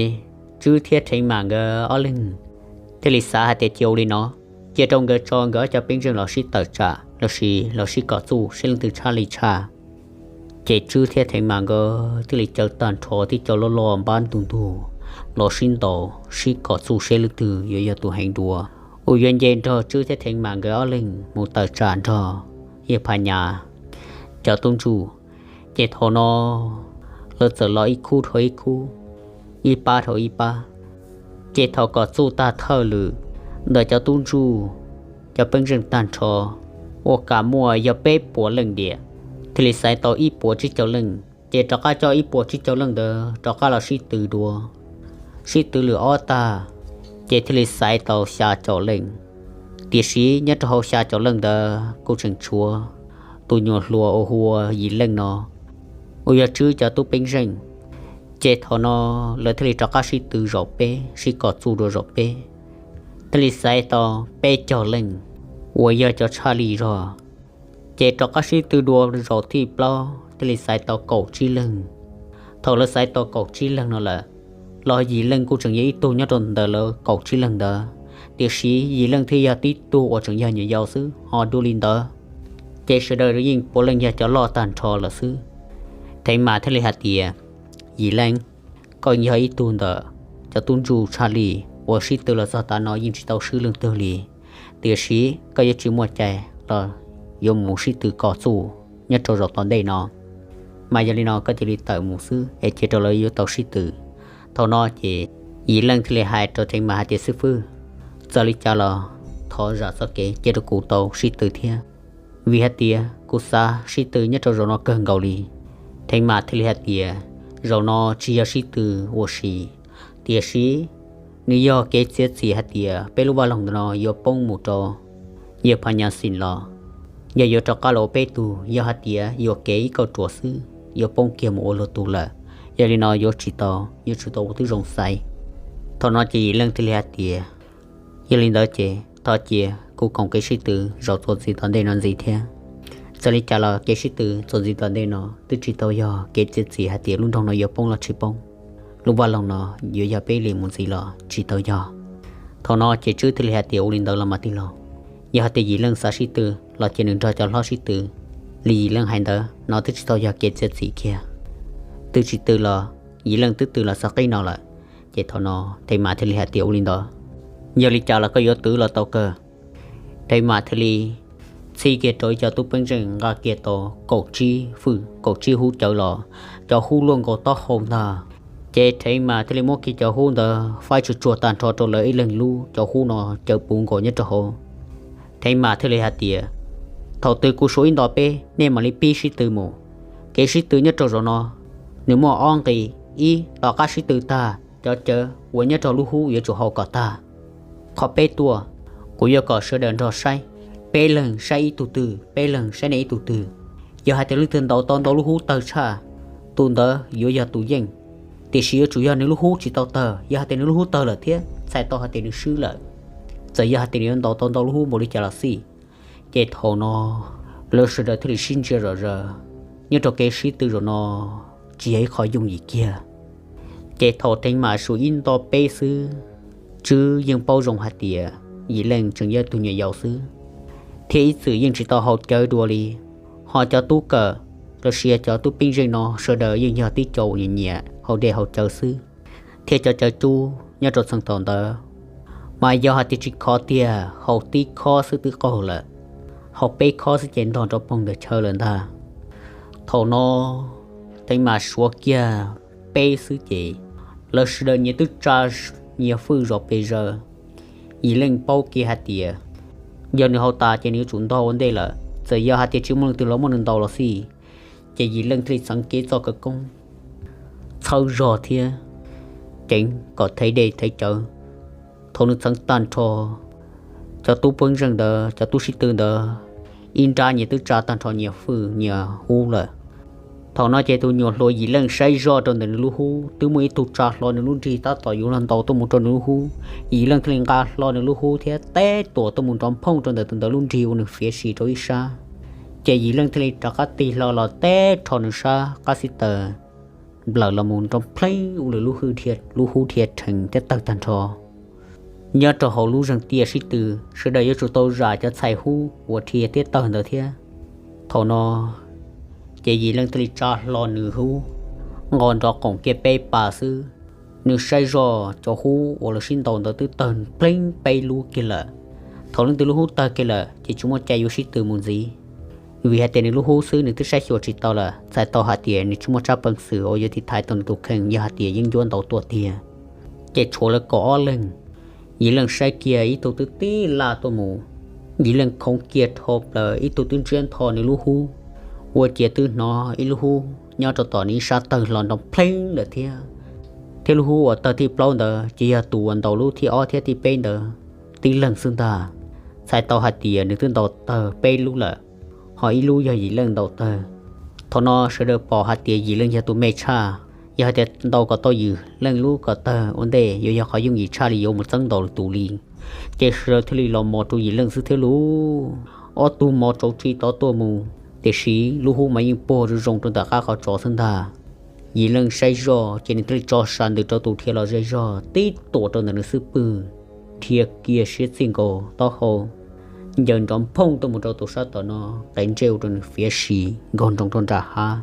Tswb thiab Theev Mas nkawd ob leeg thiaj li xav hais tias cia ua li no, cia rau nkawd tso nkawd ob cov pej xeem los sib tawm tsam lossis los sib kom txuj seb leej twg tshaj li tshaj. Ces Tswb thiab Theev Mas nkawd thiaj li caw tag nrho tib co loj loj npab ntug ntug los sib ntaus sib kom txuj seb leej twg yuav yog tus heev dua uas yuav nce nrog Tswb thiab Theev Mas nkawd ob leeg mus tawm tsam nrog Yawg Phas Nyas cov tub ntsuj. Ces thaum no lawv txawm los ib khub dhau ib khub, ib pab dhau ib pab. Ces thaum kom txuj tag thawj lwm ntawm cov tub ntsuj cov pej xeem tag nrho uas kam muaj yog peb puas leej diam, thiaj li xaiv tau ib puas tsib caug leej. Ces rov qab coj ib puas tsib caug leej ntawd rov qab los sib tw dua. Sib tw lwm ob tag, ces thiaj li xaiv tau xya caum leej. Tiam sis nyob rau hauv xya caum leej ntawd kuj tseem tshuav tus nyuam hluas uas hu ua Yim Leej no uas yog Tswb cov tub pej xeem. Ces thaum no lawv thiaj li rov qab sib tw zaum peb, sib kom txuj dua zaum peb, thiaj li xaiv tau peb caug leej uas yog cov tshaj li zog. Ces rov qab sib tw dua zaum thib plaub thiaj li xaiv tau kaum tsib leeg. Thaum lawv xaiv tau kaum tsib leeg no lawm, los Yim Leej kuj tseem yog ib tug nyob rau ntawm lawv kaum tsib leeg ntawd, tiam sis Yim Leej thiaj yog tib tug uas tseem yog nyuam yaus xwb. Ho dua li ntawd, ces sawv daws yeej puav leej yog cov loj tag nrho lawm xwb. Theev Mas thiaj li hais tias, Yim Leej, koj yog ib tug ntawm cov tub ntsuj tshaj li uas sib tw los txog tav no yeej tsis tau swb leej twg li, tiam sis koj yuav tsis muaj cai los yuav mus sib tw kom txuj nyob rau zaum tom ntej no. Mas yog li no koj cia li tawm mus xwb es cia rau lawv yuav tau sib tw. Thaum no ces Yim Leej thiaj li hais rau Theev Mas hais tias, Xib fwb, txawm li cas los thov zam txoj kev cia rau kuv tau sib tw thiab, vim hais tias kuv xav sib tw nyob rau zaum no kawg nkaus li. Theev Mas thiaj li hais tias, Zaum no tsis yog sib tw ua si, tiam sis nws yog kev txiav txim hais tias peb lub vaj loog ntawm no yuav poob mus rau Yawg Phas Nyas Xim los, yog yuav rov qab los ua peb tug, yog hais tias yuam kev ib kauj ruam xwb yuav poob kiag mus ua luag tug lawm. Yog li no yuav tsis tau, yuav tsum tau ua tib zoo xaiv. Thaum no ces Yim Leej thiaj li hais tias, Yog li ntawd ces thov cia kuv koom kev sib tw zaum txuas ntxiv tom ntej no ntxiv thiab. Txawm li cas los kev sib tw txuas ntxiv tom ntej no twb tsis tau yog kev txiav txim hais tias lub nroog no yuav poob los tsis poob, lub vaj loog no yuav yog peb li mus ntxiv los tsis tau yog. Thaum no ces Tswb thiaj li hais tias, Ua li ntawd los mas tij laug, yog hais tias Yim Leej xav sib tw los cia nws nrog cov hlob sib tw, li Yim Leej hais ntawd no twb tsis tau yog kev txiav txim kiag. Tw tsis tw los Yim Leej twb tw los txog qib no lawm. Ces thaum no Theev Mas thiaj li hais tias, Ua li ntawd, yog li cas los koj yuav tw los tau kawg. Theev Mas thiaj li txhij kiag rau ib co tub pej xeem nqa kiag tau kaum tsib fwj kaum tsib hub cawv los, cov hub luaj nkaus taub hau ntag. Ces Theev Mas thiaj li muab kiag cov hub ntawd faib tsuag tsuag tag nrho rau lawv ib leeg lub, cov hub no cawv puv nkaus nyob rau hauv. Theev Mas thiaj li hais tias, Thaum twg kuv suav ib nto peb, nej mam li pib sib tw mus. Kev sib tw nyob rau zaum no nws muaj ob nqi: ib, tom qab sib tw tag cov cawv uas nyob rau lub hub yuav tsum hau kom tag. Qhov peb tuaj, kuv yuav kom sawv daws nrog saib, peb leeg saib ib tug twg, peb leeg saib nej ib tug twg. Yog hais tias leej twg ntaus tau ntau lub hub tawg tshaj, tus ntawd yuav yog tus yeej. Tiam sis yuav tsum yog nws lub hub tsis tau tawg, yog hais tias nws lub hub tawg lawm thiab txhais tau hais tias nws swb lawm. Txawm yog hais tias nws yuav ntaus tau ntau lub hub npaum li cas los xij. Ces thaum no lawv sawv daws thiaj li sib ntsia zom zaws, nyob rau kev sib tw zaum no tsis yog ib qho yooj yim kiag. Ces thaum teev mam suav ib nto peb xwb, Tswb yeej paub zoo hais tias Yim Leej tseem yog tus nyuam yaus xwb, thiab ib txwm yeej tsis tau haus cawv dua li. Ho cov tub kawm los sis cov tub pej xeem no sawv daws yeej yog tib co uas nyiam nyiam haus dej haus cawv xwb, thiab cov cawv cub nyob rau txheej thaum ntawd mas yog hais tias tsis khov tiag haus tib khob xwb twb qaug lawm, haus peb khob xwb ces ntog nrov poog ntawm chaw lawm ntag. Thaum no teev mam suav kiag peb xwb ces lawv sawv daws nyias twb tsa nyias fwj zom pes zaws. Yim Leej paub kiag hais tias yog nws haus tas ces nws yuav tsum ntog ua ntej lawm, txawm yog hais tias tsis muaj leej twg los muab nws ntaus los xij, ces Yim Leej thiaj li txeev kev txoj khawv koob txhawb zog thiab ceev kom thev dej thev cawv. Thaum nws txeev tag nrho, cov tub pej xeem ntawd, cov tub sib tw ntawd, ib nrab nyias twb tsa tag nrho nyias fwj nyias hub lawm. Thaum no ces tus nyuam hluas Yim Leej saib zoj rau ntawm nws lub hub twb muaj ib tug tsa hlo nws lub nrig tab tom yuav los ntaus tuaj mus rau nws lub hub. Yim Leej thiaj li nqa hlo nws lub hub thiab teb tuam tuaj mus nrov phooj rau ntawm tus ntawd lub nrig ua nws fiav sim rau ib sab. Ces Yim Leej thiaj li rov qab tig hlo los teb rho nws sab qab xib taws nplawm los mus nrov pleeb ua lwm lub hub dhia rhees thiab tawg tag nrho. Nyob rau hauv lub zeeg tiaj sib tw, sawv daws yuav tsum tau zam cov txhais hub uas dhia thiab tawg ntawd thiab. Thaum no ces Yim Leej thiaj li tsa hlo nws hub, nqos nrov qoom kiag peb pas xwb, nws saib zoj cov hub uas lawv sib ntaus ntawd twb tawg pleeb peb lub kiag lawm. Thaum leej twg lub hub tawg kiag lawm ces tsis muaj cai yuav sib tw mus ntxiv, vim hais tias nws lub hub xwb nws twb saib xyuas tsis tau lawm, txhais tau hais tias nws tsis muaj tsab peev xwm uas yuav tiv thaiv tau nws tus kheej yog hais tias yeeb ncuab ntaus tuaj tiag. Ces tshuav lawv kaum ob leeg, Yim Leej saib kiag ib tug twb tib laj tuaj mus, Yim Leej khoov kiag dhau plaws ib tug twb ntsiab ntho nws lub hub, ua ciav twb hnov ib lub hub nyob rau tom nws ib sab tawg hlo nrov pleeb lawm thiab. Thiab lub hub uas tawg thib plaub ntawd ces yog tus uas ntaus lub thib ob thiab thib peb ntawd tib leeg xwb ntag. Txhais tau hais tias nws twb ntaus tawg peb lub lawm, ho ib lub yog Yim Leej ntaus tawg. Thaum no sawv daws pom hais tias Yim Leej yog tus me tshaj, yog hais tias ntaus kom tau Yim Leej lub kom tawg ua ntej yuav yog qhov yooj yim tshaj li yuav mus txeeb ntaus lwm tus li. Ces sawv daws thiaj li los mos rau Yim Leej xwb thiab lauj. Ob tug mos tsaus tsis tov tuaj mus, tiam sis lub hub mas yeej puag zoo zoo rau ntawm qab qhov tsos xwb ntag. Yim Leej saib zoj ces nws thiaj li tso sas ntws rau tus dhia los ze zog tib tuam rau ntawm nws xub pwg, dhia kiag siab txij nkaus taub hau, ncaws nrov phooj tuaj mus rau tus sab tom no, qe ntsej ua rau nws fiav sim nkaug nroos rau nram hav.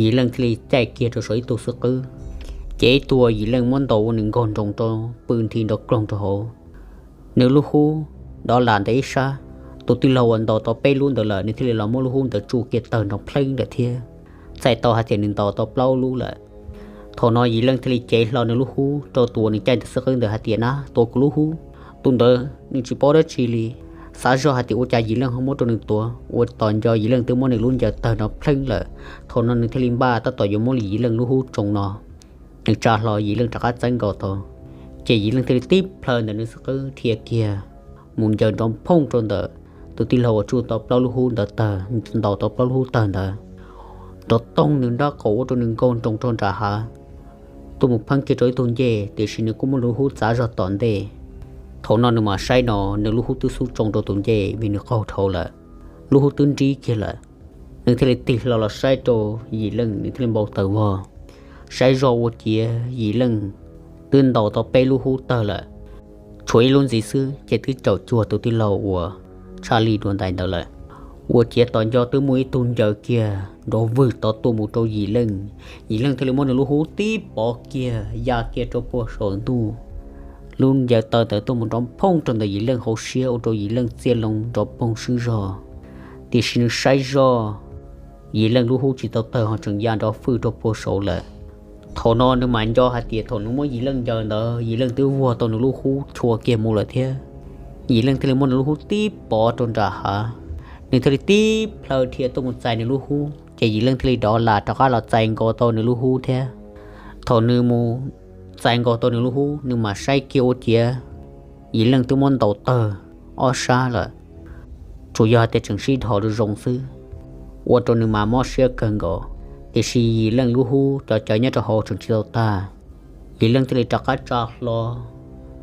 Yim Leej thiaj li caij kiag rau saum ib tug xub qwb, ces ib tug Yim Leej muab ntaus ua nws nkaug nroos rau pw nthi nrov kloog rau hauv. Nws lub hub dov lam ntawm ib sab, tus tij laug uas ntaus tau peb lub ntawd lawm nws thiaj li los muab lub hub ntawd tsuj kiag tawg nrov pleeb lawm thiab. Txhais tau hais tias nws ntaus tau plaub lub lawm. Thaum no Yim Leej thiaj li cev hlo nws lub hub rau tus uas nws caij ntawm xub qwb ntawd hais tias, Na, tuav kuv lub hub. Tus ntawd nws tsis paub dab tsi li, xav zoj hais tias ua cas Yim Leej ho muab rau nws tuav, ua tos nco Yim Leej twb muab nws lub ncaws tawg nrov pleeb lawm. Thaum no nws thiaj li npaj tab tom yuav muab Yim Leej lub hub tsoo no, nws tsa hlo Yim Leej rov qab txeeb nkaus tau. Ces Yim Leej thiaj li tib plhaw ntawm nws xub qwb dhia kiag mus ncaws nrov phooj rau ntawm tus tij laug uas tsuj tau plaub lub hub ntawd tawg, ntaus tau plaub lub hub tawg ntawd. Nrov toog nws nrab qaum ua rau nws nkaug nroos rau nram hav, tuaj mus pheeb kiag rau ib tug ncej, tiam sis nws kuj muab nws lub hub txav zog tom ntej. Thaum no nws mam saib no nws lub hub twb xub tsoo rau tus ncej vim nws qaug dhau lawm, lub hub twb nrib kiag lawm. Nws thiaj li tig hlo los saib rau Yim Leej, nws thiaj li npau taws vog, saib zog ua ciav Yim Leej twb ntaus tau peb lub hub tawg lawm, tshuav ib lub ntxiv xwb ces twb caum cuag tus tij laug uas tshaj lij dua ntais ntawd lawm. Ua ciav tos nco twb muaj ib tug ncaws kiag nrov vwg tod tuaj mus rau Yim Leej. Yim Leej thiaj li muab nws lub hub tib pov kiag ya kiag rau puag saum ntuj. Lub ncaws tawg ntawd tuaj mus nrov phooj rau ntawm Yim Leej hauv siab ua rau Yim Leej txiaj loo nrov poog swb zog. Tiam sis nws saib zoj, Yim Leej lub hub tsis tau tawg ho tseem ya nrov fwj rau puag saud lawm. Thaum no nws mam nco hais tias thaum nws muab Yim Leej ncaws ntawd Yim Leej twb vuag tau nws lub hub chua kiag mus lawm thiab. Yim Leej thiaj li muab nws lub hub tib pov rau nram hav, nws thiaj li tib plhaw dhia tuaj mus txais nws lub hub ces Yim Leej thiaj li dov lam rov qab los txais nkaus tau nws lub hub thiab. Thaum nws mus txais nkaus tau nws lub hub, nws mam saib kiag ua ciav Yim Leej twb muab ntaus tawg ob sab lawm, tsuas yog hais tias tseem sib dhos zoo zoo xwb, ua rau nws mas mob siab kawg nkaus. Tiam sis Yim Leej lub hub cov cawv nyob rau hauv tseem tsis tau tag, Yim Leej thiaj li rov qab tsa hlo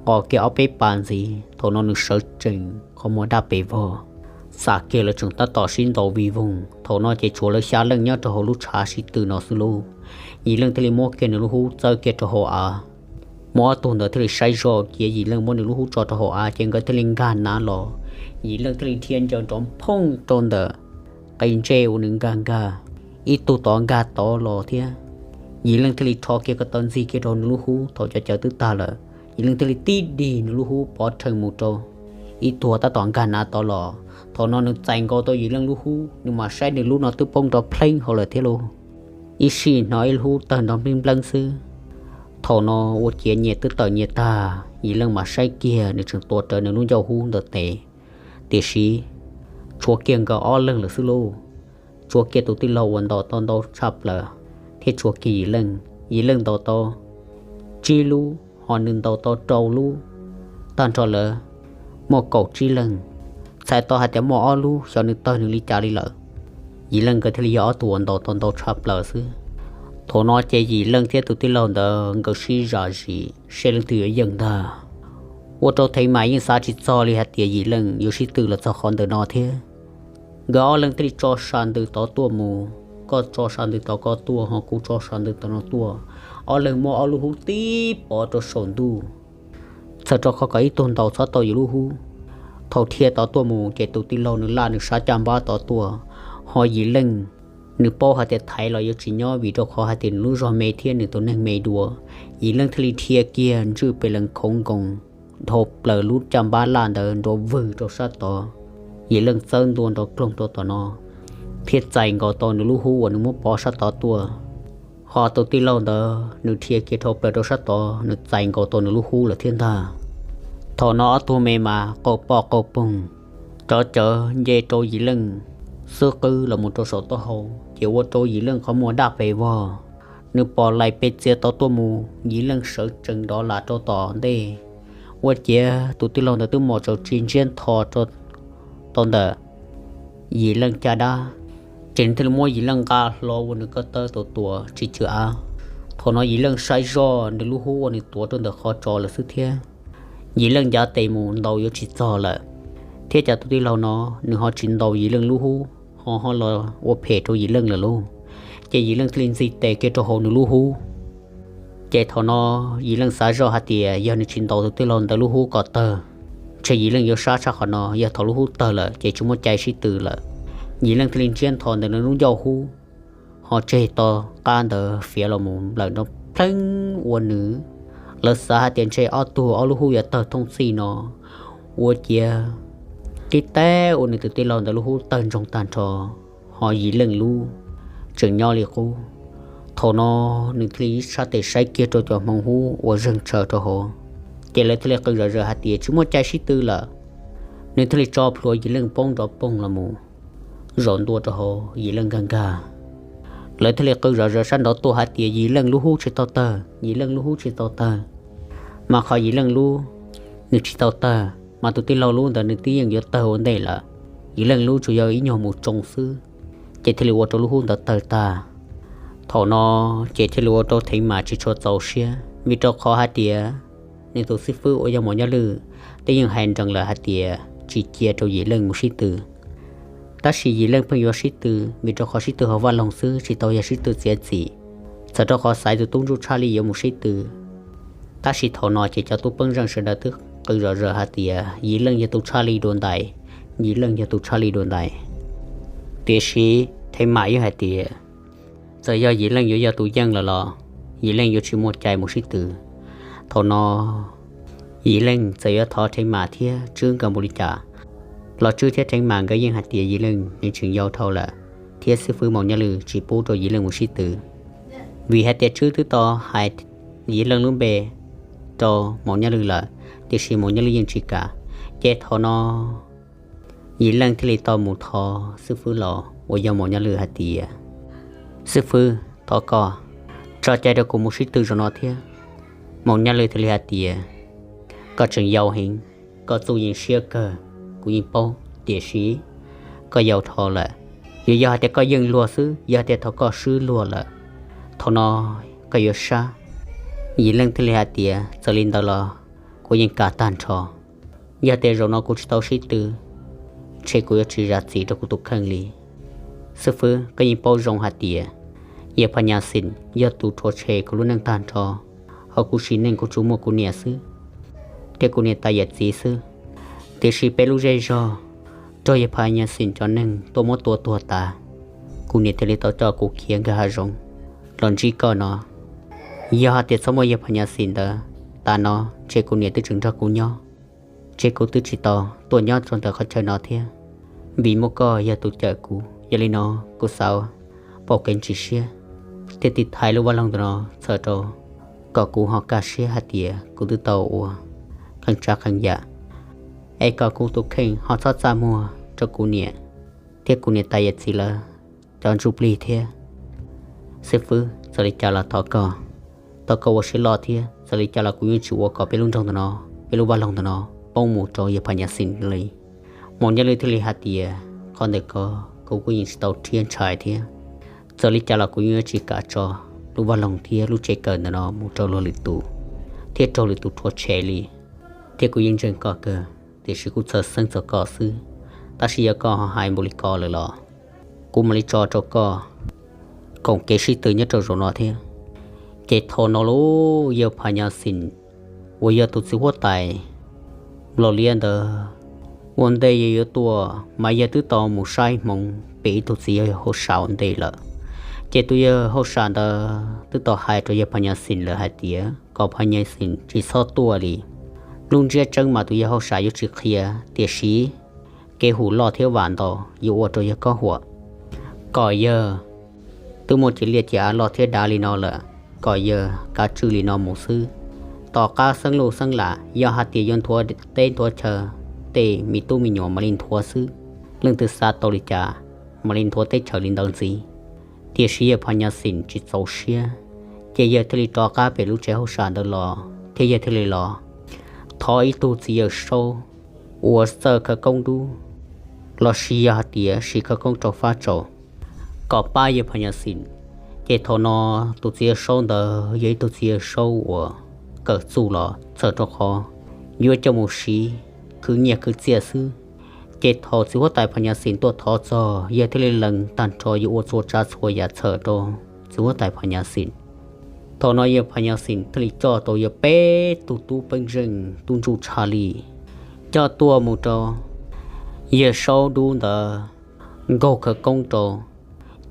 nqos kiag ob peb pas ntxiv. Thaum no nws sawv tsees qhov muag daj pes vog, xam kiag lawv tseem tab tom sib ntaus vij voog. Thaum no ces tshuav lawv xya leej nyob rau hauv lub tshav sib tw no xwb lauj. Yim Leej thiaj li muab kiag nws lub hub txawb kiag rau hauv av. Muaj ob tug ntawd thiaj li saib zoj kiag Yim Leej muab nws lub hub tso rau hauv av ces nkawd thiaj li nkag nav los. Yim Leej thiaj li dhia ncaws nrov phooj rau ntawm qe ntsej uas nws nkag nkag, ib tug tod nkag tod los thiab. Yim Leej thiaj li rho kiag ko taw ntxig kiag rau nws lub hub. Thaum cov cawv twb tag lawm, Yim Leej thiaj li tib dig nws lub hub pov rhees mus rau ib tug tab tom nkag nav tod los. Thaum no nws txais nkaus tau Yim Leej lub hub, nws mam saib nws lub no twb poob nrov pleeb hauv lawm thiab lauj. Ib sij hnov ib lub hub tawg nrov npleeb npleeb xwb. Thaum no ua ciav nyias twb tawm nyias tag, Yim Leej mam saib kiag nws tseem tuav rawv nws lub ncauj hub ntawm tes, tiam sis tshuav kiag nkawd ob leeg lawm xwb lauj. Tshuav kiag tus tij laug uas ntaus tau ntau tshaj plaws, thiab tshuav kiag Yim Leej. Yim Leej ntaus tau tsib lub, ho nws ntaus tau rau lub, tag nrho lawv muaj kaum tsib leeg. Txhais tau hais tias muaj ob lub xyov nws tawg nws li cas li lawm. Yim Leej nkawd thiaj li yog ob tug uas ntaus tau ntau tshaj plaws xwb. Thaum no ces Yim Leej thiab tus tij laug ntawd nkawd sib zam zis seb leej twg yuav yeej ntag. Ua rau Theev Mas yeej xav tsis txog li hais tias Yim Leej yuav sib tw los txog qhov ntawm no thiab. Nkawd ob leeg thiaj li tso sa ntws tod tuaj mus, koj tso sa ntws tod koj tuaj, ho kuv tso sa ntws tod no tuaj. Ob leeg muab ob lub hub tib pov rau saum ntuj, txhawm rau qhov kom ib tug ntaus txhob tau yus lub hub. Thaum dhia tod tuaj mus ces tus tij laug nws laj nws sab caj npab tod tuaj, ho Yim Leej nws paub hais tias thaiv los yuav tsis nyob vim rau qhov hais tias nws lub zog me thiab nws tus neeg me dua. Yim Leej thiaj li dhia kiag ntswj pes lees khoov nkoos dhau plaws lub caj npab laj ntawd nrov vwg rau sab tod. Yim Leej txawb ntua nrov kloog rau tom no, thiaj txais nkaus tau nws lub hub uas nws muab pov sab tod tuaj. Ho tus tij laug ntawd nws dhia kiag dhau plaws rau sab tod, nws txais nkaus tau nws lub hub lawm thiab ntag. Thaum no ob tug me mas qaug poj qaug poog, cov cawv nce rau Yim Leej xub qwb los mus rau saum taub hau, ces ua rau Yim Leej qhov muag daj pes vog. Nws pom lais pes txias tod tuaj mus, Yim Leej sawv tsees nrov lam rau tom ntej. Ua ciav tus tij laug ntawd twb mos tsaus tsis ntsiab ntho rau tau ntawm Yim Leej caj dab, ces nws thiaj li muab Yim Leej nqa hlo ua nws ko taw tua tua tsis tsw av. Thaum no Yim Leej saib zoj nws lub hub uas nws tuav rau ntawm qhov tsos lawm xwb thiab. Yim Leej ncav tes mus ntaus yuav tsis txog lawm, thiab cas tus tij laug no nws ho tsis ntaus Yim Leej lub hub, ho ho los ua phem rau Yim Leej lawm lauj. Ces Yim Leej thiaj li ntxig tes kiag rau hauv nws lub hub. Ces thaum no Yim Leej xav zoj hais tias yog nws tsis ntaus tus tij laug ntawd lub hub kom tawg, ntshe Yim Leej yuav sab tshaj qhov no, yog thaum lub hub tawg lawm ces tsis muaj cai sib tw lawm. Yim Leej thiaj li ntsiab ntho ntawm nws lub ncauj hub, ho tseg to qab ntawd fiav los mus nplawm nrov pleeb ua nws. Lawv xav hais tias ntshe ob tug ob lub hub yuav tawg thooj txij no, ua ciav tib teb ua nws tus tij laug ntawd lub hub tawg ntsoog tag nrho, ho Yim Leej lub tseem nyob li qub. Thaum no nws thiaj li ib sab tes saib kiag rau cov hmoov hub uas zeeg tshaws rau hauv, ces lawv thiaj li qw zom zaws hais tias tsis muaj cai sib tw lawm. Nws thiaj li tso plhuav Yim Leej poob nrov poog los mus zaum ntua rau hauv Yim Leej nkag nkag. Lawv thiaj li qw zom zaws sab nraud tuaj hais tias Yim Leej lub hub tsis tau tawg, Yim Leej lub hub tsis tau tawg. Mas qhov Yim Leej lub nws tsis tau tawg, mas tus tij laug lub ntawd nws twb yeej yuav tawg ua ntej lawm. Yim Leej lub tsuas yog ib nyuag mus tsoo xwb, ces thiaj li ua rau lub hub ntawd tawg tag. Thaum no ces thiaj li ua rau Theev Mas tsis tshua txaus siab, vim rau qhov hais tias nws tus xib fwb uas yog Maum Nyob Lwj twb yeej hais nrees lawm hais tias tsis cia rau Yim Leej mus sib tw. Tab sis Yim Leej pheej yuav sib tw, vim rau qhov sib tw hauv vaj loog xwb, tsis tau yog sib tw txiav txim. Txawm rau qhov xaiv tus tub ntsuj tshaj li yuav mus sib tw, tab sis thaum no ces cov tub peeb zeej sawv daws twb qw zom zaws hais tias Yim Leej yog tus tshaj li dua ntais, Yim Leej yog tus tshaj li dua ntais. Tiam sis Theev Mas yeej hais tias txawm yog Yim Leej yuav yog tus yeej lawm los Yim Leej yuav tsis muaj cai mus sib tw. Thaum no Yim Leej txawm yuav thov Theev Mas thiab Tswb nkawd npaum li cas los Tswb thiab Theev Mas nkawd yeej hais tias Yim Leej nws tseem yau dhau lawm, thiab xib fwb Maum Nyob Lwj tsis pub rau Yim Leej mus sib tw. Vim hais tias Tswb twb tau hais Yim Leej lub npe rau Maum Nyob Lwj lawm, tiam sis Maum Nyob Lwj yeej tsis kam. Ces thaum no Yim Leej thiaj li tau mus thov xib fwb laus uas yog Maum Nyob Lwj hais tias, xib fwb, thov koj tso cai rau kuv mus sib tw zaum no thiab. Maum Nyaj Lwj thiaj li hais tias, koj tseem yau heev, koj txuj yeej siab kawg, kuv yeej paub, tiam sis koj yau dhau lawm. Yog, yog hais tias koj yeej luag xwb, yog hais tias thaum koj swb luag lawm, thaum no koj yuav sab. Yim Leej thiaj li hais tias, txawm li ntawd los kuv yeej kam tag nrho. Yog tias zaum no kuv tsis tau sib tw, ntshe kuv yuav tsis zam txim rau kuv tus kheej li. Xib fwb, koj yeej paub zoo hais tias yawg Phas Nyas Xim yog tus rhuav tshem kuv lub neej tag nrho, hauv kuv sim neej kuv tsuas muaj kuv niam xwb, thiab kuv niam tais yawm txiv xwb. Tiam sis peb lub zej zog raug yawg Phas Nyas Xim cov neeg tuaj muab tua tuag tas, kuv niam thiaj li tau coj kuv khiav nkag hav zoov los ntsib koj no. Yog hais tias txhob muaj yawg Phas Nyas Xim ntawd, tas no ntshe kuv niam twb tseem nrog kuv nyob, ntshe kuv twb tsis tau tuaj nyob rau ntawm qhov chaw no thiab. Vim muaj koj yog tus cawm kuv, yog li no kuv xav pauj kev ntsis siab thiab tiv thaiv lub vaj loog ntawm no txhawm rau kom kuv ho kaj siab hais tias kuv twb tau ua qee tsav qee yam, es kom kuv tus kheej ho txhob txaj muag rau kuv niam thiab kuv niam tais yawm txiv lawv cov ntsuj plig thiab. Xib fwb, txawm li cas los thov koj, thov koj ua siab loj thiab, txawm li cas los kuv yeej tsis ua kom peb lub nroog ntawm no, peb lub vaj loog ntawm no poob mus rau yawg Phas Nyas Xim li. Maum Nyaj Lwj thiaj li hais tias, qhov ntawm ko kuv kuj yeej tsis tau rhiab ntshai thiab. Txawm li cas los kuv yeej yuav tsis kam tso lub vaj loog thiab lub tsev kawm ntawm no mus rau luag lwm tus thiab raug lwm tus rhuav tshem li. Thiab kuv yeej ntseeg koj kawg, tiam sis kuv txhawj xeeb txog koj xwb. Tab sis yog koj hais npaum li ko lawm los kuv mam li tso rau koj koom kev sib tw nyob rau zaum no thiab. Ces thaum no lauj, yawg Phas Nyas Xim uas yog tus txiv huab tais Nplog Liab ntawd ua ntej yawg yuav tuaj mas yawg twb tau mus saib hmoov pem ib tug txiv yawg hauj sam ua ntej lawm. Ces tus yawg hauj sam ntawd twb tau hais rau yawg Phas Nyas Xim lawm hais tias kom Phas Nyas Xim tsis txhob tuaj li. Lub ntsiab tseeb mas tus yawg hauj sam yuav tsis qhia, tiam sis kev hum loj thiab vam ntau yuav ua rau yawg kob huam, kom yawg twb muaj cim liaj cim av loj thiab dav li no lawm, kom yawg kav tswj li no mus xwb. Tom qab xeeb luj xeeb lam, yog hais tias yuav nthuav teb nthuav chaw, tej me tub me nyuam mam li nthuav xwb. Leej twg xav tau li cas mam li nthuav teb chaws li ntawd ntxiv. Tiam sis yawg Phas Nyas Xim tsis txaus siab, ces yawg thiaj li rov qab pem lub tsev hauj sam ntawd los thiab yawg thiaj li los thov ib tug txiv yawg saub uas txawj khawv koob dub, los sis yog hais tias siv khawv koob rau fab tsaus, kom pab yawg Phas Nyas Xim. Ces thaum no tus txiv yawg saub ntawd yog ib tug txiv yawg saub uas kawm txuj los txhawm rau qhov yuav coj mus siv khwv nyiaj khwv txiaj xwb. Ces thaum txiv huab tais Phas Nyas Xim tuaj thov txog, yawg thiaj li lees tag nrho yuav ua txhua tsav txhua yam txhawm rau txiv huab tais Phas Nyas Xim. Thaum no yawg Phas Nyas Xim thiaj li coj tau yawg peb tug tub peeb zeej tub ntsuj tshaj li coj tuaj mus rau yawg saub dub ntawd nkaug khawv koob rau.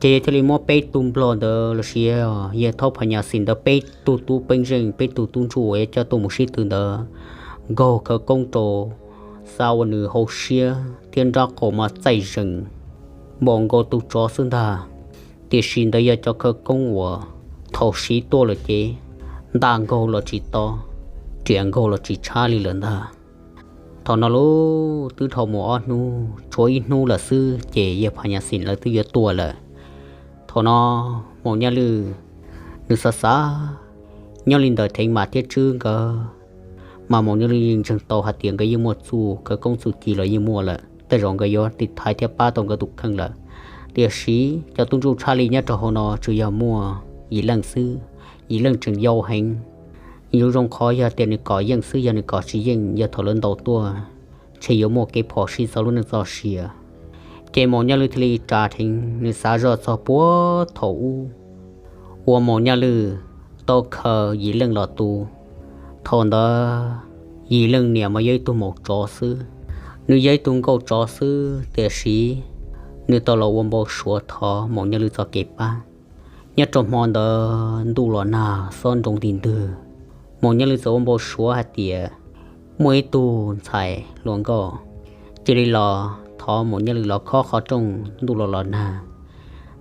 Ces yawg thiaj li muab peb tug nplog ntawd los sis yawg thaub Phas Nyas Xim ntawd peb tug tub peeb zeej peb tug tub ntsuj uas yuav coj tuaj mus sib tw ntawd nkaug khawv koob rau, xav ua nws hauv siab thiab nrab qaum mas txaij zees npaum nkaus tus tsov xwb ntag. Tiam sis ntawd yog cov khawv koob uas thaum siv tuaj lawm ces ntaj nkaug los tsis to, riam nkaug los tsis tshab li lawm ntag. Thaum no lauj, twb dhau mus ob hnub tshuav ib hnub lawm xwb ces yawg Phas Nyas Xim lawv twb yuav tuaj lawm. Thaum no Maum Nyaj Lwj nws xav xav, nyob li ntawm Theev Mas thiab Tswb nkawd, mas Maum Nyaj Lwj yeej ntseeg tau hais tias nkawd yeej muaj txuj khawv koob txuj ci los yeej muaj lawm, tej zaum nkawd yuav tiv thaiv thiab pab tau nkawd tus kheej lawm. Tiam sis cov tub ntsuj tshaj li nyob rau hauv no tsuas yog muaj Yim Leej xwb. Yim Leej tseem yau heev, zoo zoo qhov yog tias nws kom yeej xwb, yog nws kom tsis yeej, yog thaum lawv ntaus tuaj ntshe yuav muaj kev phom sij txog lub neej txoj sia. Ces Maum Nyaj Lwj thiaj li ras dheev nws xav zoj txog puag thaum ub uas Maum Nyaj Lwj tau khaws Yim Leej los tu. Thaum ntawd Yim Leej niam mas yog ib tug maum tsov xwb, nws yog ib tug nkauj tsov xwb, tiam sis nws tau los ua npau suav thov Maum Nyaj Lwj txoj kev pab. Nyob rau hmo ntawd ntuj los nag xob nroo nti ntwg, Maum Nyaj Lwj txawm ua npau suav hais tias muaj ib tug ntxhais hluas nkauj cia li los thov Maum Nyaj Lwj los khob qhov rooj ntuj los los nag.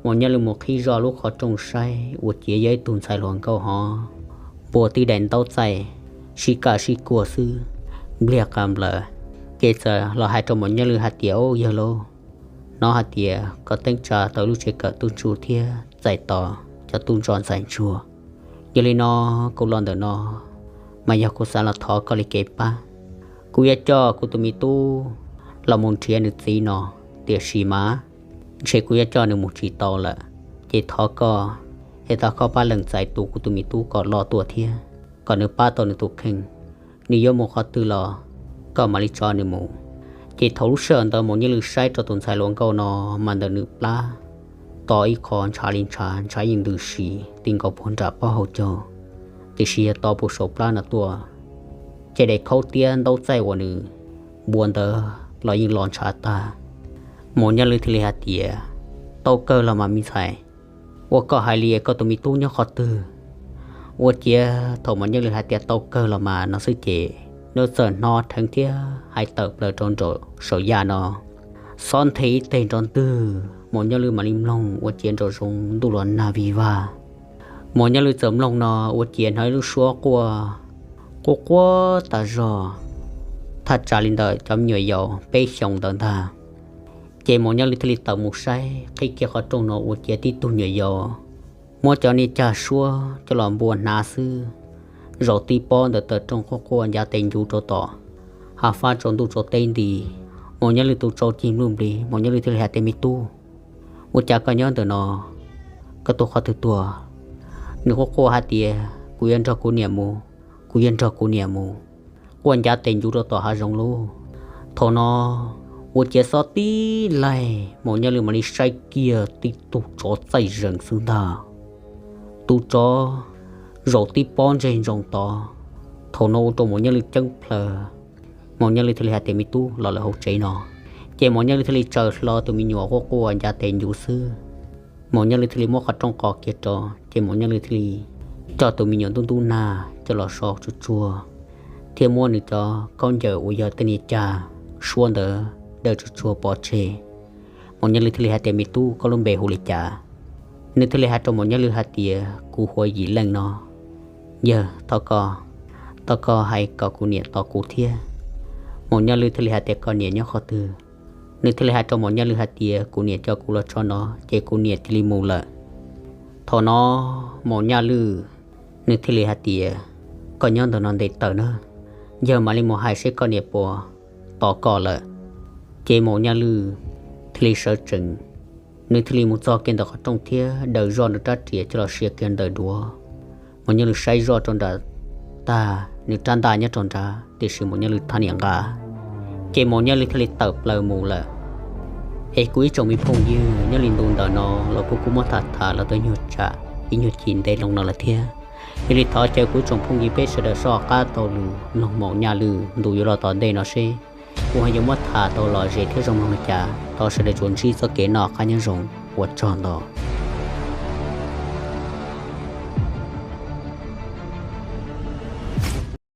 Maum Nyaj Lwj mus qhib zoj lub qhov rooj saib ua ciav yog ib tug ntxhais hluas nkauj hov npua tib daim ntaub txaij sib kaj sib kuag xwb, npliag qas nplaws. Ces txawm los hais rau Maum Nyaj Lwj hais tias, Au yawg lauj, hnov hais tias koj teeb tsa tau lub tsev kawm tub ntsuj thiab txais tos cov tub ntsuj ntxhais ntsuag. Yog li no kuv los ntawm no mas yog kuv xav los thov koj li kev pab. Kuv yuav coj kuv tus me tub los mus nrhiav nws txiv no, tiam sis mas ntshe kuv yuav coj nws mus tsis tau lawm. Ces thov koj, es thov koj pab lees txais tus kuv tus me tub kom loj tuaj thiab, kom nws pab tau nws tus kheej. Nws yuav mus qhov twg los koj mam li tso nws mus. Ces thaum lub sij hawm ntawd Maum Nyiaj Lwj saib rau tus ntxhais hluas nkauj no mas ntawm nws plab to ib qho ntshav li ntshav, ntshav yeej ntws si ti nkaus puag nram pob hauv caug, tiam sis yog to puag saum plab no tuaj, ces daim khaub tiab ntaub txaij uas nws npuav ntawd los yeej los ntshav tag. Maum Nyiaj Lwj thiaj li hais tias, tau kawg los mas me ntxhais, ua koj hais li, koj tus me tub nyob qhov twg? Ua ciav thaum Maum Nyiaj Lwj hais tias tau kawg los mas no xwb ces nws txawm hno rheev thiab hais tawm plaws rau nraum saum yaj no, xob nthe ib teg nrov ntwg. Maum Nyiaj Lwj mam li mloog ua ciav nraum zoov ntuj los nag vig vag. Maum Nyiaj Lwj txawm mloog no ua ciav hnov ib lub suab quaj quaj quaj tas zog, thaj tsam li ntawm cov me nyuam yaus peb xyoos ntawd ntag. Ces Maum Nyiaj Lwj thiaj li tawm mus saib qhib kiag qhov rooj no ua ciav tib tug nyuam yaus muab cov niag cag suab coj los npua hnav xwb, zaum tib pob ntawm taw rooj quaj quaj ncav tes ncuv rau tom hav fab tsaus ntuj tsaus teb nti. Maum Nyiaj Lwj tus tsau cig npluj nplig, Maum Nyiaj Lwj thiaj li hais tias, me tub, ua cas koj nyob ntawm no? Koj tuaj qhov twg tuaj? Nws quaj quaj hais tias, kuv yuav nrog kuv niam mus, kuv yuav nrog kuv niam mus. Quaj ncav tes ncuv rau tom hav zoov lauj. Thaum no ua ciav xob tib laig, Maum Nyiaj Lwj mam li saib kiag tib tug tsov txaij zees xwb ntag. Tus tsov zaum tib pob ntseg ntsoov tod. Thaum no ua rau Maum Nyiaj Lwj ceeb plaws. Maum Nyiaj Lwj thiaj li hais tias, me tub, los lawm hauv tsev no. Ces Maum Nyiaj Lwj thiaj li tsaws hlo tus me nyuam quaj quaj ncav tes ncuv xwb. Maum Nyiaj Lwj thiaj li muab qhov rooj qos kiag rau, ces Maum Nyiaj Lwj thiaj li coj tus me nyuam ntub ntub nag coj los so tsuag tsuag, thiab muab nws cov khaub ncaws uas yog tej niag cag suab ntawd daws tsuag tsuag pov tseg. Maum Nyiaj Lwj thiaj li hais tias, me tub, koj lub npe hu li cas? Nws thiaj li hais rau Maum Nyiaj Lwj hais tias, kuv hu ua Yim Leej no. Yawg, thov koj, thov koj hais kom kuv niam tos kuv thiab. Maum Nyiaj Lwj thiaj li hais tias, koj niam nyob qhov twg? Nws thiaj li hais rau Maum Nyiaj Lwj hais tias, kuv niam coj kuv los tso no ces kuv niam cia li mus lawm. Thaum no Maum Nyiaj Lwj nws thiaj li hais tias, koj nyob ntawm no nte taws na, yawg mam li mus hais seb koj niam puas tos koj lawm. Ces Maum Nyiaj Lwj thiaj li sawv tsees, nws thiaj li mus txog kiag ntawm qhov rooj thiab daws zoj nws rab riam coj los sia kiag ntawm duav. Maum Nyiaj Lwj saib zoj rau nram tag, nws rab ntaj nyob rau nrad, tiam sis Maum Nyiaj Lwj thab niam nqa. Ces Maum Nyiaj Lwj thiaj li tawm plaws mus lawm. Es kuv ib tsoom me phooj ywg, nyob li ntu ntawm no los kuv kuj muab tham tham los tau nyuag tsam ib nyuag chim ntev loo no lawm thiab. Yog li thov caw kuv ib tsoom phooj ywg peb sawv daws soj qab taug lus mloog Maum Nyiaj Lwj ntu yuav los tom ntej no seb kuv ho yuav muab tham tau lom zem thiab zoo mloog li cas. Thov sawv daws tsuas ntsib txoj kev noj qab nyob zoo, ua tsaug ntau.